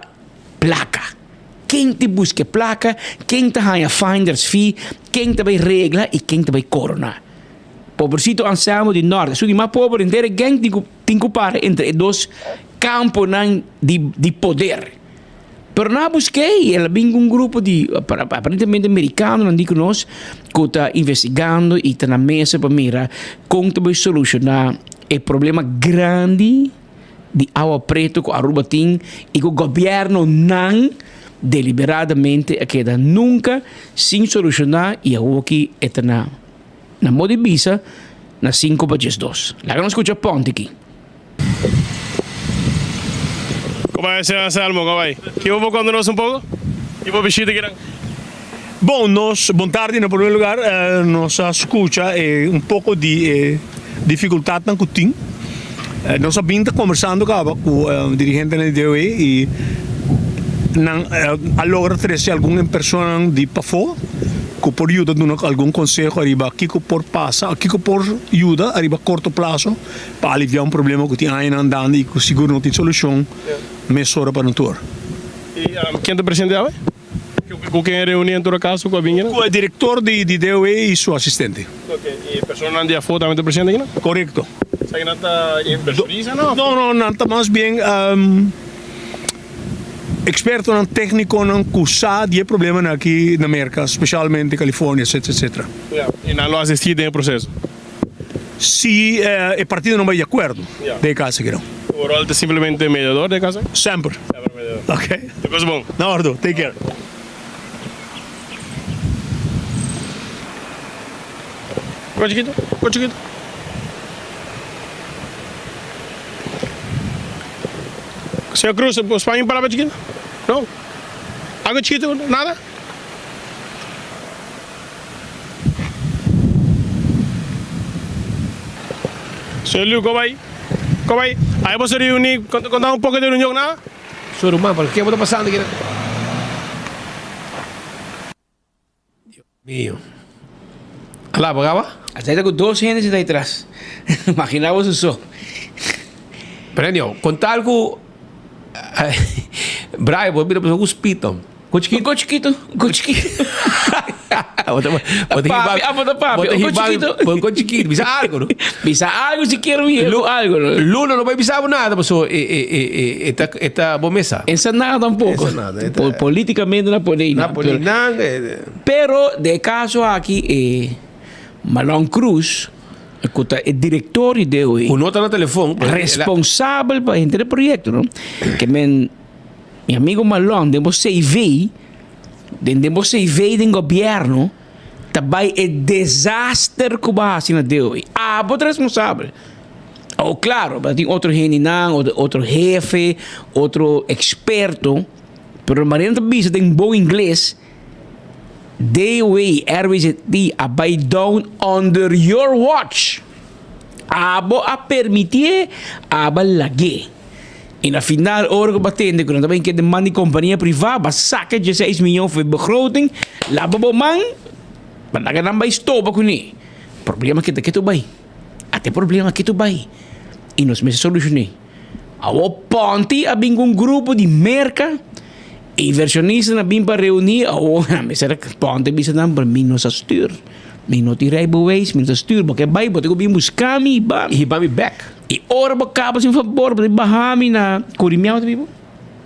plaka. Ken ta buska e plaka, ken ta haña finders fee, ken ta bai regla i ken ta bai koroná. Pobrecito Anselmo di Nort, esun di mas pober henter e gèng tin ku tin ku para entre e dos kamponan di di poder. Pero nan a busk'é i el a bin ku un grupo di aparentemente merikanonan di ku nos ku ta investigando i ta na mesa pa mira kon ta bai solushoná e problema grandi di awa pretu ku Aruba tin i ku gobièrnunan deliberadamente a keda nunka sin solushoná i awoki e ta na na modo di bisa na sinku pa diesdos. Laga nos skucha Ponti aki. Como bai señor Anselmo, como bai? Ki bo por conta nos un poco? Ki bo bishita kinan? Bon, nos, bon tardi na primer lugar, nos a scucha un poco di e dificultadnan cu tin. Nos a bin ta conversando caba cu dirigentenan di DOE y nan a logra trece algun personanan di pafo cu por yuda duna algun conseho ariba kico por pasa, kico por yuda ariba corto plazo. Pa aliviá un problema ku tin añanan andando i ku sigur no tin solushon mesora pa nan tur. I ken ta presente awe? Ku ken e reuní en todo kaso ku a bini akinan? Ku e direktor di DOE i su asistente. Ok, i e personanan di afó tambe ta presente akinan? Korekto. Esaki nan ta invershonista no? No, no, nan ta mas bien ekspertonan téknikonan ku sa di e problemanan aki na Merka, spesialmente California, etsetera, etsetera. Ya, i nan lo asistí den e proseso? Si e partidonan bai di akuerdo den e kas aki nan. Bo rol ta simplemente mediador den e kas aki? Semper. Semper mediador. Ok. Tur kos bon. Na ordo. Take care. Ko chikito, ko chikito. Señor Cruz, bo spaña un palabra chikito? No? Algo chikito? Nada? Señor Liu, ko bai? Ko bai? Ahi boso reuni, konta un poko di reunion na? Su ruman, pero ke bo ta pasando aki? Dios mio. Ala, bo gaba? Hasta ahí ta ku dos hende sinta ahí tras. Imagina bo su so. Pero anyhow, con tal ku Brian, bo mira bo ku spito. Ko chikito. Ko chikito, ko chikito. Papi, abo ta papi. Ko chikito. Ko chikito, bisa algo no. Bisa algo si kier un yego algo no. Luna no bai bisa bo nada paso e e e e e ta e ta bo mesa. Esa nada tampoco. Esa nada. Po politicamente na pone Na pone nan. Pero de caso aki e Malon Cruz cu ta e director di DOE. Cu no ta na telefon. Responsabel pa henter e proyecto no. Ke men Mi amigo Malon, den bo CV, den den bo CV den gobierno, ta bai e desaster ku bo a hasi na DOE. Abo ta responsabel. Oh, claro, bo tin otro hendenan, otro, otro hefe, otro experto, pero manera ta bisa den bon ingles, DOE, RWZT a bai down under your watch. Abo a permitié, abo a lag'é. I na final ora ku bo a tende ku nan ta bin kende man di kompania privá, bo a saka dieseis miyon for e begroting, laba bo man, pa laga nan bai stoba kuné. Problema keda ketu bai. Ata e problema ketu bai. I nos mester solushoné. Awor Ponti a bin ku un grupo di Merka, invershonistanan a bin pa reuní, awor nan mester a Ponti a bisa nan, pero mi no sa stuur. Mi no tin rijbewijs, mi no sa stuur. Bo ke bai, bo tin ku bin buska mi, hiba mi. Hiba mi bèk. I ora bo kaba sin fabor, bo ta baha mi na Curimiao ta biba?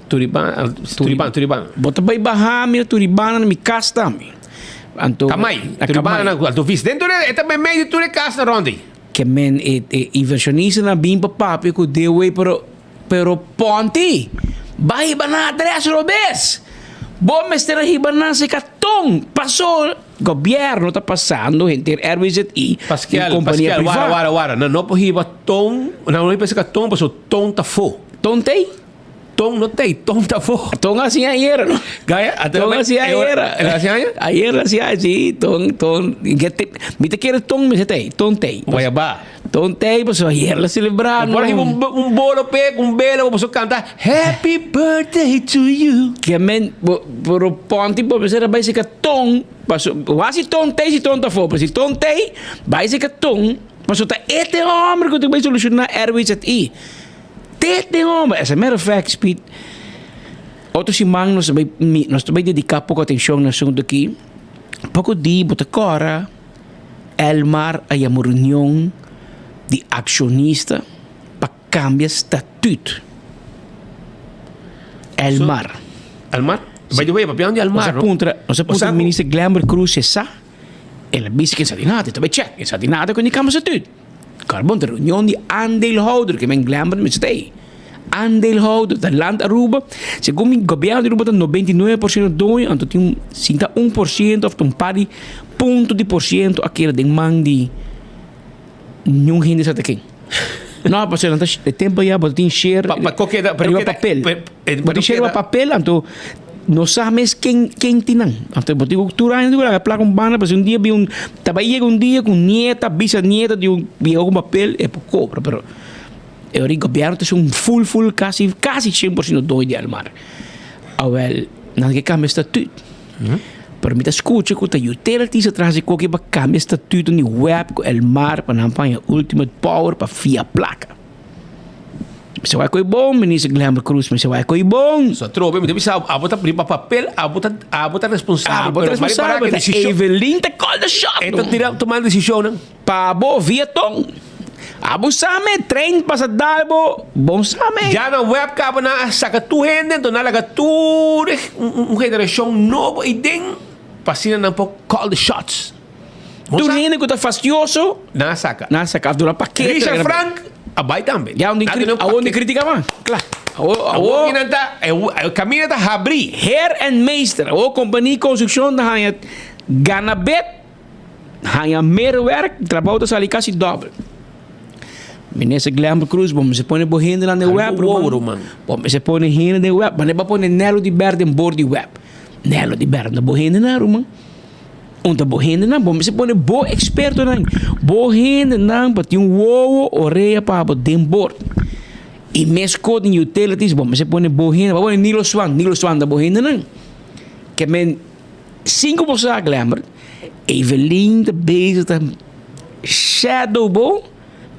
Turiban, Turiban, Turiban. Bo ta bai baha mi na Turibana na mi kas tambe. Anto, Kamai, Turibana na Alto Vista. Den tur e ta meimei di tur e kasnan rond ei. Ke men e e inversionistanan bin pa papia ku Dewey pero pero Ponti bai hiba nan adres robes. Bo mester a hiba nan serka Ton paso Gobierno ta pasando henter RWZI Pascal, un compania Pascal, priva. wara, wara, wara. Nan no por hiba ton, nan no hiba esaki ton pasobra ton ta fo. Ton tei? Ton no tei, ton ta fo. Ton a haci ayera, no? Gaya, a Ton a haci ayera. El a haci aña? Ayera a haci, si, ton, ton. Mi ta kere ton mester tei, ton tei. Guayabá. Ton tei pasobra ayer la celebra, no? Por hiba un bolo p'e, un bela pa boso canta Happy birthday to you. Ke men, bo, pero ponti bo mester a bai seka ton, paso, wak si ton tei si ton ta afó, pero si ton tei, bai seka ton, paso ta e te homber ku ta bai soluciona RWZI. Te te homber. As a matter of fact, Speed, otro siman nos ta bai, mi, nos ta bai dedica poko atencion na asunto aki, poko di bo ta kora Elmar a yama un reunion di accionista pa cambia statuut. Elmar. Elmar? By the way, papiando di Elmar, Nos a puntra, nos a puntra minister Glenbert Croes si e sa. El a bisa cu e sa di nada, e ta bay check. E sa di nada cu e cambia statuut. Carbon ta reunion di aandeelhouder, ke men Glenbert mester ta ey. Aandeelhouder ta Land Aruba, segun mi gobierno di Aruba ta 99% doño, anto tin un sinta un por ciento of un par di punto di por ciento a keda den man di niun hende sa ta ken. No, pasobra nan ta e tempo ya bo ta tin share Pa, pa ko keda, pero riba keda, papel. pe, eh, Bo tin share riba papel, anto no sa mes ken ken tin nan. Anto bo tin ku tur aña tur laga plaka un banda pasobra un dia bin un ta bai yega un dia ku un nieta, bisanieta di un bieho ku papel e por kobra, pero E ora gobierno ta un full full casi casi 100% doño di Elmar. Awel, nan ke cambia statuut. Pero mi ta scucha cu ta utilities a traha koki pa cambia statuut di web cu Elmar pa nan paña ultimate power pa fia placa. Mi sa wak koe bon, minister Glenbert Croes, mi sa wak koe bon. So atrobe mi ta bisa abo ta riba papel, abo ta abo ta responsabel. Abo ta responsabel, pero Evelyn ta call the shot. E ta tira tuma decisionnan. Pa bo via ton. Abo sa me trein pasa dal bo bon sa me. Ya na web caba nan a saca tur hende enton nan a laga tur e un generacion nobo ey den pa asina nan por call the shots. Bon Tur sa. hende cu ta fastioso. Nan a saca. Nan a saca af duna pakete. Richard Frank a bay tambe. Ya un di Nan a duna un awor di pakete. critica man. Cla. Awor Awor awor. ki nan ta e camina ta habri. Heer en Meester awor companie construccion ta haya gana bet. Haña mer werk, trabou ta sali kasi dòbel. Minister Glenbert Croes, bo mester pone bo hendenan den web, ruman. Bo mester pone hende den web. Wanneer bo a pone Nello di Bert den bord di web? Nello di Bert no bo hendenan, ruman. Un ta bo hendenan, bo mester pone bo ekspertonan, bo hendenan pa tin un wowo, orea pa bo den bord. I meskos den utilities, bo mester pone bo hende. Bo a pone Nilo Swan, Nilo Swan ta bo hendenan. Ke men. Sin ku bo sa, Glenbert, Evelyn ta bezig ta shadow bo,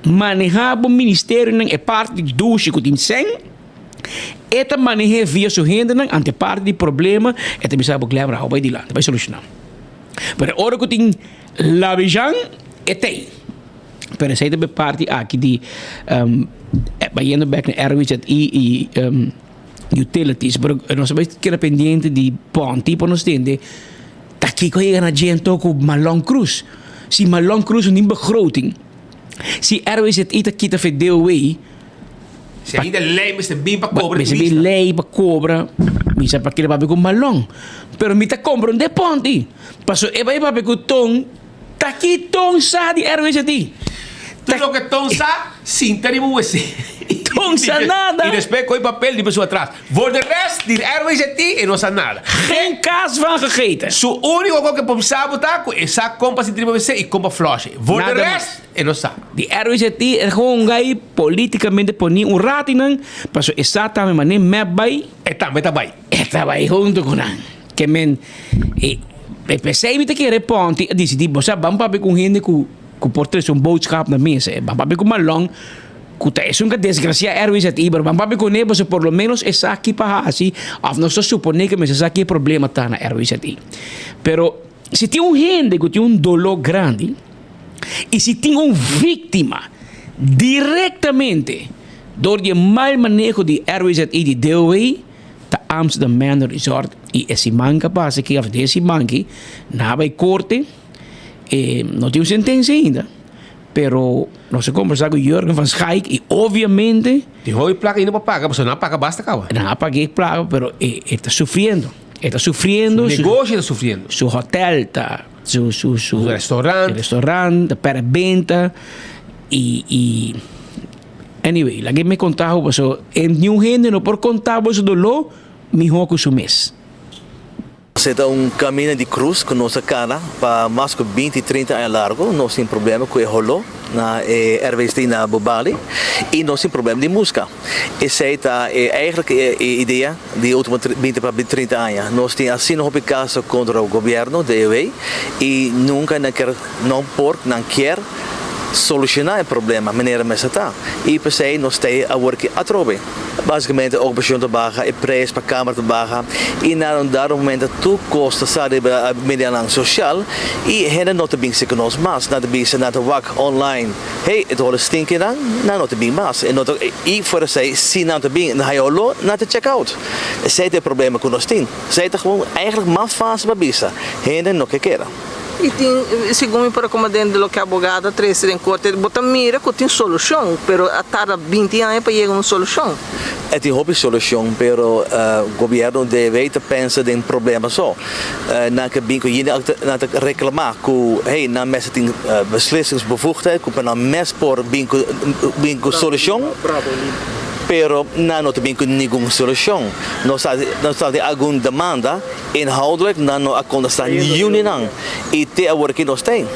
maneha bo ministerionan, e parti di dushi ku tin sèn, e ta maneh'é via su hendenan, ante parti di problema e ta bisa bo, Glenbert, hou bai dilanti, bai solushoná. Pero e ora ku tin labijan, e t'ei. Pero esei ta be parti aki di bayendo bèk na RWZI i. Utilities, pero nos a bai keda pendiente di Ponti pa nos tende ta kiko a yega na djento ku Malon Cruz. Si Malon Cruz no tin begroting, si RWZI ta kita fe DOW. Si ainda ley mester bin pa kobra Mester bin ley pa kobra, mi sa pa keda papia ku Malon. Pero mi ta komprende Ponti, pasobra e bai papia ku Ton, ta ki Ton sa di RWZI? Tur loke Ton sa, sinta riba wc. Bon sa nada. Y despues coy papel di su atras. Voor de rest di RWZT e no sa nada. Geen kaas van gegeten. Su unico co ke por sa bo ta cu e sa con pa sinti riba wc y con pa flush. Voor de Nada rest e no sa. Di RWZT e gewoon gai politicamente poni un ratinan paso e sa tambe mane mep bai. E tambe ta bai. E ta bai hunto cu nan. Ke men e pesey mi ta kere Ponti a dicidi bo sa ban papia cu un hende cu cu por trece un boodschap na mesa. E ban papia cu Malon cu ta esun ca desgracia RWZI pero ban papia cune pasobra por lo menos e sa ki pa haci of nos ta supone cu mester sa ki e problema ta na RWZI. Pero si tin un hende cu tin un dolor grandi y si tin un victima directamente door di e mal maneho di RWZI di DOW ta Amsterdam Manor Resort y e siman ca pasa aki of den siman aki nan a bay corte e no tin un sentencia ainda. Pero nos a kombersá ku Jurgen van Schaik i obviamente. Tin hopi plaka ainda pa paga, pasobra nan a paga basta kaba. Nan a paga e plaka, pero e e ta sufriendo. E ta sufriendo. Su negoshi ta sufriendo. Su hotel ta, su su su. Su restaurant. E restaurant ta pèrdè benta i i anyway, laga mi konta bo pasobra niun hende no por konta bo su doló mihó ku su mes. Esei ta un camina di cruz cu nos a cana pa mas cu binti, trinta aña largo. Nos tin problema cu e holo na e RWST na Bobali y nos tin problema di musca. Esei ta e eigenlijk e idea di e ultimo binti pa trinta aña. Nos tin asina hopi caso contra gobierno, DOW, y nunca nan kier, no por, nan kier soluciona e problema manera mester ta. Y p'esei nos ta awor ki atrobe. Básicamente ocupacion ta baha, e prijs pa kamer ta baha y na un dado momento tur cos ta sa riba medianan social y hende no ta bin cerca nos mas. Nan ta bisa, nan ta wak online, hey, e ta holo stinky nan, nan no ta bin mas. E no ta, y fuera esey, si nan ta bin, nan haya olor, nan ta check out. Esey ta e problema cu nos tin. Esey ta gewoon eigenlijk mas facil pa bisa, hende no ke keda. Y tin, segun mi por a como den loke abogado a trece den corte, bo ta mira cu tin solucion, pero a tarda binti aña pa yega un solucion. E tin hopi solucion, pero gobierno debe ta pensa den problema so. Nan ke bin cu yende nan ta reclama cu hey, nan mester tin beslissingsbevoegdheid cu pa nan mes por bin cu bin cu solucion, pero nan no ta bin cu ningun solucion. Nos ta nos ta tin algun demanda. Inhoudelijk nan no a kontestá niun di nan i te awor ki nos ten.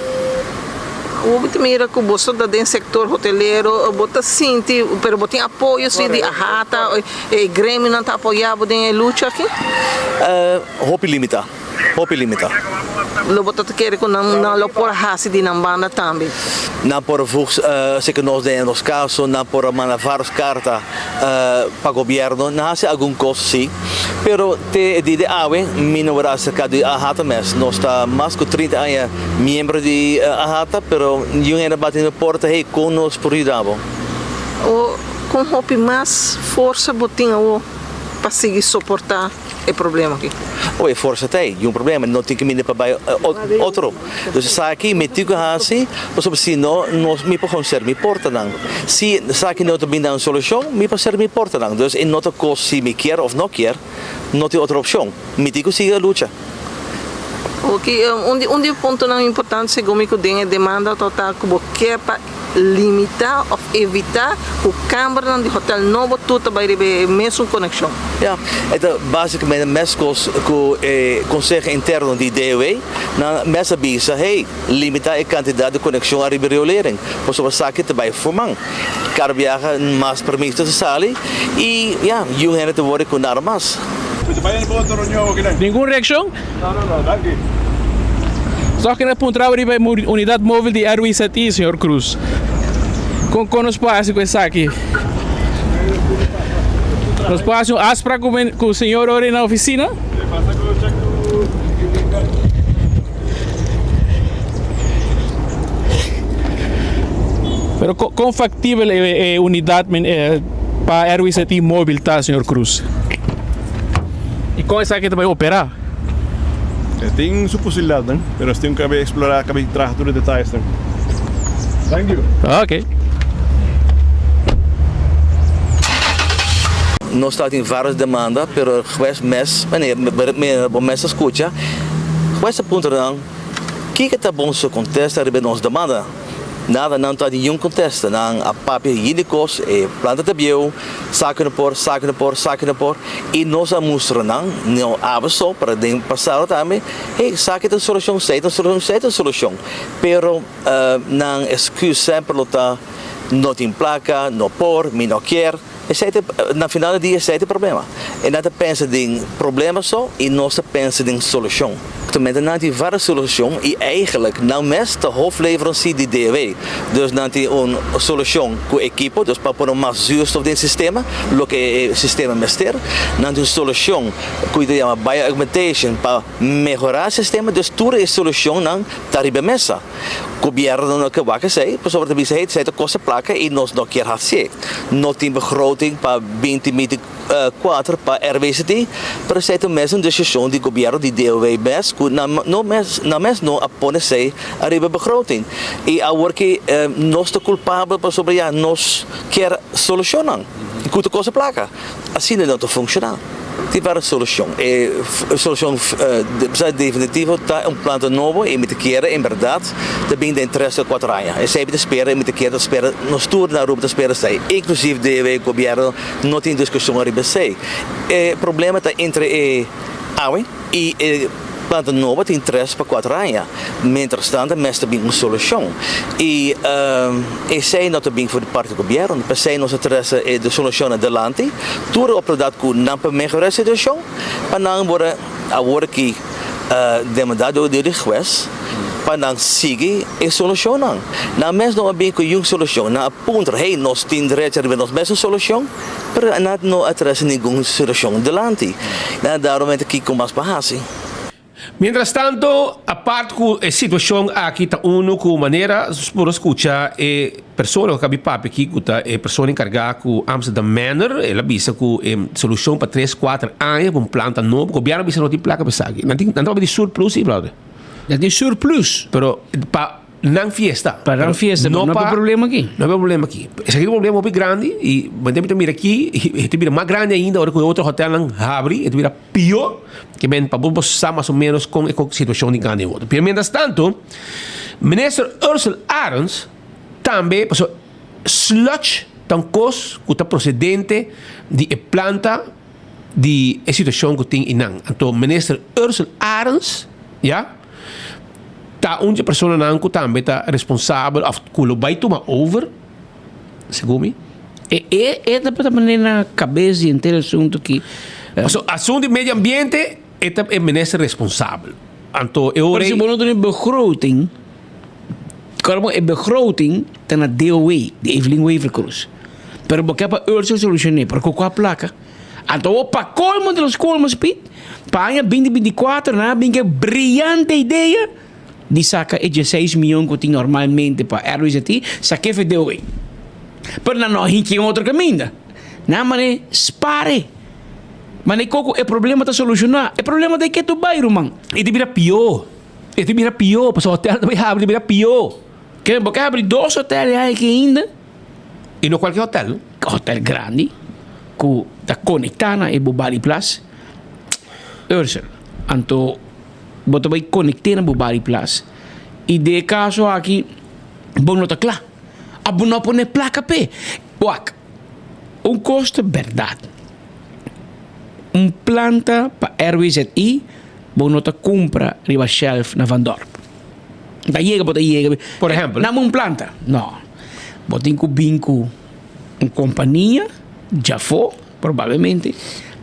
Bo ta mira ku boso ta den sektor hotelero, bo ta sinti, pero bo tin apoyo si di AHATA, e gremionan ta apoyá bo den e lucha aki? Hopi limitá, hopi limitá. Lo bo ta kere ku nan nan lo por hasi di nan banda tambe? Nan por voeg seke nos den nos kaso, nan por a manda vários karta pa gobièrnu, nan hasi algun kos si, pero Te e di di awe mi no worde acerca di AHATA mes. Nos ta mas cu 30 aña miembro di AHATA, pero niun hende a bati na mi porta, hey, con nos por yuda bo? O con hopi mas forsa bo tin awo pa sigui soporta e problema aki? O e forsa ta ey, niun problema, no tin caminda pa bay otro. Dus esaki mi tin cu haci, pasobra si no, nos, mi por gewoon cera mi portanan. Si esaki no ta bin na un solucion, mi por cera mi portanan. Dus e no ta cos si mi kier of no kier. No tin otro opcion. Mi tin cu sigui a lucha. Ok, un di un di e puntonan importante segun mi cu den e demanda ta ta cu bo kier pa limita of evita cu cambernan di hotel nobo tur ta bay riba e mesun conexion. Ya, e ta basicamente mescos cu e conseho interno di DOW. Nan mes a bisa, hey, limita e cantidad di conexion ariba e riolering, pasobra esaki ta bay forman. Cada biaha mas permiso ta sali y ya, yun hende ta worde cu nada mas. Ningun reaccion? Toch kende puntra bo riba e unidad mobil di RWZI, señor Cruz. Con con nos por haci cu esaki? Nos por haci un afspraak cu señor ora na oficina? Pero con factibel e unidad pa RWZI mobil ta, señor Cruz? Y con esaki ta bay opera? E tin su posibilidadnan, pero nos tin cu cabe explora, cabe traha tur e detayesnan. Thank you. Ok. Nos ta tin varios demanda, pero hues mes, manera bo mes ta scucha, hues ta puntra nan, Kiko ta bon su contesta riba nos demanda? Nada, nan no ta ningun kontesta. Nan a papia yin di kos, e planta ta bieu, saki no por, saki no por, saki no por. I nos a mustra nan, no awe so, pero den pasado tambe, hey, saki ta un solushon, esei ta un solushon, esei ta un solushon. Pero nan excuse semper lo ta, no tin plaka, no por, mi no kier. Esei ta, na final di dia esei ta e problema. E nan ta pensa den problema so i nos ta pensa den solushon. Actualmente nan tin varios solushon i eigenlijk nan mes ta hoofdleverancier di DOW. Dus nan tin un solushon ku ekipo, dus pa pone mas zuurstof den e sistema, loke e sistema mester. Nan tin un solushon ku ta yama bioaugmentation pa mehorá e sistema. Dus tur e solushonnan ta riba e mesa. Gobierno no ke wak esei, pasobra ta bisa hey esei ta kosta plaka i nos no kier hasié. No tin begroting pa binti binti kuater pa RWCT, pero esei ta mes un desishon di gobierno di DOW mes ku nan no mes nan mes no a pone esei ariba begroting. I awor ki nos ta kulpabel pasobra ya nos kier solushonnan ku ta kosta plaka. Asina no ta funciona. Tin varios solucion. E solucion definitivo ta un planta nobo y mi ta kere en berdad ta bin den tres o cuatro aña. Esey mi ta spera y mi ta kere ta spera, nos tur na Aruba ta spera esey, inclusive DW, gobierno no tin discusion ariba esey. E problema ta entre e awe y e planta nobo tin tres pa cuatro aña. Mientras tanto mester bin un solucion y esey no ta bin for di parti gobierno, p'esey nos a trece e solucionnan adelante, tur e oportunidad cu nan por mehora e situacion pa nan worde awor aki demanda door di huez pa nan sigui e solucionnan. Nan mes no a bin cu yun solucion, nan a puntra hey nos tin derecho riba nos mes un solucion? Pero nan no a trece ningun solucion adelante, nan daarom mester kico mas pa haci. Mientras tanto, apart ku e situashon aki ta unu ku manera nos por a skucha e persona ku a kabi papia aki ku ta e persona enkargá ku Amsterdam Manor, el a bisa ku e solushon pa tres kuater aña pa un planta nobo, gobièrnu a bisa no tin plaka pa esaki. Nan tin nan ta papia di surplus si brother. Nan tin surplus. Pero pa Nan fiesta. Pa nan fiesta, no pa problema aki. No pa problema aki. Esaki ta un problema hopi grandi y manera mi ta mira aki, e ta bira mas grandi ainda ora cu e otro hotelnan habri, e ta bira pio, ke men pa bo bo sa mas o menos con e situacion di grandi otro. Pero mientras tanto, Minister Ursell Arends tambe, pasobra sludge ta un cos cu ta procedente di e planta di e situacion cu tin eynan. Anto Minister Ursell Arends, ya. Ta un dje personanan ku tambe ta responsabel òf ku lo bai tuma over, segun mi. E e e ta ta pone na kabes di henter asuntu ki. Paso asuntu di medio ambiente e ta e minister responsabel. Anto e ora Pero si bo no tene begroting, kòrda bo e begroting ta na DOW, di Evelyn Wever-Croes. Pero bo ke pa Ursel solushoné, pero ku kua plaka? Anto awor pa colmo de los colmos Piet, pa aña binti binti kuater nan a bin ke brillante idea di saca e dieseis miyon cu tin normalmente pa RWZI, saca e DOW. Pero nan no a hinki en otro caminda. Nan mane spare. Mane coco e problema ta soluciona. E problema ta e ke tu bay ruman. E ta bira pio. E ta bira pio pasobra hotel ta bay habri ta bira pio. Ke bo ke habri dos hotel e aña aki ainda. Y no cualkier hotel. Hotel grandi cu ta conecta na e Bubali Plus. Ursel, anto bo ta bay conecte na Bubali Plus y den e caso aki bo no ta cla. A bo no a pone placa p'e. Wak, un cos ta berdad, un planta pa RWZI bo no ta cumpra riba shelf na Van Dorp. Ta yega bo ta yega. Por ehempel? Name un planta. No. Bo tin ku bin ku un kompania djafó probablemente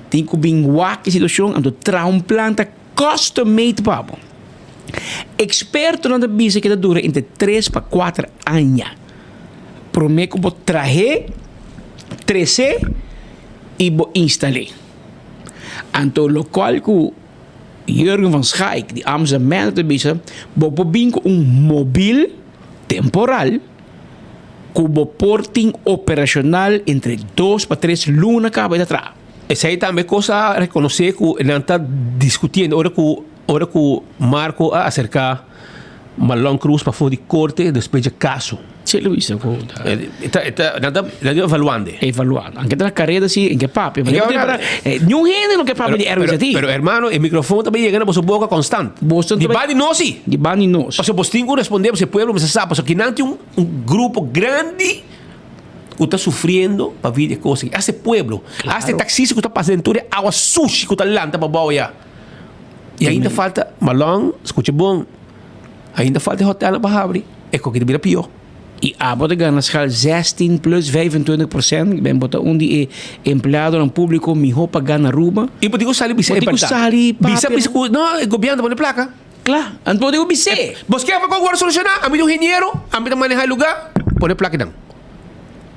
tin ku bin wak e situashon anto traha un planta custom made pa bo. Ekspertonan ta bisa ke ta dura entre tres pa kuater aña promé ku bo trah'é, tres'é i bo instal'é. Anto lokual ku Jurgen van Schaik di Amsterdam Manor ta bisa, bo por bin ku un mobil temporal ku bo por tin operashonal entre dos pa tres luna kaba e ta traha. Esei tambe kos a rekonosé ku nan ta diskutiendo ora ku ora ku Marco a aserká Marlon Cruz pafó di korte despues dje kaso. Si lo bisa ku ta. E ta, nan ta, nan ta evaluando. Evaluando. Anke ta na kareda si, en ke papia. Ma no para, niun hende no ke papia di RWZT. Pero hermano, e microfoon ta yega na boso boka konstant. Boso Di bandi nos si. Di bandi nos. Pasobra bos tin ku responde pasobra e pueblo mester sa pasobra kinan tin un grupo grandi ku ta sufriendo pa via di e kos aki. Hasta e pueblo, hasta e taxista ku ta pasa den tur e awa sushi ku ta lanta pa bou ya. I ainda falta, Malon, skucha bon. Ainda falta e hotelnan pa habri, e koki ta bira pió. I abo ta gana schaal 16 plus 25%, ben bo ta un di e empleadonan públiko mihó pagá na Aruba. I bo tin ku sali bisa e Bo tin ku bèrdat. sali papia. Bisa bisa ku no, e gobièrnu ta pone plaka. Kla, anto bo tin ku bis'é. Bos ke pa kon wòrdu solushoná? Ami ta un ingeniero, ami ta manehá e lugá, pone plaka nan.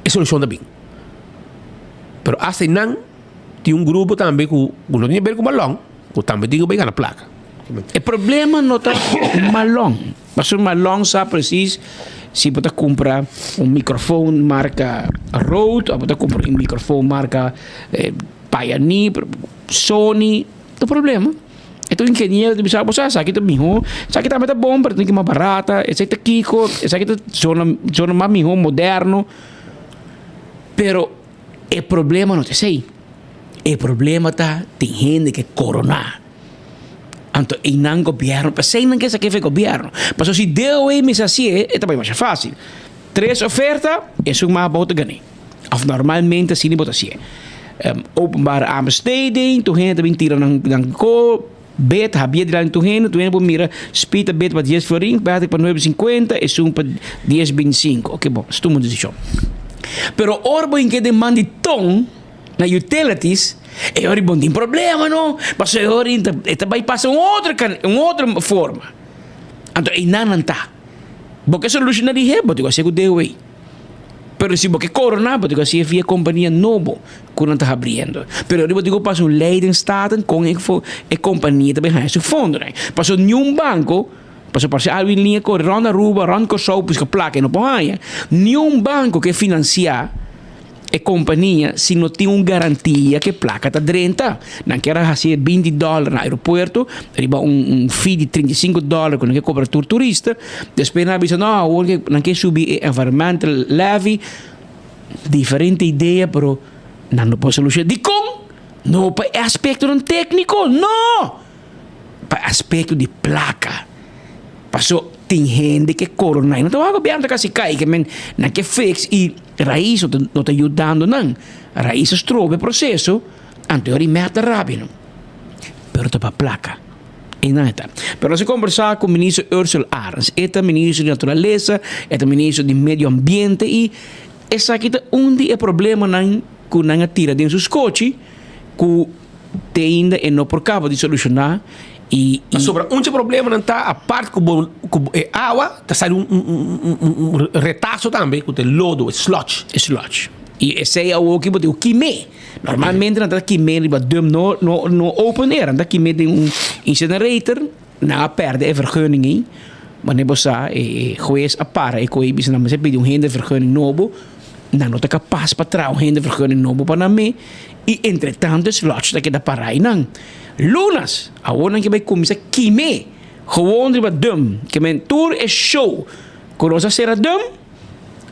E solushon ta bin. Pero asta einan tin un grupo tambe ku no tin ber ku balòn, ku tambe tin ku bai gana plaka. E problema no ta malon. Pasobra malon sa precies si bo ta cumpra un microfoon marca Rode of bo ta cumpra un microfoon marca Pioneer, Sony. No problema. E ta un ingeniero ta bisa bo sa esaki ta miho, esaki tambe ta bon pero tin ki mas barata, esaki ta kiko, esaki ta zona zona mas miho moderno. Pero e problema no ta esey. E problema ta tin hende ke corona. Anto einan gobierno, p'esei nan ke sa kefe gobierno. Pasobra si DOE mester hasié, e ta bai masha fácil. Tres oferta, esun mas abou ta gané. Òf normalmente asina bo ta hasié. Openbare aanbesteding, tur hende ta bin tira nan nan ko, bed, habié dilanti tur hende, tur hende por mira, Speed ta bed pa dies florin, Patrick pa nuebe sinkuenta, esun pa dies bintisinko. Oke bon, es tuma un desishon. Pero ora bo hinka den man di ton, Na utilities e ora bon tin problema no, pasobra e ora e ta bai pasa un otro un otro forma. Anto einan nan ta. Bo ke soluciona di hep bo tin ku hasi ku DOW. Pero si bo ke corona bo tin ku hasi via compania nobo ku nan ta habriendo. Pero ora bo tin ku pasa un ley den staten kon e e compania ta bai haña su fondonan. Pasobra niun banco, pasobra parse algu in liña kore rond Aruba, rond Kòrsou buska plaka e no por haña. Niun banco ke financia. E kompania si no tin un garantia ku e plaka ta drenta. Nan kier a hasi e binti dòler na aeropuerto riba un un fee di 35 dòler ku nan ke kobra tur turista. Despues nan a bisa no awor ke nan ke subi e environmental levy. Diferente idea pero nan no por solushoná. Dikon? No pa e aspektonan tékniko, no! Pa e aspekto di plaka. Paso tin hende ke korona i no ta wak gobièrnu ta kasi kai ke men nan ke fix i rais no ta no ta yudando nan. Rais a stroba e proseso anto e mèt ta rabia nan. Pero ta pa plaka. E nan e ta. Pero nos a kombersá ku minister Ursell Arends. E ta minister di naturalesa, e ta minister di medio ambiente i esaki ta un di e problemanan ku nan a tira den su skochi ku te ainda e no por kaba di solushoná i i. Pasobra un dje problemanan ta apart ku bo ku e awa ta sali un un un un retaso tambe ku ta e lodo, e sludge. E sludge. I esei awoki bo tin ku kim'é. Normalmente nan ta kim'é riba dump no no no open air, nan ta kim'é den un incinerator, nan a pèrdè e vergunning ei. Wanneer bo sa e e hues a para e koe i bisa nan mester pidi un hende vergunning nobo, nan no ta kapas pa traha un hende vergunning nobo pa nan me i entretanto e sludge ta keda para einan. Lunas, awor nan ke bai kuminsá kim'é gewoon riba dum, ke men tur e show ku nos a sera dum,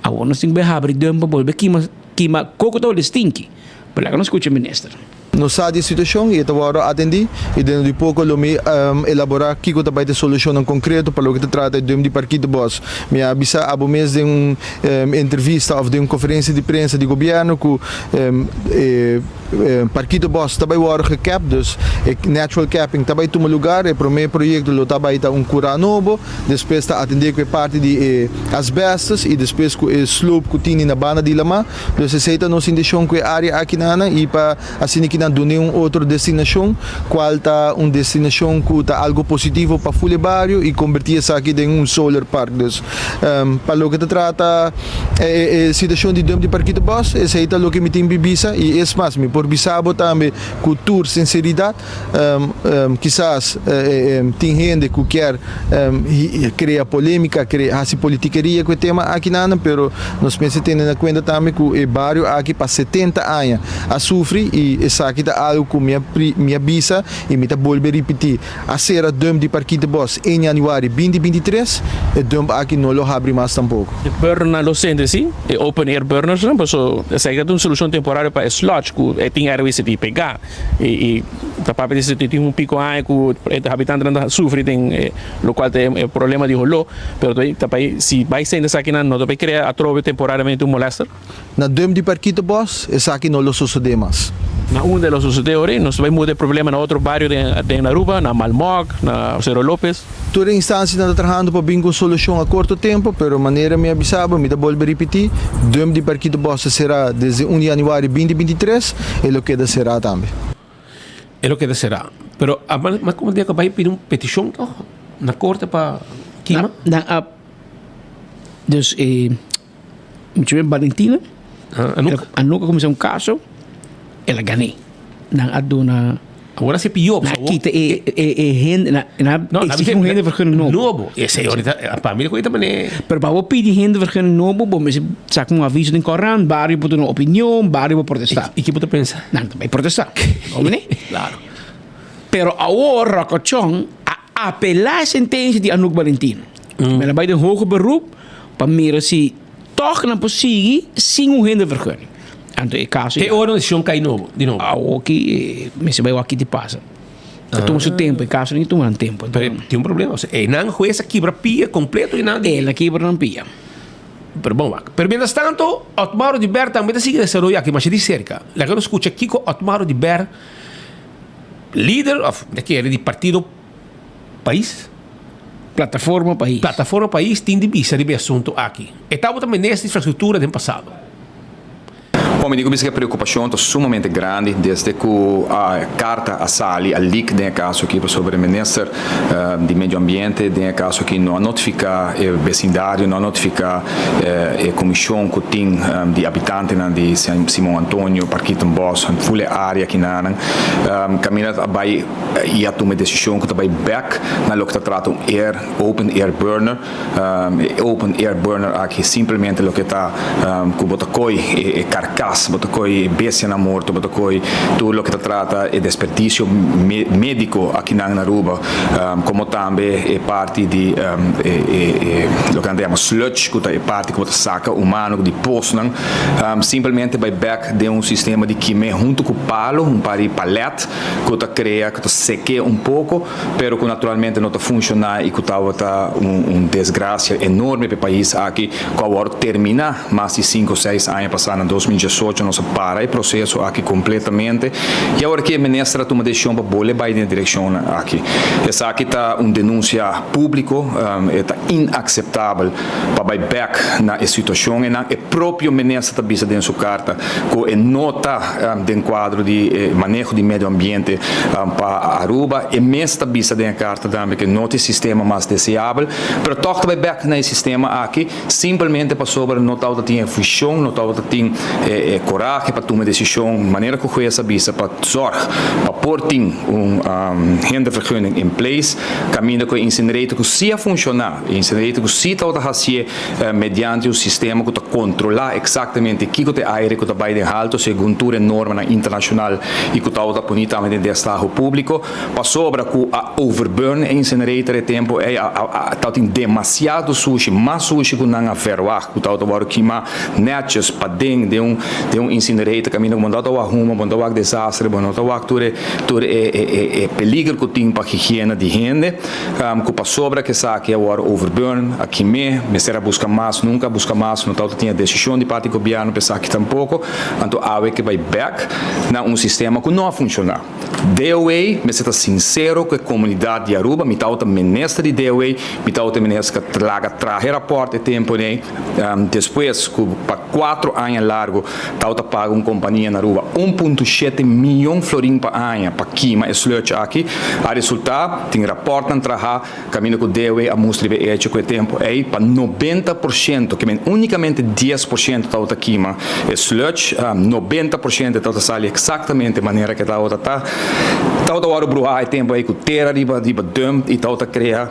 awor nos tin ku bai habri dum pa bolbe kima kima koko ta wòrdu stinki. Pero laga nos skucha minister. Nos sa di e situashon i e ta wòrdu atendí i dentro di poko lo mi elaborá kiko ta bai ta e solushonnan konkreto pa loke ta trata e dum di Parkietenbos. Mi a bisa abo mes den un entrevista òf den un konferensia di prensa di gobièrnu ku e Parkietenbos ta bai wòrdu gekap, dus e natural capping ta bai tuma lugar. E promé proyekto lo ta bai ta un kurá nobo, despues ta atendé ku e parti di e asbestos i despues ku e slope ku tini na banda di lamá. Dus esei ta nos inteshon ku e área akinana i pa asina ki nan dun'é un otro destinashon, kual ta un destinashon ku ta algu positivo pa ful e bario i kombertí esaki den un solar park. Dus pa loke ta trata. E situashon di dump di Parkietenbos, esei ta loke mi tin bi bisa i es mas, mi por bisa bo tambe ku tur sinseridat, kisas tin hende ku kier krea polemika, hasi politikeria ku e tema aki nan, pero nos mester tene na kuenta tambe ku e bario aki pa setenta aña a sufri i esaki. Esaki ta algo ku mi a mi a bisa i mi ta bolbe ripití. A sera dump di Parkietenbos en januari 2023, e dump aki no lo habri mas tampoko. E burnernan lo sende si, e open air burnersnan, paso esaki ta un solushon temporario pa e sludge ku e tin RWCT pegá. I ta papia di si tin un piko aña ku e habitantenan ta sufri den e lokual ta e problema di holó, pero ta bai si bai sende esakinan no ta bai krea atrobe temporariamente un molester. Na dump di Parkietenbos esaki no lo sosodé mas. Na unda lo sosodé ora? Nos ta bai muda e problema na otro bario den Aruba, na Malmok, na Cero Lopez. Tur e instansianan ta trahando pa bin ku un solushon a korto tempu, pero manera mi a bisa bo, mi ta bolbe ripití, dump di Parkietenbos ta será desde un di januari 2023, e lo keda será tambe. E lo keda será. Pero a mas komo dia ku a bai pidi un petishon tòg na korte pa kima? Nan a, dus e. Mucho bien Valentina. Anouk. Anouk a cuminsa un caso, el a gané. Nan a duna. Awor si pió. Nan a kita e e e hende, nan a exigi un hindervergunning nobo. Nobo. Esei ahorita pa mi ta mane. Pero pa bo pidi hindervergunning nobo, bo mester saca un aviso den corant, bario por duna opinion, bario por protesta. Y ki bo ta pensa? Nan ta bay protesta. Bo mane? Claro. Pero awor Rocochon a apela e sentencia di Anouk Valentina. Men a bay den hoger beroep pa mira si tòg nan por sigui sin un hindervergunning. Anto e kaso Te ora un desishon kai nobo, di nobo. Awoki mester bai wak ki ta pasa. Ta tuma su tempu, e kaso nan tuma nan tempu. Pero tin un problema, osea einan hues a kibra pia kompleto einan di. El a kibra nan pia. Pero bon wak. Pero mientras tanto Otmar Oduber tambe ta sigui desaroyo aki masha di serka. Laga nos skucha kiko Otmar Oduber, lider of mi ta kere di partido Pais. Plataforma Pais. Plataforma Pais tin di bisa riba e asuntu aki. E tabata minister di infrastruktura den pasado. Bon, mi di ku bisa ku e preokupashon ta sumamente grandi desde ku e karta a sali, a leak den e kaso aki pasobra e minister di medio ambiente den e kaso aki no a notifiká e besindario, no a notifiká e komishon ku tin di abitantenan di Simon Antonio, Parkietenbos, ful e área kinanan. Kaminda a bai i a tuma e desishon ku ta bai bèk na loke ta trata un air open air burner. E open air burner aki simplemente loke ta ku bo ta koi e karkas, bo ta koi e bestianan morto, bo ta koi tur loke ta trata e desperdisio mediko akinan na Aruba, komo tambe e parti di e loke nan ta yama sludge ku ta e parti ku bo ta saka humano di posnan. Simplemente bai bèk den un sistema di kim'é huntu ku palo, un par di palèt. ku ta krea ku ta sek'é un poko, pero ku naturalmente no ta funshoná i ku tabata un desgrasia enorme pa e pais aki ku awor terminá mas di sinku o seis aña pasá na 2018 nos a para e proseso aki kompletamente i awor ki e minister a tuma desishon pa bolbe bai den e direkshonnan aki. Esaki ta un denunsia públiko, e ta inakseptabel pa bai bèk na e situashon einan. E propio minister ta bisa den su karta ku e no ta. Den kuadro di e maneho di medio ambiente pa Aruba. E mes ta bisa den e karta tambe ku no ta e sistema mas deseabel, pero tòg ta bai bèk na e sistema aki simpelmente pasobra no tabata tin e vishon, no tabata tin e korahe pa tuma e desishon manera ku hues a bisa pa zòrg pa por tin un hindervergunning in place kaminda ku e incinerator ku si a funshoná, e incinerator ku si tabata hasié mediante un sistema ku ta kontrolá eksaktamente kiko ta e aire ku ta bai den halto segun tur e normanan internashonal i ku tabata poni tambe den destaho públiko, pasobra ku a overburn e incinerator e tempu ei a a tabatin demasiado sushi, mas sushi ku nan a verwagt ku tabata wòrdu kimá nètjes paden den un den un incinerator kaminda ku bo no tabata wak huma, bo no ta wak desastre, bo no ta wak tur e tur e e e peliger ku tin pa higiena di hende. Ku pasobra ku esaki a wòrdu overburn, a kim'é, mester a buska mas, nunka a buska mas, no tabata tin e desishon di parti gobièrnu pa esaki tampoko, anto awe ke bai bèk na un sistema ku no a funshoná. DOA mester ta sinsero ku e komunidat di Aruba, mi tabata minister di DOA, mi tabata e minister ku a laga traha e rapòrt e tempu ei, despues ku pa kuatro aña largu tabata paga un kompania na Aruba un punto shete miyon florin pa aña pa kima e sludge aki, a resultá tin rapòrtnan trahá kaminda ku DOE a mustra riba e echo ku e tempu ei pa 90%, ke men únikamente 10% tabata kima e sludge, 90% tabata sali eksaktamente manera ke tabata ta. Tabata wòrdu bruhá e tempu ei ku tera riba riba dump i tabata krea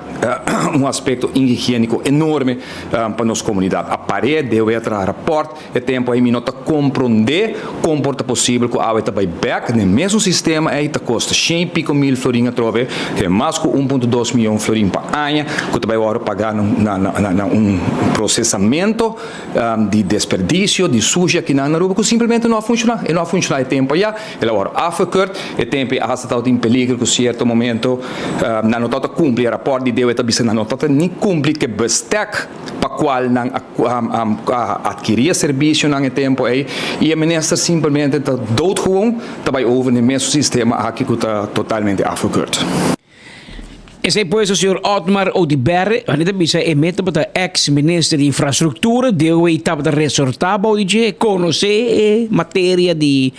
un aspekto inhigiéniko enorme pa nos komunidat. A par'é DOE a traha rapòrt. E tempu ei mi no ta. komprondé kon por ta posibel ku awe ta bai bèk den e mesun sistema ei ta kosta shen i piko mil florin atrobe, te mas ku un punto dos miyon florin pa aña ku ta bai wòrdu pagá na na un prosesamento di desperdisio di sushi akinan na Aruba ku simplemente no a funshoná. E no a funshoná e tempu ayá, el a wòrdu afgekeurd, e tempu ei hasta tabatin peligro ku sierto momento nan no tabata kumpli e rapòrt di debe ta bisa nan no tabata ni kumpli ku e bestek pa kual nan a adkirí e servisionan e tempu ei i e minister simplemente ta doodgewoon ta bai over na e mesun sistema aki ku ta totalmente afgekeurd. Esei pues señor Otmar Oduber, wanneer ta bisa e meta pa ta ex minister di infrastructura, DOW tabata resorta bou di dje, conoce e materia di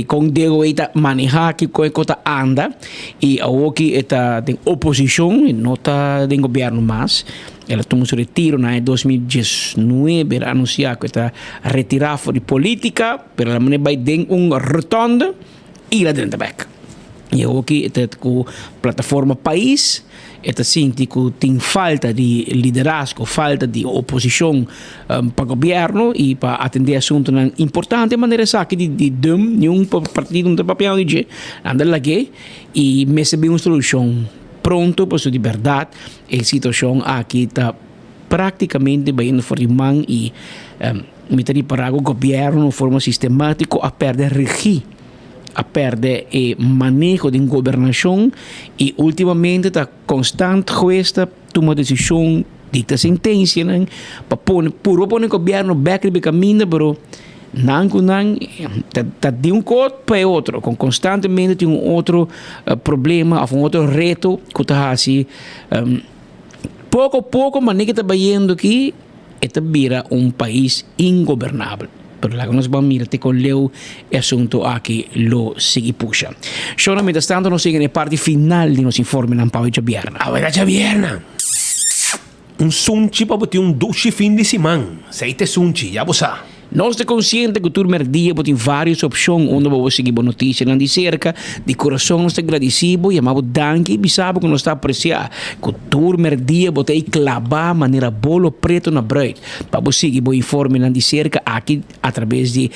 con DOW ta maneha, kico e ta anda y awoki e ta den oposicion, e no ta den gobierno mas. El a tuma su retiro na aña 2019, el a anuncia cu e ta retira for di politica, pero el a mane bay den un rotonde y el a drenta bek. Y awoki e ta cu Plataforma Pais, e ta sinti cu tin falta di liderazgo, falta di oposicion pa gobierno y pa atende asuntonan importante manera esaki di di dum, niun partido no ta papiando di dje, nan ta lag'e y mester bin un solucion pronto pasobra di berdad E situacion aki ta practicamente bayendo for di man y mi ta ripara cu gobierno forma sistematico a perde regi, a perde e maneho den gobernacion y ultimamente ta constant hues ta tuma decision, dicta sentencianan pa pone purba pone gobierno bek riba e caminda pero Nan ku nan ta di un kot pa e otro, kon konstantemente tin un otro problema òf un otro reto ku ta hasi poko poko manera ke ta bayendo aki e ta bira un pais ingobernabel. Pero laga nos ban mira te kon leu e asuntu aki lo sigui pusha. Shona, mientras tanto nos yega na e parti final di nos informenan pa awe djabièrnè. Awe ta djabièrnè. Un sunchi pa bo tin un dushi fin di siman. Seite sunchi, ya bo sa. Nos ta konsiente ku tur mèrdia bo tin vários opshon unda bo por sigui bo notisianan di serka. Di kurason nos ta gradisí bo, yama bo danki i bisa bo ku nos ta apresiá ku tur mèrdia bo ta ei klabá manera bolo pretu na brùit pa bo sigui bo informenan di serka aki atrabes di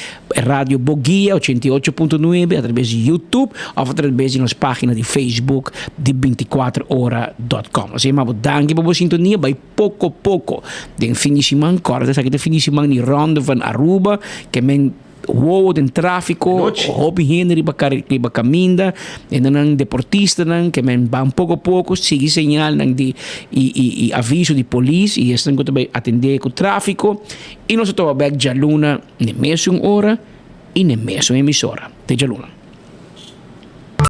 Radio Boguia 88.9, atrabes di YouTube of atrabes di nos pagina di Facebook di 24ora dot com. Asina ma bo danki pa bo sintonia, bai poko poko den fin di siman, kòrda esaki ta fin di siman di Ronde van Aruba, ke men wowo den trafiko, hopi hende riba riba kaminda, hendenan deportistanan ke men ban poko poko sigui señalnan di i i aviso di polis i esnan ku ta bai atendé ku trafiko. I nos ta topa bek djaluna n'e mesun ora i n'e mesun emisora. Te djaluna.